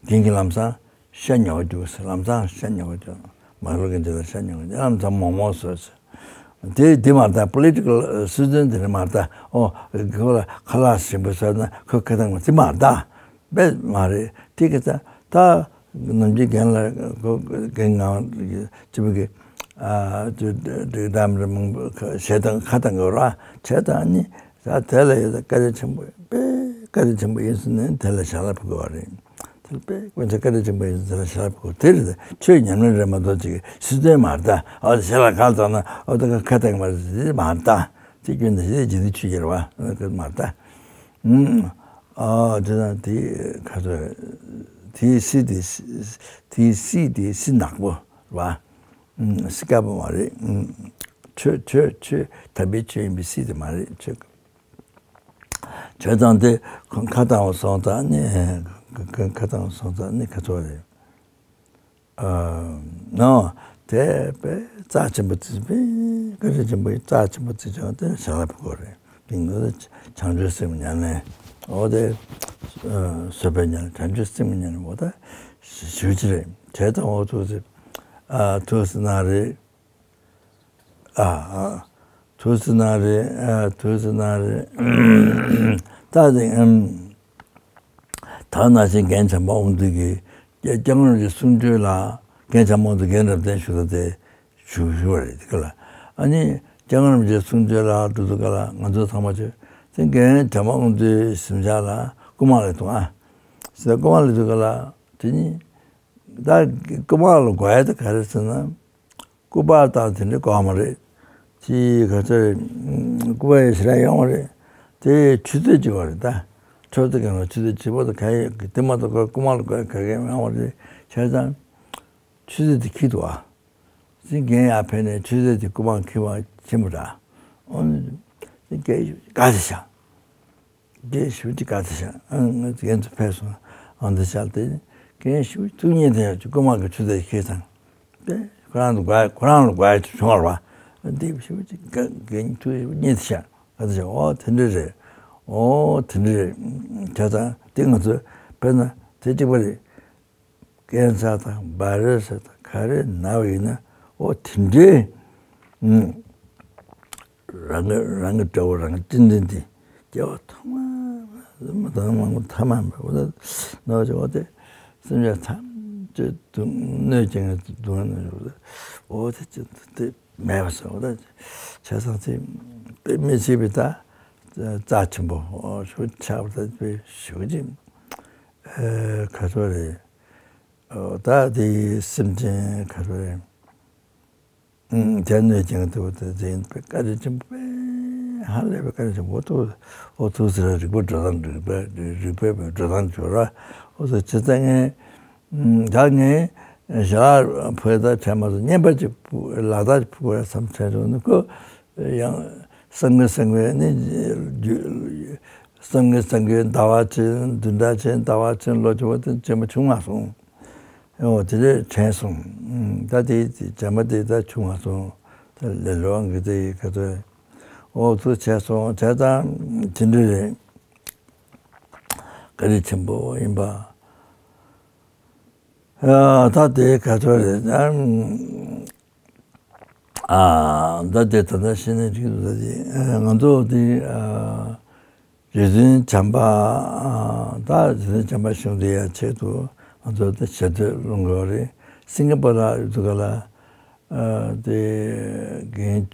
རྒན་གྱི་ལམ་སང་ཤ་ཉོ་གི་འདུག་ཟེར། ལམ་སང་ཤ་ཉོ་གི་འདུག་མ་རོ་གི་འདི་ལ་ཤ་ཉོ་གི་འདུག་ལམ་སང་མོག་མོག་བཟོས་ཟེར། དེ་འདི་མ་རེད་ད། པོ་ལི་ཊི་ཀལ་སྲིད་དོན་དེ་རེད་མ་རེད་ད། ཨོ་ཁོ་ལ་ཁ་ལག་ཞིམ་པོ་ཟོས་ན་ཁོ་ཁ་བཏང་བ་དེ་མ་རེད་ད། དཔེ་མ་རེད་དེ་གི་ད། ད་ནམ་རྒྱུན་རྒན་ལ་ཁོ་རྒན་ངག་སྤྱི་བོ་གི་ཨ་ཅོ་འདི་འདྲ་མི་མང་པོ་ཞེ་སྡང་ཁ་བཏང་གི་ར་བྱས་ད་ནི། ད་དེ་ལ་ཡོད་ད་བཀའ་དྲིན་ཆེན་པོ་དཔེ་བཀའ་དྲིན་ཆེན་པོ་ཡིན་ཟེར་ནས་དེ་ལ་ཞལ་ལག་ཕུལ་དགོས་པ་རེད། དེ་ལ་དཔེ་དཀོན་མཆོག་བཀའ་དྲིན་ཆེན་པོ་ཡིན་ཟེར་ནས་ཞལ་ལག་ཕུལ་དགོས་དེ་རེད། ད་ཆོས་ཉམས་ལེན་རེད་མ་གཏོགས་ཅིག་སྲིད་དོན་མ་རེད་ད། ཨ་ཞལ་ལག་གང་བཏང་ན་ཨ་ད་ག་ཁ་བཏང་མ་རེད་ཟེར་མ་རེད་ད། དེ་སྐྱོན་ད་ཞེ་དྲག་འཇིག་རྟེན་ཆོས་ཀྱི་རེད་བ་ཨ་མ་རེད་ད། ཨ་དེ་དང་དེ་ག་ཚོད་རེད། དེ་སྲིད་དེ་དེ་སྲིད་དེ་སྲིད་ནག་པོ་རེད་བ། སྲིད་དཀར་པོ་མ་རེད། ཆོས་ཆོས་ཆོས་དམ་པའི་ཆོས་ཡིན་པའི་སྲིད་དེ་མ་རེད། ཆོས་ཆོས་ཙང་དེ་ཁོང་ཁ་བཏང་བ་སོང་ཙང་ནི་ཁ་བཏང་བ་སོང་ཙང་ནི་ཁ་ཚོ་རེད། ཨ་ནོ་དེ་དཔེ་རྩ་ཆེན་པོ་བརྩི་དཔེ་བཀའ་དྲིན་ཆེན་པོ་ཡི་རྩ་ཆེན་པོ་བརྩི་བྱུང་དེ་ཞལ་ལག་ཕུལ་དགོས་རེད། དེ་ངོས་བྱང་ཆུབ་སེམས་ཉམས་ལེན་འོ་དེ་བཟོད་པའི་ཉམས་ལེན་བྱང་ཆུབ་སེམས་ཉམས་ལེན་འོ་ད་ཞུ་ཅི་རེད། བྱས་ཙང་འོ་ཐུགས་སྲས་ཨ་ཐུགས་སྲས་གནང་རེད། ཨ་ཨ། དུས་ཚོད་ནང་རེད། ཨ། དུས་ཚོད་ནང་རེད། ད་དེ་ཨམ། ད་ནང་བཞིན་རྒན་བྱམས་པ་དབང་འདུས་ཀྱིས་སྐྱབས་མགོན་རིན་པོ་ཆེ་གསུང་གྲོས་ལ་རྒན་བྱམས་པ་དབང་འདུས་རྒན་རབ་བརྟན་ཞུ་ད་དེ་ཞུ་ཞུ་བ་རེད། དེ་ག་ལ་ཨ་ནི་སྐྱབས་མགོན་རིན་པོ་ཆེ་གསུང་གྲོས་ལ་འགྲོ་དུས་ག་ལ་ང་ཚོ་ཚང་མ་ཆོས་དེ་རྒན་བྱམས་པ་དབང་འདུས་གཟིམ་ཤག་ལ་སྐུ་དམག་སླེབས་འདུག་ཨ། སྐུ་དམག་སླེབས་དུས་ག་ལ་དེ་ནི་ད་སྐུ་དམག་ལ་དགོས་ཡ་དེ་ག་རེ་ཟེར་ན། སྐུ་པར་དང་དེ་འདྲའི་དགོས་མ་རེད། ཅིའི་ག་ཚོད་རེད། སྐུ་པར་ཡང་ཞེ་དྲག་ཡོང་བ་རེད། དེ་ཆུ་ཚོད་གཅིག་པ་རེད་ད། ཆུ་ཚོད་གང་ལ་ཆུ་ཚོད་གཅིག་པ་དང་ག་ཡོད་ཀྱི་དེ་མ་གཏོགས་སྐུ་དམག་ལ་དགོས་ག་གེ་ཡོང་བ་རེད། བྱས་ཙང་ཆུ་ཚོད་དེ་འཁྱེར་འདུག་ཨ། སྲིད་འགན་ཡར་ཕེབས་ནས་ཆུ་ཚོད་དེ་སྐུ་དམག་འཁྱེར་བ་ཆེན་པོ་འདྲ། ཨོ་ནི་དེ་གས་དགའ་ཚེ་ཤག་དེ་ཞུ་ཅི་ག་ཚོད་བྱ། ཨང་། ང་ཚོ་ཕེབས་སོང་། ཨང་། འདི་བྱ་སྟེ་རྒན་ཞུ་ཐུགས་མཉེས་དེ་ཡང་སྐུ་དམག་གི་ཆུ་ཚོད་ཁེལ་ཙང་། དེ་ཁོ་རང་ལ་དགོས་ཁོ་རང་ལ་དགོས་ཡ་བྱུང་བ་རེད་པ། འདི་ཞུ་ཅི་ག་རྒན་ཐུགས་མཉེས་དེ་བྱ་ག་ཚོད་བྱ། ཨོ་དེ་འདྲ་རེད། ཨོ་དེ་འདྲ་རེད། བྱས་ཙང་དེ་ང་ཚོ་དཔེར་ན་དེ་གཅིག་པ་རེད། ཀན་སར་དང་བྷའི་ར་སི་དང་ག་རེ་ན་བ་ཡིན་ན། ཨོ་དེ་འདྲའི་ཨུམ། རང་གི་རང་གི་དགྲ་བོ་རང་གི་ཏན་ཏན་དེ་སྐྱེ་བ་ཐོག་མ་མ་དང་མ་མ་ཐ་མ་མེད་པ་ན་བ་ཅིག་ཨོ་དེ་སེམས་ཅན་ཐམས་ཅད་སྡུག་གནོད་ཅན་གྱི་སྡུག་བསྔལ་ནང་ཡོད་པ། ཨོ་དེ་ཅི་དེ་མེད་པ་སོང་། ཨོ་དེ་བྱས་ཙང་དེ་དཔེ་མི་སྲིད་པའི་ད་རྩ་ཆེན་པོ་ཨོ་ཞུ་ཆགས་པ་ད་དཔེ་ཞུ་གི་ཅིག་ཨེ་ག་ཚོད་རེད། ད་དེའི་སེམས་ཅན་ག་རེ་རེད། དེ་གནོད་ཅན་དུ་དེ་ཡིན་པའི་བཀའ་དྲིན་ཆེན་པོ་དཔེ་ཧ་ལས་པའི་བཀའ་དྲིན་ཆེན་པོ་ཐུགས་ཨོ་ཐུགས་ཟེར་རིག་པ་འགྲོ་སྟངས་རིག་པ་རིག་པའི་འགྲོ་སྟངས་འགྱུར་བ་ཨོ་ཐུགས་ཇི་ལྟར་ངས་ད་ངས་ཞྭ་ཕོ་ད་བྱས་མ་སོང་། བསྙེན་པ་ཅིག་ཕུལ་ལག་རྟགས་ཅིག་ཕུལ་བས་བསམ་བྱས་བྱུང་ནི་ཁོ། ཡང་སང་གི་སང་གི་ནི་རྒྱུ་སང་གི་སང་གི་ཟླ་བ་ཕྱིན་བདུན་ཕྲག་ཕྱིན་ཟླ་བ་ཕྱིན་ལོ་བཅུ་པ་དེ་བྱེད་མ་བྱུང་མ་སོང་། ཨོ་དེ་འདྲས་དྲན་སོང་། ད་དེ་བྱེད་མ་དེ་ད་བྱུང་མ་སོང་། ད་ལས་ལོ་འགི་དེ་ཡི་ག་ཚོད་ཨོ་ཚུར་བྱས་སོང་བྱས་ཙང་དེ་འདྲས་རེད། བཀའ་དྲིན་ཆེན་པོ་ཡིན་པ། ཨ་ད་དེ་ག་ཚོད་རེད། ཨ་ད་དེ་ད་ལྟ་བཤད་ན་འགྲིག་འདུག་ད་དེ་ང་ཚོ་དེ་རྗེ་བཙུན་བྱམས་པ་ད་རྗེ་བཙུན་བྱམས་པ་གཞུང་དེ་ཡང་ཆེད་དུ་ང་ཚོ་དེ་ཞལ་འདོན་སློང་དགོས་རེད། སིང་ག་པོར་ལ་ཡོད་དུས་ག་ལ་དེ་རྒན་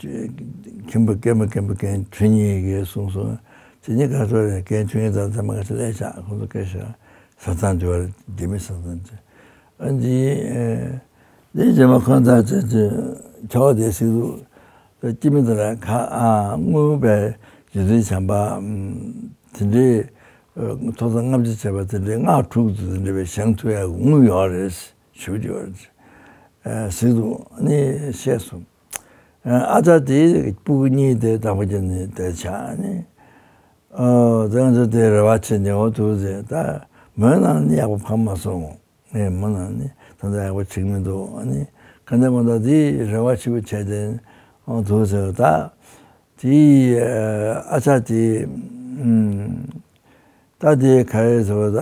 མཁན་པོ་རྒན་པོ་རྒན་པོ་རྒན་བཅུ་གཉིས་ཀྱིས་གསུངས་སོང་། དེ་ནི་ག་ཚོད་རེད། རྒན་བཅུ་གཉིས་ཙམ་ཚང་མ་ག་ཚོད་ལས་བཞག་ཁོང་ཚོ་སྐད་ཆ། ས་ཚང་འབྱོར་རྒྱ་མི་ས་ཚང་འབྱོར། ཨ་འདི་འདི་རྗེས་མ་ཁོང་ཚང་ཚེ་ཚེ་ཆོག་དེ་སྲིད་དུ་སྐྱི་མི་དེ་ལ་ཁ་ཨ་དངུལ་བས་རྗེ་བཙུན་བྱམས་པ་དེ་འདྲའི་ཐོག་ཚང་ལྔ་བཅུ་བྱས་པ་དེ་འདྲའི་སྔགས་དྲུག་ཏུ་དེ་འདྲ་བའི་བཞེངས་ཐུབ་ཡག་དངུལ་ཡོད་རེད་ཞུ་རྒྱུ་རེད། སྲིད་དུ་ནི་བཤད་སོང་། ཨ་ཅག་དེ་སྤུ་གུ་གཉིས་དེ་དང་པོ་ཅན་ནི་དེ་ཆགས་ནི། ཨོ་དེ་ང་ཚོ་དེ་རེ་བ་བྱེད་ནས་འོ་ཐུག་ཟེར། ད་མོའི་ནང་ནི་ཡག་པོ་ཕམ་མ་སོང་། ངས་མོ་ནང་ནི་ད་ལྟ་ཡག་པོ་བྱེད་མི་འདུག་ཨ་ནི་ག་འདྲ་མ་འདྲ་དེ་རེ་བ་ཆེ་པོ་བྱས་ཏེ་འོ་ཐུག་ཟེར། ད་དེ་ཨ་ཅག་དེ་ཨུམ། ད་དེ་ག་རེ་ཟེར་བ་ད་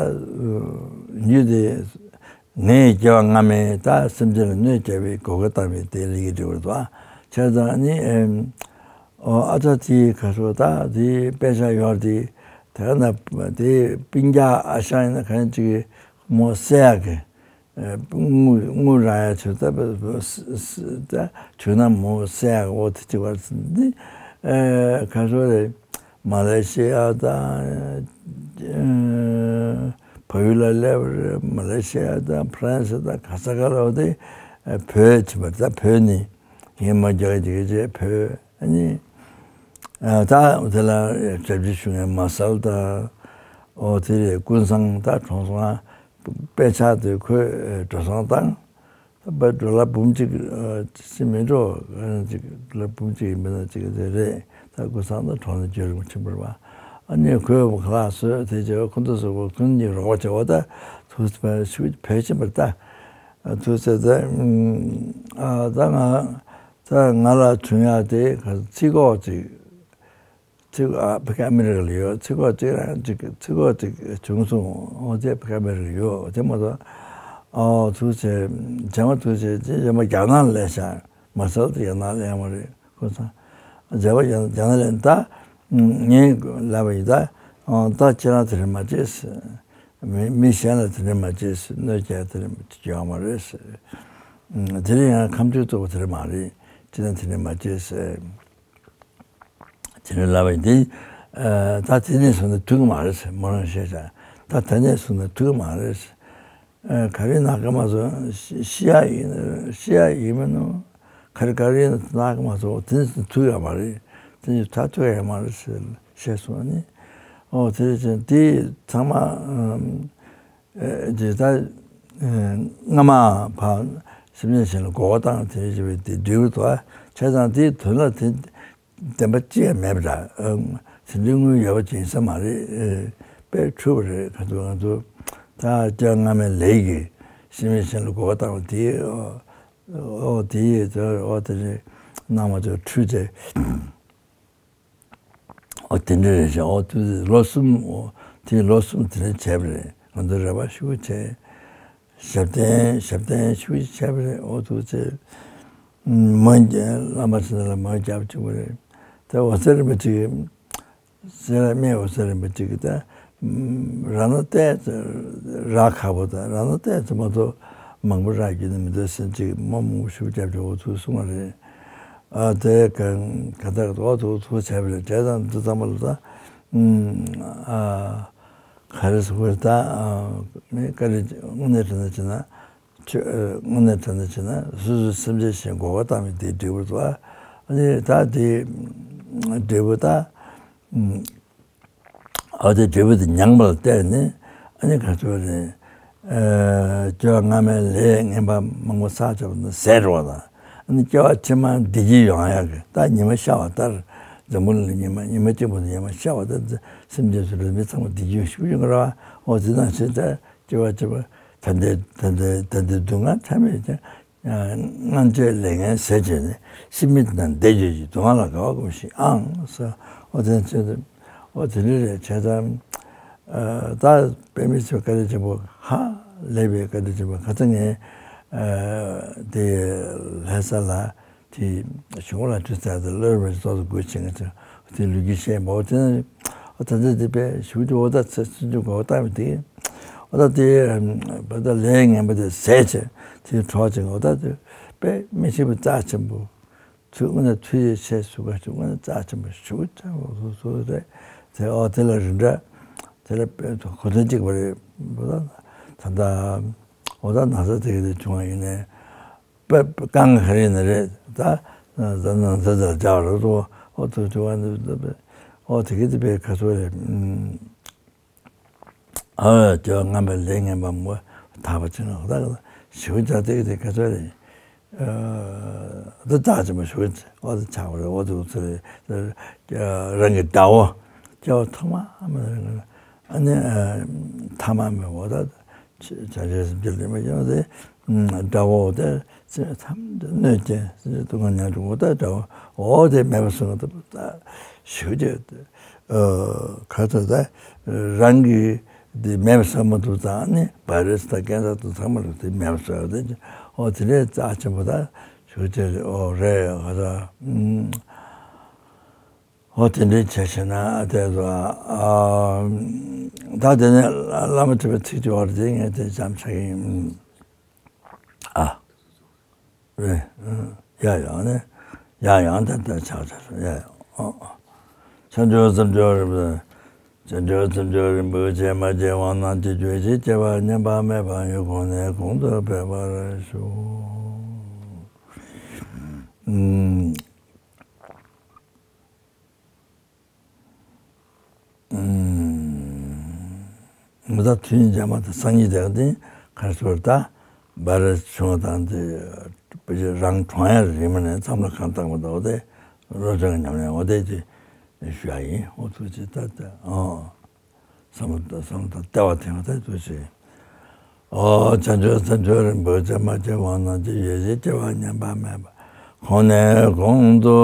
ཡུལ་དེ་ངའི་སྐྱེ་བ་སྔ་མའི་ད་སེམས་ཅན་ལ་གནོད་བསྐྱལ་བའི་གོ་སྐབས་བཏང་བའི་དེ་ལ་ཡི་འབྲས་བུ་དང་བྱས་ཙང་ནི་ཨ་ཅག་དེའི་ག་རེ་ཟེར་བ་ད་དེའི་དཔེ་ཆ་ཡོད་དེ་དེ་ན་དེ་སྤུན་ཀྱག་ཨ་ཞང་ཡིན་ན་ག་ནས་ཅིག་མོ་བསད་ཡག་གི་དངུལ་དངུལ་རག་ཡ་ཆོད་ད་ད་བྱུང་ན་མོ་བསད་ཡག་འོ་དེ་ཅིག་བར་འདི་ག་རེ་ཟེར་བ་རེད། མ་ལེ་ཤི་ཡ་དང་བལ་ཡུལ་ལ་སླེབས་པ་རེད། མ་ལེ་ཤི་ཡ་དང་ཕ་རན་སི་དང་ག་ས་ག་ལ་འོ་དེ་བོད་ཕྱིན་པ་རེད། ད་བོད་ནི་ངས་མ་རྒྱག་ཅིག་བྱས་བོད་ཨ་ནི་ད་དེ་ལ་ཞབས་ཕྱི་ཞུ་མཁན་མ་སལ་དང་འོ་དེ་རེད། ཀུན་བཟང་ད་གྲོངས་སོང་། དཔེ་ཆ་དེ་ཁོས་འགྲོ་སོང་བཏང་། ད་བར་འགྲོ་ལ་འབུམ་གཅིག་ཅི་མི་འགྲོ་ཅིག་འགྲོ་ལ་འབུམ་གཅིག་ཡིན་པ་ན་ཅིག་དེ་རེད། ད་ཀུན་བཟང་ད་གྲོངས་ནས་རྒྱུན་རིང་པོ་ཕྱིན་པ་རེད་པ། ཨ་ནི་ཁོས་ཁ་ལག་བཟོས་དེ་བྱས་ཁོ་ཚོ་བཟོས་པ་ཁོ་གཉིས་རོགས་པ་བྱས་པ་ད་ཐུག་ཕྱི་བོད་ཕྱིན་པ་རེད། ད་ཐུག་ཚེ་ད་ཨ་ད་ང་ད་ང་ལ་བྱུང་ཡག་དེ་ཚིག་གོ་ཅིག་ཚིག་ཨ་ཕ་གི་ཨ་མི་རི་ཀ་ལ་ཡོད། ཚིག་གོ་གཅིག་རང་གཅིག་ཚིག་གོ་གཅིག་བྱུང་སོང་། འོ་དེ་ཕ་གི་ཨ་མི་རི་ཀ་ཡོད། དེ་མ་གཏོགས་ཨོ་ཐུག་ཚེ་རྗེས་མ་ཐུག་ཚེ་རྗེས་མ་རྒྱ་ནག་ལ་སླེབས་ཤག་མ་སལ་དེ་རྒྱ་ནག་ལ་སླེབས་པ་རེད། ཁོ་ཚང་ མཛད་པ་རྒྱ་རྒྱ་ནག་ལ་ད་ངས་ལབ་པ་ཡིན། ད་ཨ་ད་ཁྱེད་རང་དེ་རིང་མ་བྱེད་ཟེར། མི་མི་གཞན་ལ་དེ་འདྲ་མ་བྱེད་ཟེར། གནོད་སྐྱེལ་དེ་འདྲ་བྱེད་ཡོང་མ་རེད་ཟེར། དེ་རིང་ཡང་ཁ་མཆུ་བཙུགས་པ་དེ་འདྲ་མ་རེད། ཅི་ན་དེ་འདྲ་མ་བྱེད་ཟེར། དེ་འདྲ་ལབ་པ་ཡིན་དེ། ད་དེ་ནས་བཟུང་ནས་ཐུག་གི་མ་རེད་ཟེར། མོ་རང་བཤད་ཤག་ད་དེ་ནས་བཟུང་ནས་ཐུག་གི་མ་རེད་ཟེར། ག་རེ་ན་ག་མ་སོང་ཤི་ཡ་ཡིན་ཤི་ཡ་ཡིན་མིན་ནོ། ག་རེ་ག་རེ་ན་ག་མ་སོང་དེ་ནས་ཐུག་ཡ་མ་རེད། དེ་ནས་ད་ཐུག་ཡ་མ་རེད་ཟེར་བཤད་སོང་ནི། ཨོ་དེ་རེད་ཅེས་དེ་ཚང་མ། ཨེ་ཅེས་ད་ཨེ་སྔ་མ་ཕར་སེམས་ཅན་གཞན་ལ་གོ་བ་བཏང་དེ་རེད་ཅེས་པའི་དེ་འབྲས་བུ་དོ། བྱས་ཙང་དེའི་དོན་ལ་དེ་བདེན་པ་ཅི་ཡང་མེད་པ་འདྲ། ཨེ་དེ་འདྲའི་དངོས་ཡོད་པ་ཅིག་ཡིན་ས་མ་རེད། ཨེ་དཔེ་འཁྲུལ་པ་རེད། ཁ་ཐུག་ང་ཚོ་ད་སྐྱོན་སྔ་མའི་ལས་ཀྱིས་སེམས་ཅན་གཞན་ལ་གོ་བ་བཏང་བ་དེ་ཨོ་དེ་ཡིས་དེ་ཨོ་དེ་རེད་སྣང་བ་ཚོ་འཁྲུལ་ཏེ། ཨོ་དེ་འདྲ་རེད་ཤག་ཨོ་དེ་ལོ་གསུམ་ཨོ་དེ་ལོ་གསུམ་དེ་འདྲ་བྱས་པ་རེད། ང་ཚོ་རེ་བ་ཤུགས་ཆེ། ཞབས་བརྟན་ཞབས་བརྟན་ཤུགས་ཆེ་བྱས་པ་རེད། ཨོ་དེ་ཚེ་མོ་བླ་མ་ཚེ་ལ་མོ་རྒྱབ་བཅུག་པ་རེད། ད་འོད་གསལ་རིན་པོ་ཆེ་གི་སེ་ར་སྨད་འོད་གསལ་རིན་པོ་ཆེ་གི་ད་ར་ན་ཏའི་ར་ཁག་པོ་ད་ར་ན་ཏའི་ཚོ་མ་གཏོགས་མང་པོ་རག་རྒྱུ་ནི་མི་འདུག་ཟེར་ཅིག་མོ་མང་པོ་ཤུགས་རྒྱབ་བཅུག་ཨོ་དེ་གསུང་བ་རེད། ཨ་དེ་ག་ག་ད་ཨོ་ཐུག་ཐུག་བྱས་པ་རེད། བྱས་ཙང་འདི་ཚང་མ་ལ་ད་ཨ་ག་རེ་ཟེར་དགོས་རེད། ད་ཨ་མི་དཀའ་ལས་དངོས་གནས་དྲན་ན་བྱས་ན་ཆོས་དངོས་གནས་དྲན་ན་བྱས་ན་སོ་སོའི་སེམས་ཅན་གཞན་གོ་བ་བཏང་བའི་དེའི་འབྲས་བུ་དོ། ཨ་ནི་ད་དེའི་འབྲས་བུ་ད། ཨ་དེ་འབྲས་བུ་དེ་མྱངས་པ་ལ་བརྟེན་ནས་ཨ་ནི་ག་ཚོད་རེད། ཨ་སྐྱེ་བ་སྔ་མའི་ལས་ངན་པ་མང་པོ་བསགས་བྱས་པ་དེ་ཟད་འགྲོ་བ་དང་། ཨ་ནི་སྐྱེ་བ་ཕྱི་མ་བདེ་སྐྱིད་ཡོང་ཡག་གི་ད་ཉི་མ་ཤར་བ་ལྟར། འཛམ་བུ་གླིང་ལ་ཉི་མ་ཉི་མ་གཅིག་པོ་དེ་ཉི་མ་ཤར་བ་ལྟར་སེམས་ཅན་ཚོ་ལ་མི་ཚང་མ་བདེ་སྐྱིད་ཤུགས་ཡོང་གི་རེད་བ། འོ་དེ་ནང་བཞིན་ད་སྐྱེ་བ་སྐྱེ་བ་ད་ལྟའི་ད་ལྟའི་ད་ལྟའི་སྡུག་བསྔལ་ཐ་མལ་ཀྱང་། སྔོན་ཆད་ལས་ངན་ཟད་བྱས་ནས། སྲིད་མི་དང་བདེ་འགྱུར་གྱི། སྡུག་བསྔལ་ལ་དགའ་བ་སྒོམས་ཤིག་ཨང་། ཟེར། ཨོ་དེ་ཚོ་ཨོ་དེ་འདྲ་རེད། བྱས་ཙང་ཨ་ད་དཔེ་མི་སྲིད་པའི་བཀའ་དྲིན་ཆེན་པོ། ཧ་ལས་པའི་བཀའ་དྲིན་ཆེན་པོ། ཁ་སང་ངས་ཨ་དེ་ལྷ་ས་ལ་དེ་གཞུང་ལ་ཁྲི་ཚར་དེ་བློ་རིག་པའི་ཚོགས་སུ་སྒོ་ཕྱེ་ང་ཚོ་དེ་ལུས་ཀྱི་བཤད་པ། ཨོ་དེ་ཨོ་ད་ལྟ་དེ་དཔེ་ཞུ་རྒྱུ། ཨོ་ད་ཚེ་ཚེ་འཇུག་གོ་ད་མི་དེ་ཨོ་ད་དེ་བ་ད་ལས་ངན་པ་དེ་ཟད་བྱས་དེ་གྲོགས་ཅིག་ཨོ་ད་དེ་དཔེ་མི་སྲིད་པའི་རྩ་ཆེན་པོ། ཚུལ་དངོས་གནས་ཐུགས་རྗེ་ཆེ་ཞུ་དགོས། ཚུལ་དངོས་གནས་རྩ་ཆེན་པོ་ཞུ་ཆེན་པོ་སོ་སོ་རེད། དེ་ཨོ་དེ་ལ་རིན་འདྲ་དེ་ལ་དཔེ་གོ་དོན་གཅིག་པ་རེད། ད་ལྟ་ཨོ་ད་ན་ཚ་དེ་ག་དེ་བྱུང་བ་ཡིན་ནའི་དཔེ་དཀའ་ངལ་ག་རེ་ཡིན་ན་རེད། ད་ད་ན་ཚ་དེ་ལ་སྦྱར་རོགས་སོ། ཨོ་ཐུགས་ཆུང་བ་འདི་ཨོ་དེ་ག་དེ་དཔེ་ག་ཚོད་རེད། ཨ་སྐྱེ་བ་སྔ་མའི་ལས་ངན་པ་མོ་དག་པ་ཅིག་ལ་ད་ཞིག་ཅག་དེ་གི་དེ་ག་ཚོད་རེད། ཨ་འདི་དག་ཅིག་མ་ཞིག་ཨོ་དེ་ཆགས་པ་རེད། ཨོ་དེ་ཚོ་རེད། རང་གི་དགྲ་བོ་སྐྱེ་བ་ཐོག་མ་མ་རེད། ཨ་ནི་ཐ་མ་མེད་པ་ད་བྱང་ཆུབ་སེམས་བསྐྱེད་ལས་མ་བྱུང་སྟེ་དགྲ་བོ་དེ་སེམས་ཐམས་ཅད་གནོད་ཅན་སེམས་ཅན་སྡུག་བསྔལ་མྱང་འགྲོ་བ་ད་དགྲ་བོ་ཨོ་དེ་མེད་པ་སོང་ད་ཞིག་ཅིག་ཁ་ཚ་ད་རང་གི་འདི་མེད་པ་བཟོ་མ་ཐུབ་ཙང་ནི་བ་རེ་སི་ད་ཀན་སར་དང་ཚང་མ་ལ་དེ་མེད་པ་བཟོ་ཡ་དེ་ཨོ་དེ་འདྲའི་རྩ་ཆེན་པོ་ད་ཞུ་ཅེས་ཨོ་རེད་ཧ་ད། ཨོ་དེ་འདྲའི་བྱས་ཤེ་ན་དེ་ཚོ་ཨ་ད་དེ་ནས་བླ་མ་ཁྲི་པའི་ཚིག་ཅིག་ཡོད་རེད། དེ་ངས་དེ་ཙམ་ཆགས་ཀྱི་ཡིན། ཨ། རེད། ཡ་ཡང་ནས་ཡ་ཡང་ད་ལྟ་ཆགས་ཆགས་སོང་། ཡ་ཡང་ཨ་ཨ། བྱང་ཆུབ་སེམས་མཆོག་རིན་པོ་ཆེ། བྱང་ཆུབ་སེམས་མཆོག་རིན་པོ་ཆེ་མ་སྐྱེས་དབང་རྣམས་ཀྱི་རྒྱུད་ཅེས་བྱ་བ་ཉམས་པ་མེད་པ་ཡང་གོང་ནས་གོང་དུ་འཕེལ་བར་ཤོག་མི་ད་ཐུན་འཇམ་པ་དང་སང་ཉིན་དེ་དེ་གར་སོར་ད་བར་བྱུང་དང་དེ་རང་གྲོང་ཡར་རིམ་ནས་མཚམས་ལ་གང་བཏང་བ་དང་དེ་བློ་ཅན་ཉམས་ལེན་འོ་དེ་དེ་ཞུ་ཡ་ཡིན། འོ་ཐུགས་རྗེ་ཆེ། ད་ད་ཨོ། བསམ་བློ་བསམ་བློ་དང་ལྟ་བ་དེ་ཡང་དེ་ཐུགས་རྗེ་ཆེ། ཨོ་བྱང་ཆུབ་སེམས་མཆོག་རིན་པོ་ཆེ་མ་སྐྱེས་དབང་རྣམས་ཀྱི་ཡེ་ཤེས་སྐྱེ་བ་ཉམས་པ་མེད་པ་གོང་ནས་གོང་དུ་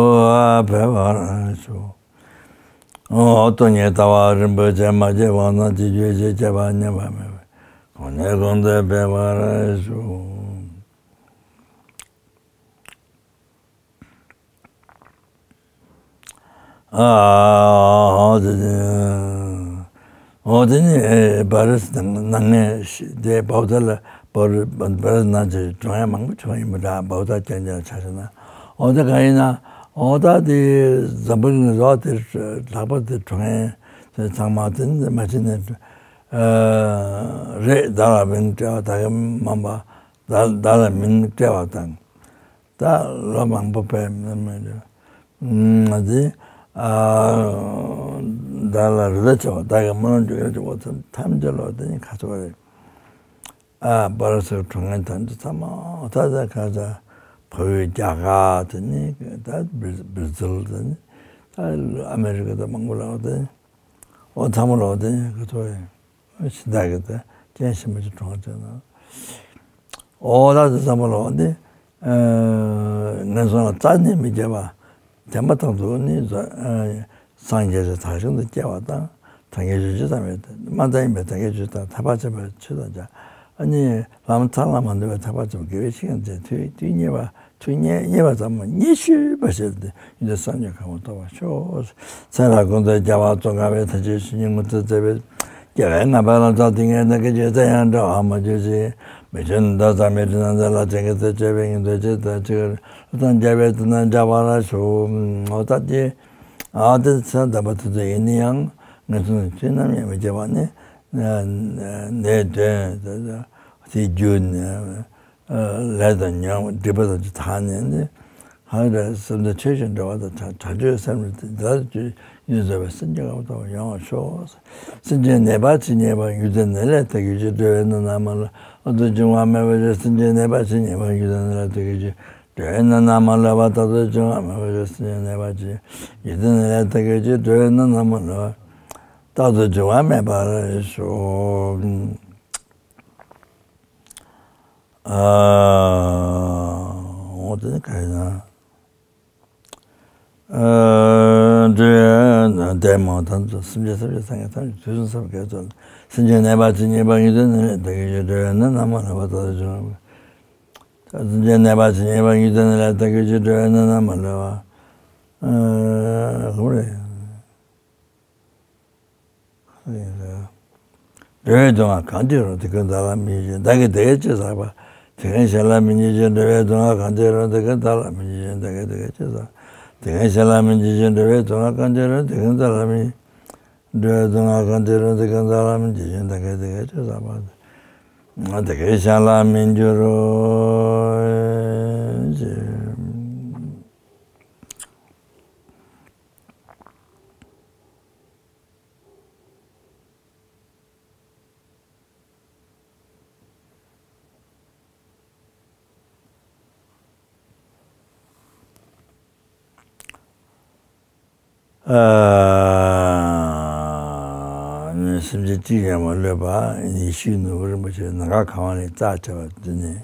འཕེལ་བར་ཤོག་ཨོ་སྟོང་ཉིད་ལྟ་བ་རིན་པོ་ཆེ་མ་སྐྱེས་དབང་རྣམས་ཀྱི་ཡེ་ཤེས་སྐྱེ་བ་ཉམས་པ་མེད་པ་གོང་ནས་གོང་དུ་འཕེལ་བར་ཤོག་ཨ་ཨོ་དེ་ནི་ཨོ་དེ་ནི་ཨེ་བྷ་རུ་སི་ནང་ནང་ནས་དེ་བྷའུ་ཏ་ལ་བྷ་རུ་བྷ་རུ་སི་ནང་ཆེ་གྲོང་ཡ་མང་པོ་བྱུང་ཡིན་པ་འདྲ། བྷའུ་ཏ་རྐྱང་རྐྱང་ཆ་བཞག་ན་ཨོ་ད་གང་ཡིན་ན་ཨོ་ད་དེ་འཛམ་བུ་གླིང་རོགས་དེ་ལྷག་པ་དེ་གྲོང་ཡ་དེ་ཚང་མ་དེ་ནི་མ་ཕྱིན་ནས་ཨ་རེད། བདག་ལ་མིང་སྤྲད་པ་ད་ག་མང་པ་བདག་བདག་ལ་མིང་སྤྲད་པ་དང་། ད་ལོ་མང་པོ་བས་མི་མི་འདུག་ང་ཚོས་ཨ་བདག་ལ་རི་དྭགས་བྱ་བ་བདག་གི་སྨོན་ལམ་འགྲུབ་ཡག་གི་འོ་ཚོད་ཐམས་ཅད་ལོ་དེ་ནི་ཁ་ཚོ་རེད། ཨ་བྷ་རུ་སིའི་གྲོང་ཁྱེར་ཐམས་ཅད་ཚང་མ་ད་ད་ཁ་ཚ་བལ་པོའི་རྒྱ་གར་དེ་ནི་ད་བི་བི་ཛིལ་དེ་ནི་ད་ཨ་མེ་རི་ཀ་ད་མང་པོ་ལོ་དེ་འོ་ཚང་མ་ལོ་དེ་ཁ་ཚོ་རེད། ཕྱི་ཟླ་གི་ད་རྐྱེན་ཞིམ་པོ་ཅིག་གྲོངས་བྱས་ན། ཨོ་ད་དེ་བསམ་པ་ལོག་འདི། ངན་སོང་ལ་རྩ་ནས་མི་སྐྱེ་བ། དེ་མ་ཐག་ཏུ་ནི་སངས་རྒྱས་ཀྱི་དར་ཞིང་དུ་སྐྱེ་བ་དང་། ཐབས་མཁས་ཆོས་ཅི་ཙམ་ཡོད་དེ་མ་ད་ཡིན་པའི་ཐབས་མཁས་ཆོས་དང་ཐར་པ་ཆེན་པོའི་ཆོས་དང་སྦྱར། ཨ་ནི་ལམ་མཐའ་ལ་མ་འདུ་བའི་ཐར་པ་ཆེན་པོ་དགེ་བའི་བཤེས་གཉེན་མཛད་དུས་དུས་གཉེར་བ། ཐུགས་མཉེས་མཉེས་པ་ཙམ་མ་མཉེས་ཤོས་པ་ཞེས་ཏེ་ཡོན་ཏན་བསམ་ཡས་ཁམས་ལ་ཐོབ་པར་ཤོག་ཚེ་རབས་ཀུན་ཏུ་རྒྱལ་བ་ཙོང་ཁ་པའི་ཐུགས་རྗེ་ཆོས་ཉིད་མངོན་དུ་མཛད་པའི་རྒྱལ་བའི་ངང་པ་ལ་ཕྱག་འཚལ་ཏིང་ངེ་འཛིན་གྱི་རྗེས་བཙལ་ཡང་འབྲལ་བར་མ་གྱུར་ཅིག་མི་ཆོས་ནི་ད་ཙམ་མི་དྲི་ན་འཛིན་ལ་བྱིན་གྱིས་བརླབ་བྱས་པའི་ཉིན་ཐོ་ཅིག་ཏུ་ཅིག་ལྷ་དང་རྒྱལ་བའི་དུས་ན་འཇགས་པར་ཤོག་འོ་ད་ཀྱེ། ཨ་ཏི་ཚེ་འདས་པ་དེ་ཚོ་ཡིན་ན་ཡང་ངན་སོང་དུ་ནམ་ཡང་མི་སྐྱེ་བ་ནི་ནད་གདོན་དེ་རྒྱུ་ནི། ལས་དང་ཉོན་སྒྲིབ་པ་དང་དག་ནས་ནི། ཧ་ར་སེམས་དང་ཆོས་ཀྱི་འབྲེལ་བ་དང་བྱང་ཆུབ་སེམས་ལ་དེ་ལྟར་གྱུར་ཡིད་བཟོད་པའི་སེམས་ཀྱི་ངང་དུ་ཡོང་བར་ཤོག་སེམས་ཅན་ནད་པ་ཇི་སྙེད་པ་ཡོན་ཏན་ནི་ལས་ཐར་གྱུར་ཅིག་འགྲོ་བའི་ནད་རྣམས་ལ་རྟག་ཏུ་འབྱུང་བ་མེད་པར་ཤོག་སེམས་ཅན་ནད་པ་ཇི་སྙེད་པ་ཡོན་ཏན་ནི་ལས་ཐར་གྱུར་ཅིག་འགྲོ་བའི་ནད་རྣམས་ལ་རྟག་ཏུ་འབྱུང་བ་མེད་པར་ཤོག་སེམས་ཅན་ནད་པ་ཇི་ཡོན་ཏན་ནི་ལས་ཐར་གྱུར་ཅིག་འགྲོ་བའི་ནད་རྣམས་ལ་རྟག་ཏུ་འབྱུང་བ་མེད་པར་ཤོག་འོ་དེ་ནི་ག་ཡིན་ན། འདྲེ་འདས་མ་དང་དུ་སེམས་ཅན་ཐམས་ཅད་སངས་རྒྱས་ཐམས་ཅད་དུས་གསུམ་གསུམ་གྱི་ཚོད། སེམས་ཅན་ནད་པ་ཇི་སྙེད་པ་ཡོན་ཏན་ནི་ལས་ཐར་གྱུར་ཅིག་འགྲོ་བའི་ནད་རྣམས་ལ་རྟག་ཏུ་འབྱུང་བ། སེམས་ཅན་ནད་པ་ཇི་སྙེད་པ་ཡོན་ཏན་ནི་ལས་ཐར་གྱུར་ཅིག་འགྲོ་བའི་ནད་རྣམས་ལ་ག་རེ། འགྲོ་བའི་སྡུག་བསྔལ་གང་སྐྱེས་རུང་། དེ་ཀུན་བདག་ལ་མི་བྱེད་ཅིང་། བདག་གིས་དེ་སྐད་ཅེས་བསམས་པ། དེ་ཀུན་གཞན་ལ་མི་བྱེད་ཅིང་། འགྲོ་བའི་སྡུག་བསྔལ་གང་སྐྱེས་རུང་། དེ་ཀུན་བདག་ལ་མི་བྱེད་ཅིང་། བདག་གིས་དེ་སྐད་ཅེས་བསམས་པ། དེ་ཀུན་གཞན་ལ་མི་བྱེད་ཅིང་། འགྲོ་བའི་སྡུག་བསྔལ་གང་སྐྱེས་རུང་། དེ་ཀུན་བདག་ལ་མི། འགྲོ་བའི་སྡུག་བསྔལ་གང་སྐྱེས་རུང་། དེ་ཀུན་བདག་ལ་མི་བྱེད་ཅིང་། བདག་གིས་དེ་སྐད་ཅེས་བསམས་པ། དེ་ཀུན་གཞན་ལ་མི་འགྱུར་རོ། ཞེས། ཨ་ནི་སེམས་ཅན་གཅིག་ཀྱང་མ་ལུས་པ་ཡེ་ཤེས་ནོར་བུ་རིན་པོ་ཆེ་ནམ་མཁའ་གང་བ་ལས་རྩ་ཆེ་བ་འདི་ནི།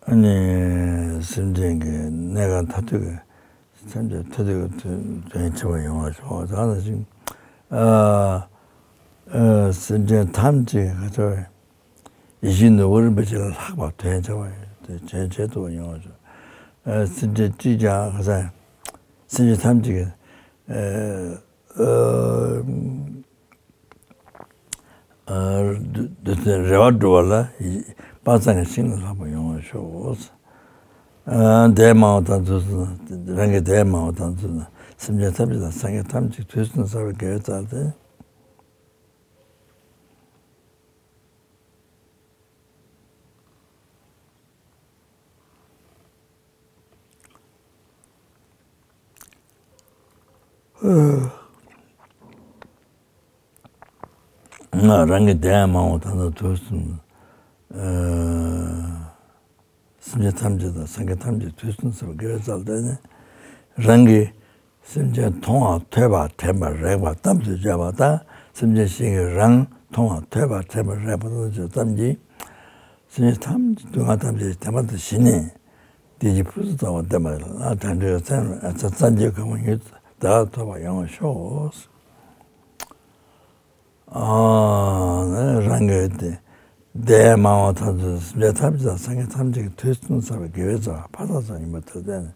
ཨ་ནི་སེམས་ཅན་གྱི་གནས་སྐབས་མཐར་ཐུག་གི་སེམས་ཅན་མཐར་ཐུག་གི་དོན་ཆེ་བ་ཡོང་བར་ཤོག་ཙང་ན་ཞིག་ཨ་ཨ་སེམས་ཅན་ཐམས་ཅད་ཀྱི་ཁ་ཐོར་ཡེ་ཤེས་ནོར་བུ་རིན་པོ་ཆེ་ལས་ལྷག་པ་དོན་ཆེ་བ་དེ་དོན་ཆེ་ཐུབ་པ་ཡོང་བར་ཤོག་ཨ་སེམས་ཅན་གཅིག་ཀྱང་ཁ་སང་སེམས་ཅན་ཐམས་ཅད་ཀྱི་ཨ་ཨ། རེ་བ་བསྒྲུབ་པ་ལ་དཔག་བསམ་གྱི་ཤིང་ལས་ལྷག་པ་ཡོང་བར་ཤོག་འདས་མ་འོངས་དང་དུས་གསུམ་རང་གི་འདས་མ་འོངས་དང་དུས་གསུམ་སེམས་ཅན་ཐམས་ཅད་དང་སངས་རྒྱས་ཐམས་ཅད་དུས་གསུམ་གསལ་བའི་དགེ་བའི་རྩ་ལས། རང་གི་འདས་མ་འོངས་ད་ལྟ་དུས་གསུམ། སེམས་ཅན་ཐམས་ཅད་དང་སངས་རྒྱས་ཐམས་ཅད་དུས་གསུམ་གསལ་བའི་དགེ་བའི་རྩ་ལས་ནི། རང་གི་སེམས་ཅན་མཐོང་བ་ཐོས་པ་དྲན་པ་རེག་པ་གཏམ་དུ་བརྗོད་པ་དང་སེམས་ཅན་གཞན་གྱིས་རང་མཐོང་བ་ཐོས་པ་དྲན་པ་རེག་པ་གཏམ་དུ་བརྗོད་པ་ཙམ་གྱིས། སེམས་ཅན་ཐམས་ཅད་སྡུག་བསྔལ་ཐམས་ཅད་དེ་མ་ཐག་ཞི་ནས། བདེ་སྐྱིད་ཕུན་སུམ་ཚོགས་པ་ལྡན་པ་ལ་དྲན་འདོད་སེམས་ལ་ཚེ་སངས་རྒྱས་གོ་འཕང་མྱུར་དུ་བདག་ཐོབ་པ་ཡོང་བར་ཤོག་ཨ་ནི་རང་གི་དེ་འདས་མ་འོངས་ཐམས་ཅད་སེམས་ཅན་ཐམས་ཅད་དང་སངས་རྒྱས་ཐམས་ཅད་ཀྱི་དུས་གསུམ་གསལ་བའི་དགེ་བའི་རྩ་བ་ཕ་ས་ཙམ་ཡིན་པ་དེར་བརྟེན་ནས་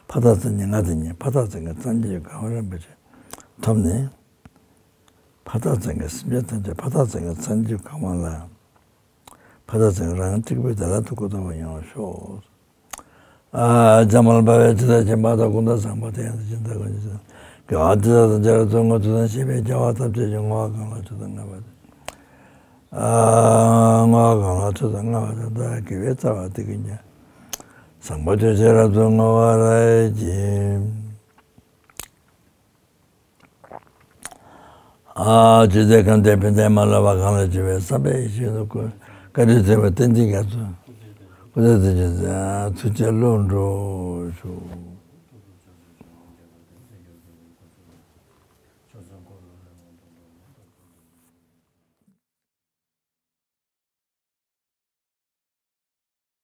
ཕ་རྟགས་མཚན་ཉིད་ང་དང་གཉིས། ཕ་རྟགས་མཚན་གྱི་མཚན་ཉིད་གང་བ་རིན་པོ་ཆེ་ཐོབ་ནས། ཕ་རྟགས་མཚན་གྱི་སེམས་ཅན་ཐམས་ཅད་ཕ་རྟགས་མཚན་གྱི་མཚན་ཉིད་གང་བ་ལ། ཕ་རྟགས་མཚན་གྱི་རང་དྲེགས་པའི་བདེ་བླག་ཏུ་ཀུན་རྫོབ་པར་ཡོངས་སུ་ཤོག། ཨ། འཇམ་དཔལ་དཔའ་བོས་ཇི་ལྟར་མཁྱེན་པ་དང་། ཀུན་ཏུ་བཟང་པོ་དེ་ཡང་དེ་བཞིན་ཏེ། ཀུན་གྱི་དགེ་བ་འདི་དག་ཐམས་ཅད་རབ་ཏུ་བསྔོ། ཐུབ་དང་ཤེས་པས་རྒྱལ་བ་ཐམས་ཅད་ཀྱི། བསྔོ་བ་གང་ལ་མཆོག་ཏུ་བསྔགས་པ་དེ། ཨ། བསྔོ་བ་གང་ལ་མཆོག་ཏུ་བསྔགས་པ་དེ། བདག་གི་དགེ་བའི་རྩ་བ་དེ་ཀུན་ཀྱང་། བཟང་པོ་སྤྱོད་ཕྱིར་རབ་ཏུ་བསྔོ་བར་བགྱི། ཨ། ཇི་སྲིད་གང་དུ་ཕན་བདེ་མ་ལོག་པ། གང་ལ་སྤྱོད་པའི་བསམ་པས་ཡིད་ཆེས་ནུས་ཀུན། བཀའ་དྲིན་ཆེན་པོས་བསྟན་འཛིན་རྒྱ་མཚོ། སྐུ་ཚེ་བརྟན་ཅིང་ཐུགས་བསྐྱེད་བློ་འགྲོ་ཤོག།